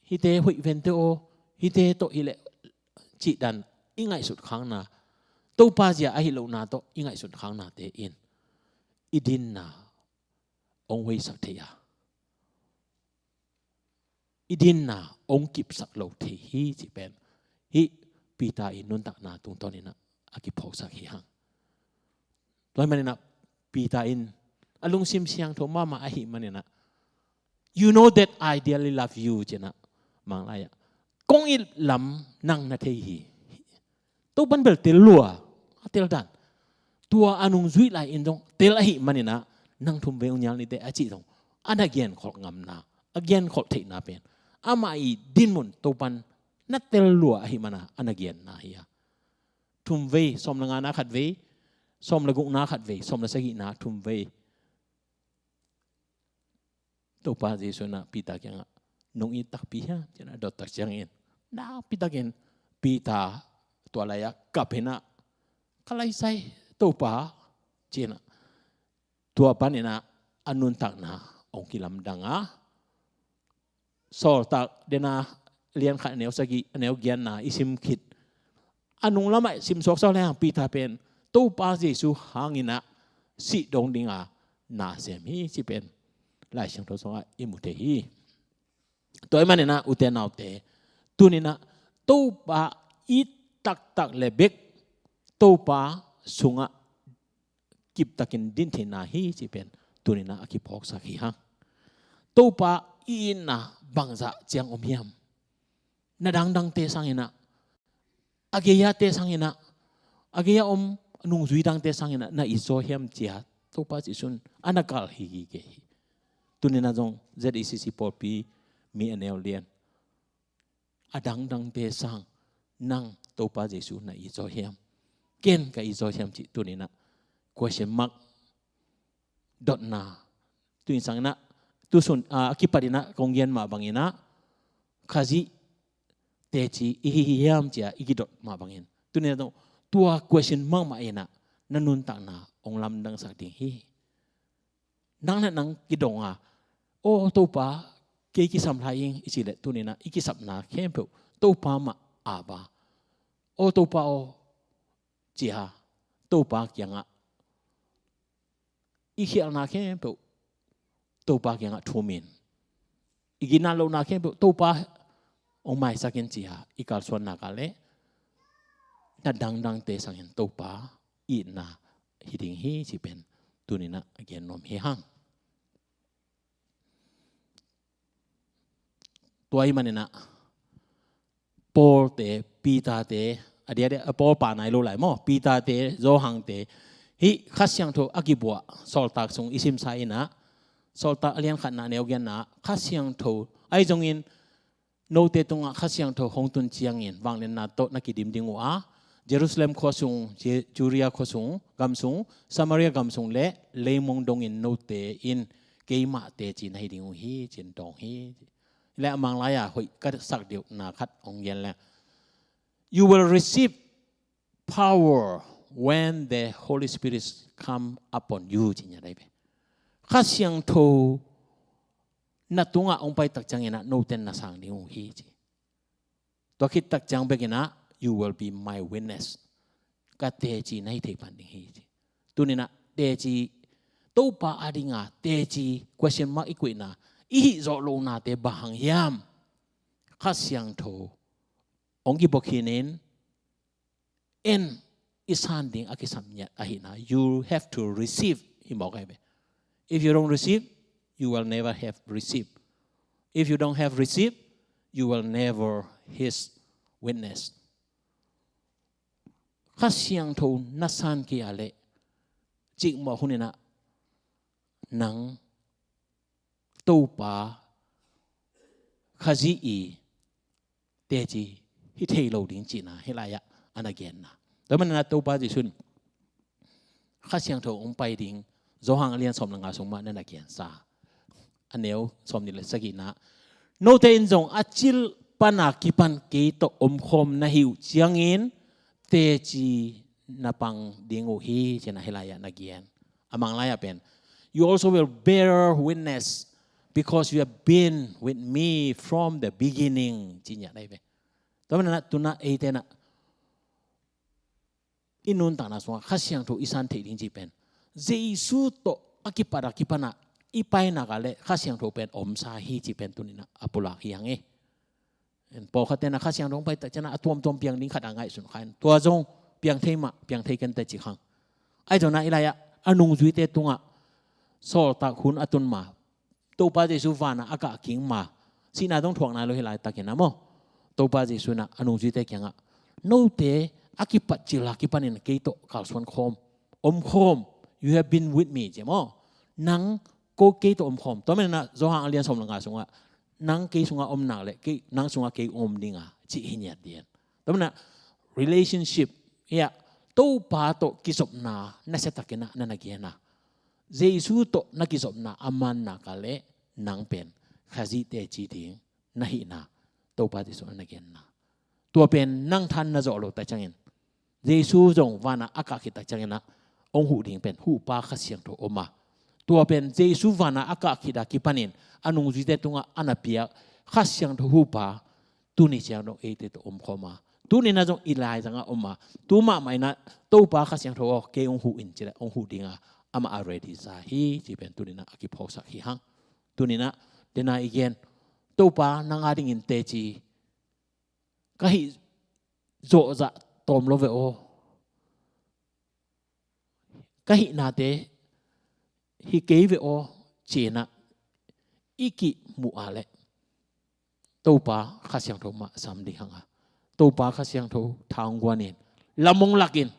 Hihte hoih vente aw, hihte tawh hileh cih dan i ngaihsut khakna, Topa zia ahi lohna tawh i ngaihsut khaknate in i dinna hong hoihsak thei a, i dinna hong kipsak lo thei hi, cih pen hih Peter i nuntakna tungtawn in ah a kiphawksak hi hang. Tua ahih manin ah Peter in a lungsim siangtho mahmah ahih manin ah, "You know that I dearly love you," ci-in ah Manglai-ah, "Kong it lam nang na thei hi." Topa'n bel tel lua, a tel dan. Tua a nungzuih lai-in zong tel ahih manin ah, "Nang thumvei hong nial ni teh," a cih zong a na genkholh ngamna, a genkholh theihna pen amah i dinmun Topa'n na tel lua ahih manin ah a na genna hi a. Thumvei, sawm le ngana khatvei, sawm le gukna khatvei, sawm le sagihna thumvei, Topa Jesu in ah Peter kiangah, "Nong it takpi hiam?" ci-in a dot tak ciangin, nakpi takin Peter tua lai-ah kap in ah, "Ka lai sai, Topa," ci-in ah, tua panin ah a nuntakna hong kilamdang a, Sawltak den a lian khat a neu sagih, a neu giatna i sim khit, a nung lamah sim suaksuak le hang Peter pen Topa Jesu hang in ah sih dong ding a na sem hi ci pen Lai Siangtho sungah i mu thei hi. Tua ahih manin ah, ute naute, tuni in ah Topa it taktak le bek Topa sungah kiptakin din theihna hi ci pen tuni in ah a kiphawksak hi hang. Topa i itna bangzah ciang om hiam? Na dangdangte sang in ah, a gei-ate sang in ah, a gei-a om nungzui dangte sang in ah na it zaw hiam ci-a Topa Jesu in a na kalh hi hi kei hi. Tuni in ah zong Z E C C pawlpi mi a neu lian, a dangdangte sang nang Topa Jesu na it zaw hiam? Ken ka it zaw hiam cih tuni in ah question mark dotna. Tuni sang in ah, tu sun, a, a kipat in ah kong gen mah bangin ah, Khazih teci i hi hiam ci-a i kidot mah bangin, tuni in ah tua question mark mah in ah na nuntakna hong lamdangsak ding hi. Nang le nang kidong a, "Aw Topa, kei kisam lai ing," i cih leh tuni in ah i kisapna khempeuh Topa mah a ba. "Aw Topa aw," ci-a Topa kiangah i khialhna khempeuh Topa kiangah thum in, i ginat lohna khempeuh Topa hong maisak in ci-a i kalsuan nak leh, na dangdangte sang in Topa itna hi ding hi ci pen tuni in ah a gen nuam hi hang. Tua ahih manin ah Paul te, Peter te, a diakdiak, a, Paul pa nai lo lai maw, Peter te, Johan te, hih Kha Siangtho a kibuak Sawltak sung i simsa in ah, Sawltak a lian khatna a neu giatna, Kha Siangtho, ahi zongin note tungah Kha Siangtho hong tun ciangin vangliatna tawh na kidim ding uh a, Jerusalem khua sung, Je-, Judea khua sung, gam sung, Samaria gam sung le leimong dongin note in keimah teci na hi ding uh hi ci-in dawng hi. Le a Manglai-a hoih ka sak deuhna khat hong gen le, "You will receive power when the Holy Spirit come upon you," ci-in a dai ve. Kha Siangtho na tungah hong pai tak ciangin ah note in na sang ding uh hi ci. Tua khit tak ciang bek in ah, "You will be my witness." Ka teci na hi thei pan ding hi ci. Tuni in ah teci, Topa a ding a teci, question mark i koihna, i hih zawh lohnate bang hang hiam? Kha Siangtho hong kibuak khin in, en i san ding a kisam ngiat ahihna, you have to receive, hi mawk ahi ve. If you don't receive, you will never have received. If you don't have received, you will never his witness. Kha Siangtho na san kei a leh, cikmawh hun in ah nang Topa Khazih i teci hi thei lo ding cihna hih lai-ah a na genna. Tua manin ah Topa Jesu in Kha Siangtho hong pai ding Johan a lian sawm le nga sung mah na na gensa, a neu sawmnih le sagihna, "Note in zong a cil pan a kipan kei tawh omkhawm na hi uh ciangin teci na pang ding uh hi," ci-in ah hih lai-ah na gen. A Manglai-ah pen, "You also will bear witness because you have been with me from the beginning," ci ngiat ahi ve. Tua manin ah tu-in ah eite in ah i nuntakna sungah Kha Siangtho i san theih ding cih pen, Jesu tawh a kipat a kipan ah i pai nak leh Kha Siangtho pen omsa hi cih pen tuni-in ah a pulak hi hang e. Pawlkhatte in ah Kha Siangtho hong pai tak ciangin ah a tuamtuam piang ding khat a ngaihsun kha in, tua zong piang thei mah, piang thei kei inteh ci khang. Ahi zongin ah hih lai-ah a nungzuite tungah sawltak hun a tun ma, Topa Jesu van ah a kah kik ma, sihna zong thuak nai lo hi laitakin ah maw, Topa Jesu in ah a nungzuite kiangah, "Note a kipat cil a kipanin kei tawh kalsuan khawm, om khawm, you have been with me," ci maw. Nang, ko, kei tawh om khawm. Tua manin ah Johan a lian sawm le nga sungah, "Nang kei sungah om nak leh kei, nang sungah kei om ding a," cih hi ngiat ding. Tua manin ah relationship, hiah Topa tawh kizopna nasia takin ah na na gen a, Jesu tawh na kizopna a man nak leh nang pen Khazih teci ding na hihna Topa Jesu in ah na genna. Tua pen nang than na zawh loh tak ciangin, Jesu zong van ah a kah khit tak ciangin ah hong huh ding pen huhpa Kha Siangtho om a, tua pen Jesu van ah a kah khit a kipanin a nungzuite tungah a na piak Kha Siangtho huhpa tuni ciang dong eite tawh om khawm a, tuni-in ah zong i laizangah om a, tu mahmah in ah Topa Kha Siangtho aw, kei hong huh in ci leh hong huh ding a, amah a ready sa hi cih pen tuni-in ah a kiphawksak hi hang. Tuni-in ah dena i gen, Topa nang a dingin teci ka hih zawhzah tawm lo ve aw, ka hihnate hi kei ve aw, ci-in ah i kimuh a leh Topa Kha Siangtho mah sam ding hang a, Topa Kha Siangtho tha hong guan in, lam hong lak in,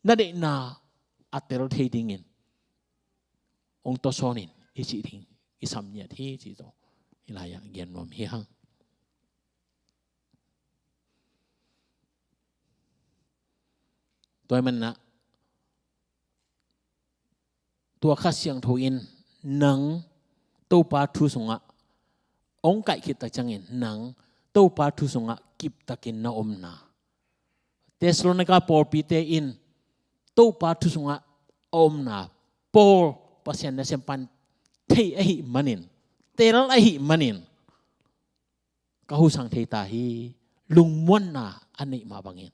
na deihna a tel thei dingin hong tawsawn in i cih ding i sam ngiat hi cih tawh i lai-ah gen nuam hi hang. Tua ahih manin ah tua Kha Siangtho in nang Topa thu sungah hong kaih khit tak ciangin nang Topa thu sungah kiptakin na omna, Thessalonika pawlpite in Topa thu sungah a omna, Paul Pasian nasem pan thei ahih manin, tel ahih manin ka huhsang thei ta hi, lungmuanna a neih mah bangin,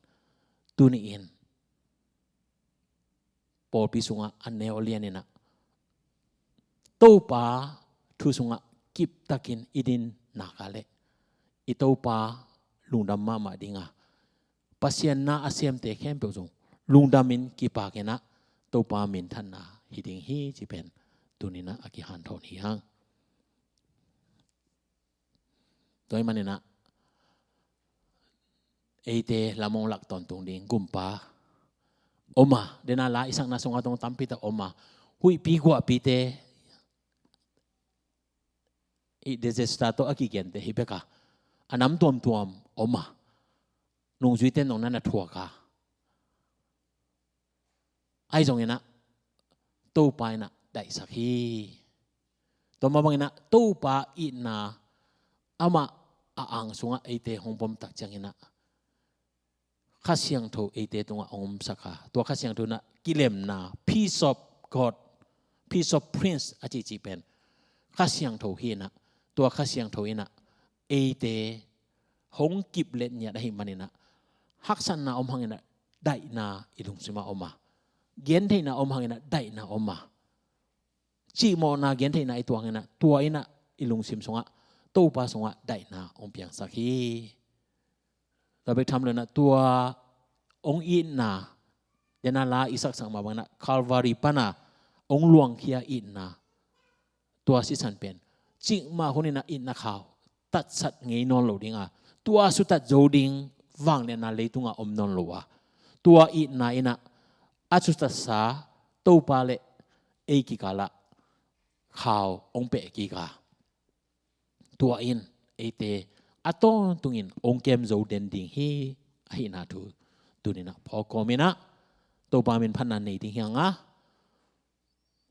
tuni-in pawlpi sungah a neu a lian in ah Topa thu sungah kiptakin i din nak a leh i Topa lungdam mahmah ding a, Pasian na a semte khempeuh zong lungdamin kipakin ah Topa minthanna hi ding hi cih pen tuni-in ah a kihanthawn hi hang. Tua ahih manin ah eite lam hong lak tawntung ding gumpa om a, dena la i sakna sungah tong tampi tak om a, huihpi guahpite i disaster tawh a kigente hi bek a, a nam tuamtuam om a, nungzuite nong na na thuak a, ahi zongin ah Topa in ah daihsak hi. Tua mah bangin ah Topa itna amah a ang sungah eite hong pom tak ciangin ah Kha Siangtho eite tungah hong omsak a, tua Kha Siangtho in ah kilemna, peace of God, peace of Prince a cihcih pen Kha Siangtho hi in ah, tua Kha Siangtho in ah eite hong kip let ngiat ahih manin ah haksatna om hangin ah daihna i lungsim ah om a, gentheihna om hangin ah daihna om a, cihmawhna gentheihna i tuak hangin ah tua in ah i lungsim sungah Topa sungah daihna hong piangsak hi. Tua bek tham lo in ah tua hong itna, dena la i saksak mah bangin ah Calvary pan a hong luangkhia itna, tua sisan pen cikmah hun in ah itna khau tatsat ngei nawn lo ding a, tua suttat zo ding vangliatna leitungah om nawn lo a, tua itna in ah a suttatsa Topa le ei kikalah khau hong peh kik a, tua in eite a tawntungin hong kem zo den ding hi ahihna thu tuni-in ah phawk kawmin ah Topa min phatna nei ding hi hang a,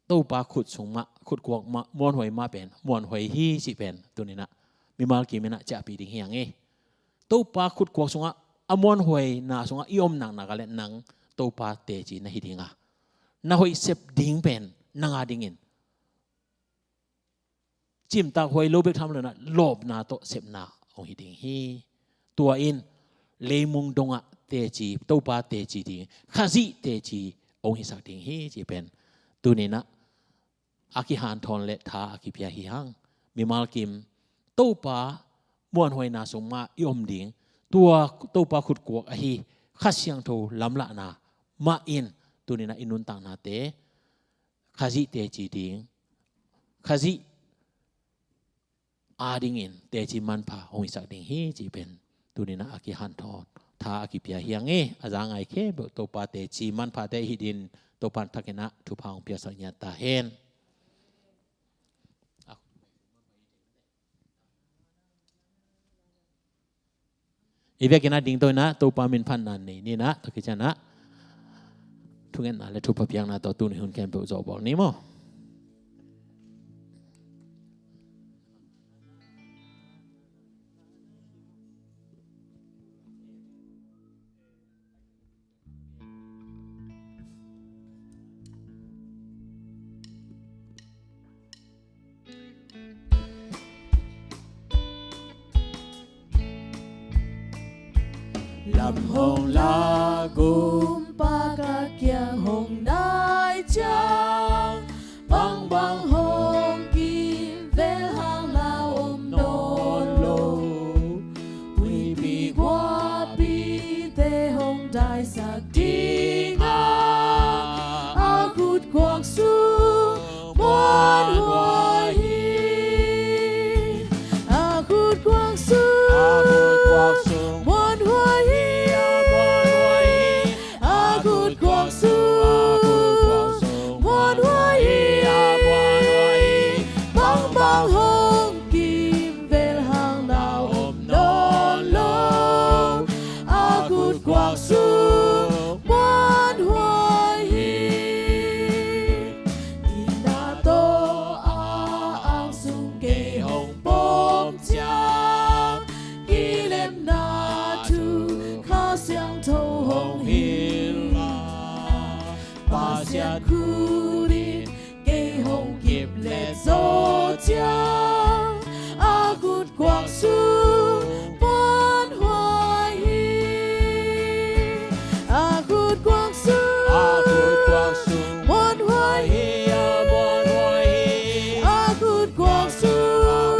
Topa khut sung mah, khut kuak mah, muanhuai mah pen muanhuai hi cih pen tuni-in ah mimal kimin ah ciahpih ding hi hang e. Topa khut kuak sungah, a muanhuaina sungah i om naknak a leh nang Topa teci na hi ding a, na hoih sep ding pen nang a dingin cimtak huai lo bek tham lo in ah lawpna tawh sepna hong hi ding hi. Tua in leimung dongah teci, Topa teci ding, Khazih teci hong hisak ding hi cih pen tuni-in ah a kihanthawn le tha a kipia hi hang. Mimal kim Topa muanhuaina sung mah i om ding, tua Topa khut kuak ahi Kha Siangtho lamlahna mah in tuni-in ah i nuntaknate Khazih teci ding, Khazih a dingin teci manpha hong hisak ding hi cih pen tuni-in ah a kihanthawn tha a kipia hi hang e. A za ngai khempeuh Topa teci manphate hi dingin Topa in thakin ah thupha hong piasak ngiat ta hen. I biakinn ah dingto in ah Topa min phatna nei ni in ah, tua khit ciangin ah thungetna le thupha piakna tawh tuni hun khempeuh zawhbawl ni maw. Hong la kumpa ka kiang hong nai ciang, bangbang hong kimvel hang lau om nawn lo. Huipi guahpite hong daisak ding a, a khut kuang sung muanhuai hi. A khut kuang sung muanhuai hi. A khut kuang sung muanhuai hi. Bangbang hong kimvel hang lau om nawn lo. A khut kuang sung muanhuai hi. Inn a tawh a ang sung kei hong pom ciang, kilemna thu Kha Siangtho hong hilh a, Pasian khut in kei hong kip let zawh ciang, a khut kuang sung muanhuai hi. A khut kuang sung muanhuai hi. A khut kuang sung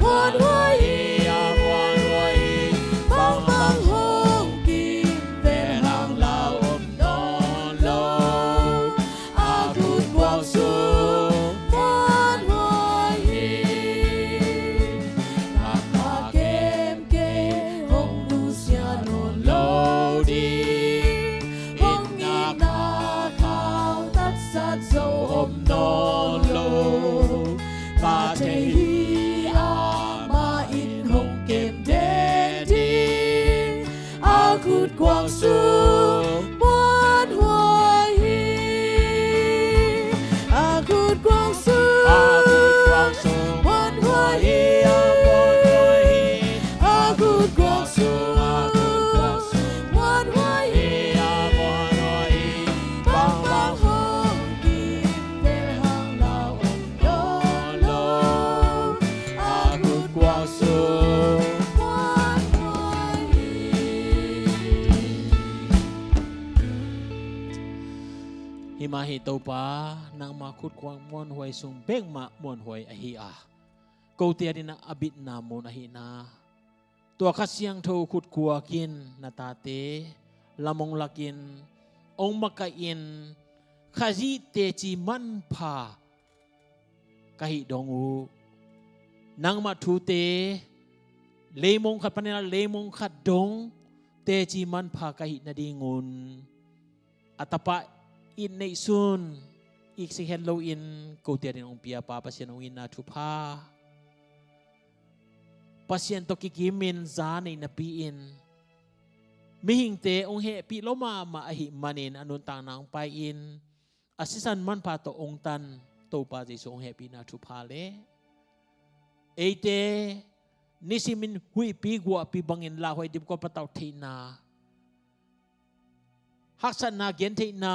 muanhuai hi. Bangbang hong kimvel hang lau om nawn lo. A khut kuang sung muanhuai hi. Nakpi kei hong nusia nawn lo ding, hong itna khauh taksat zo om nawn lo. Ka thei hi, amah in hong kem den ding. A khut kuang sung muanhuai hi. A khut kuang sung muanhuai hi. A khut kuang sung muanhuai hi. Bangbang hong kimvel hang lau om nawn lo. A khut kuang sung muanhuai hi. Hi mah hi Topa, nangma khut kuang muanhuai sung bek mah muanhuai ahi a, kote adingin a bitna mun ahihna, tua Kha Siangtho khut kuang in na tate lam hong lakin, hong makaih in, Khazih teci manpha ka hih dong uh, nangmah thute, leimong khat panin a leimong khat dong teci manpha ka hih nadingun, a Tapa in neihsun, iksik het loin kote adingin hong pia Pa Pasian hong itna thupha, Pasian tawh kikimin za nei napi-in, mihingte hong hehpih lo mahmah ahih manin a nuntakna hong pai-in, a sisan manpha tawh hong tan Topa Jesu hong hehpihna thupha le eite nisimin huihpi guahpi bangin lauhuai dipkual patauh theihna, haksatna gentheihna,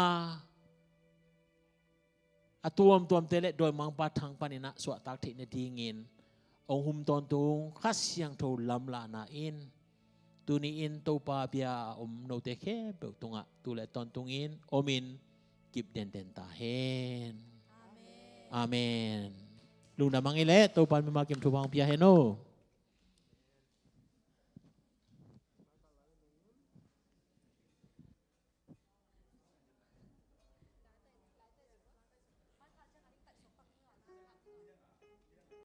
a tuamtuamte le dawimangpa thang panin a suahtak theih nadingin hong hum tawntung Kha Siangtho lamlahna in, tuni-in Topa bia a om note khempeuh tungah tu le tawntungin omin kip denden ta hen. Amen. Lungdam hang ei leh Topa in mimal kim thupha hong pia hen aw.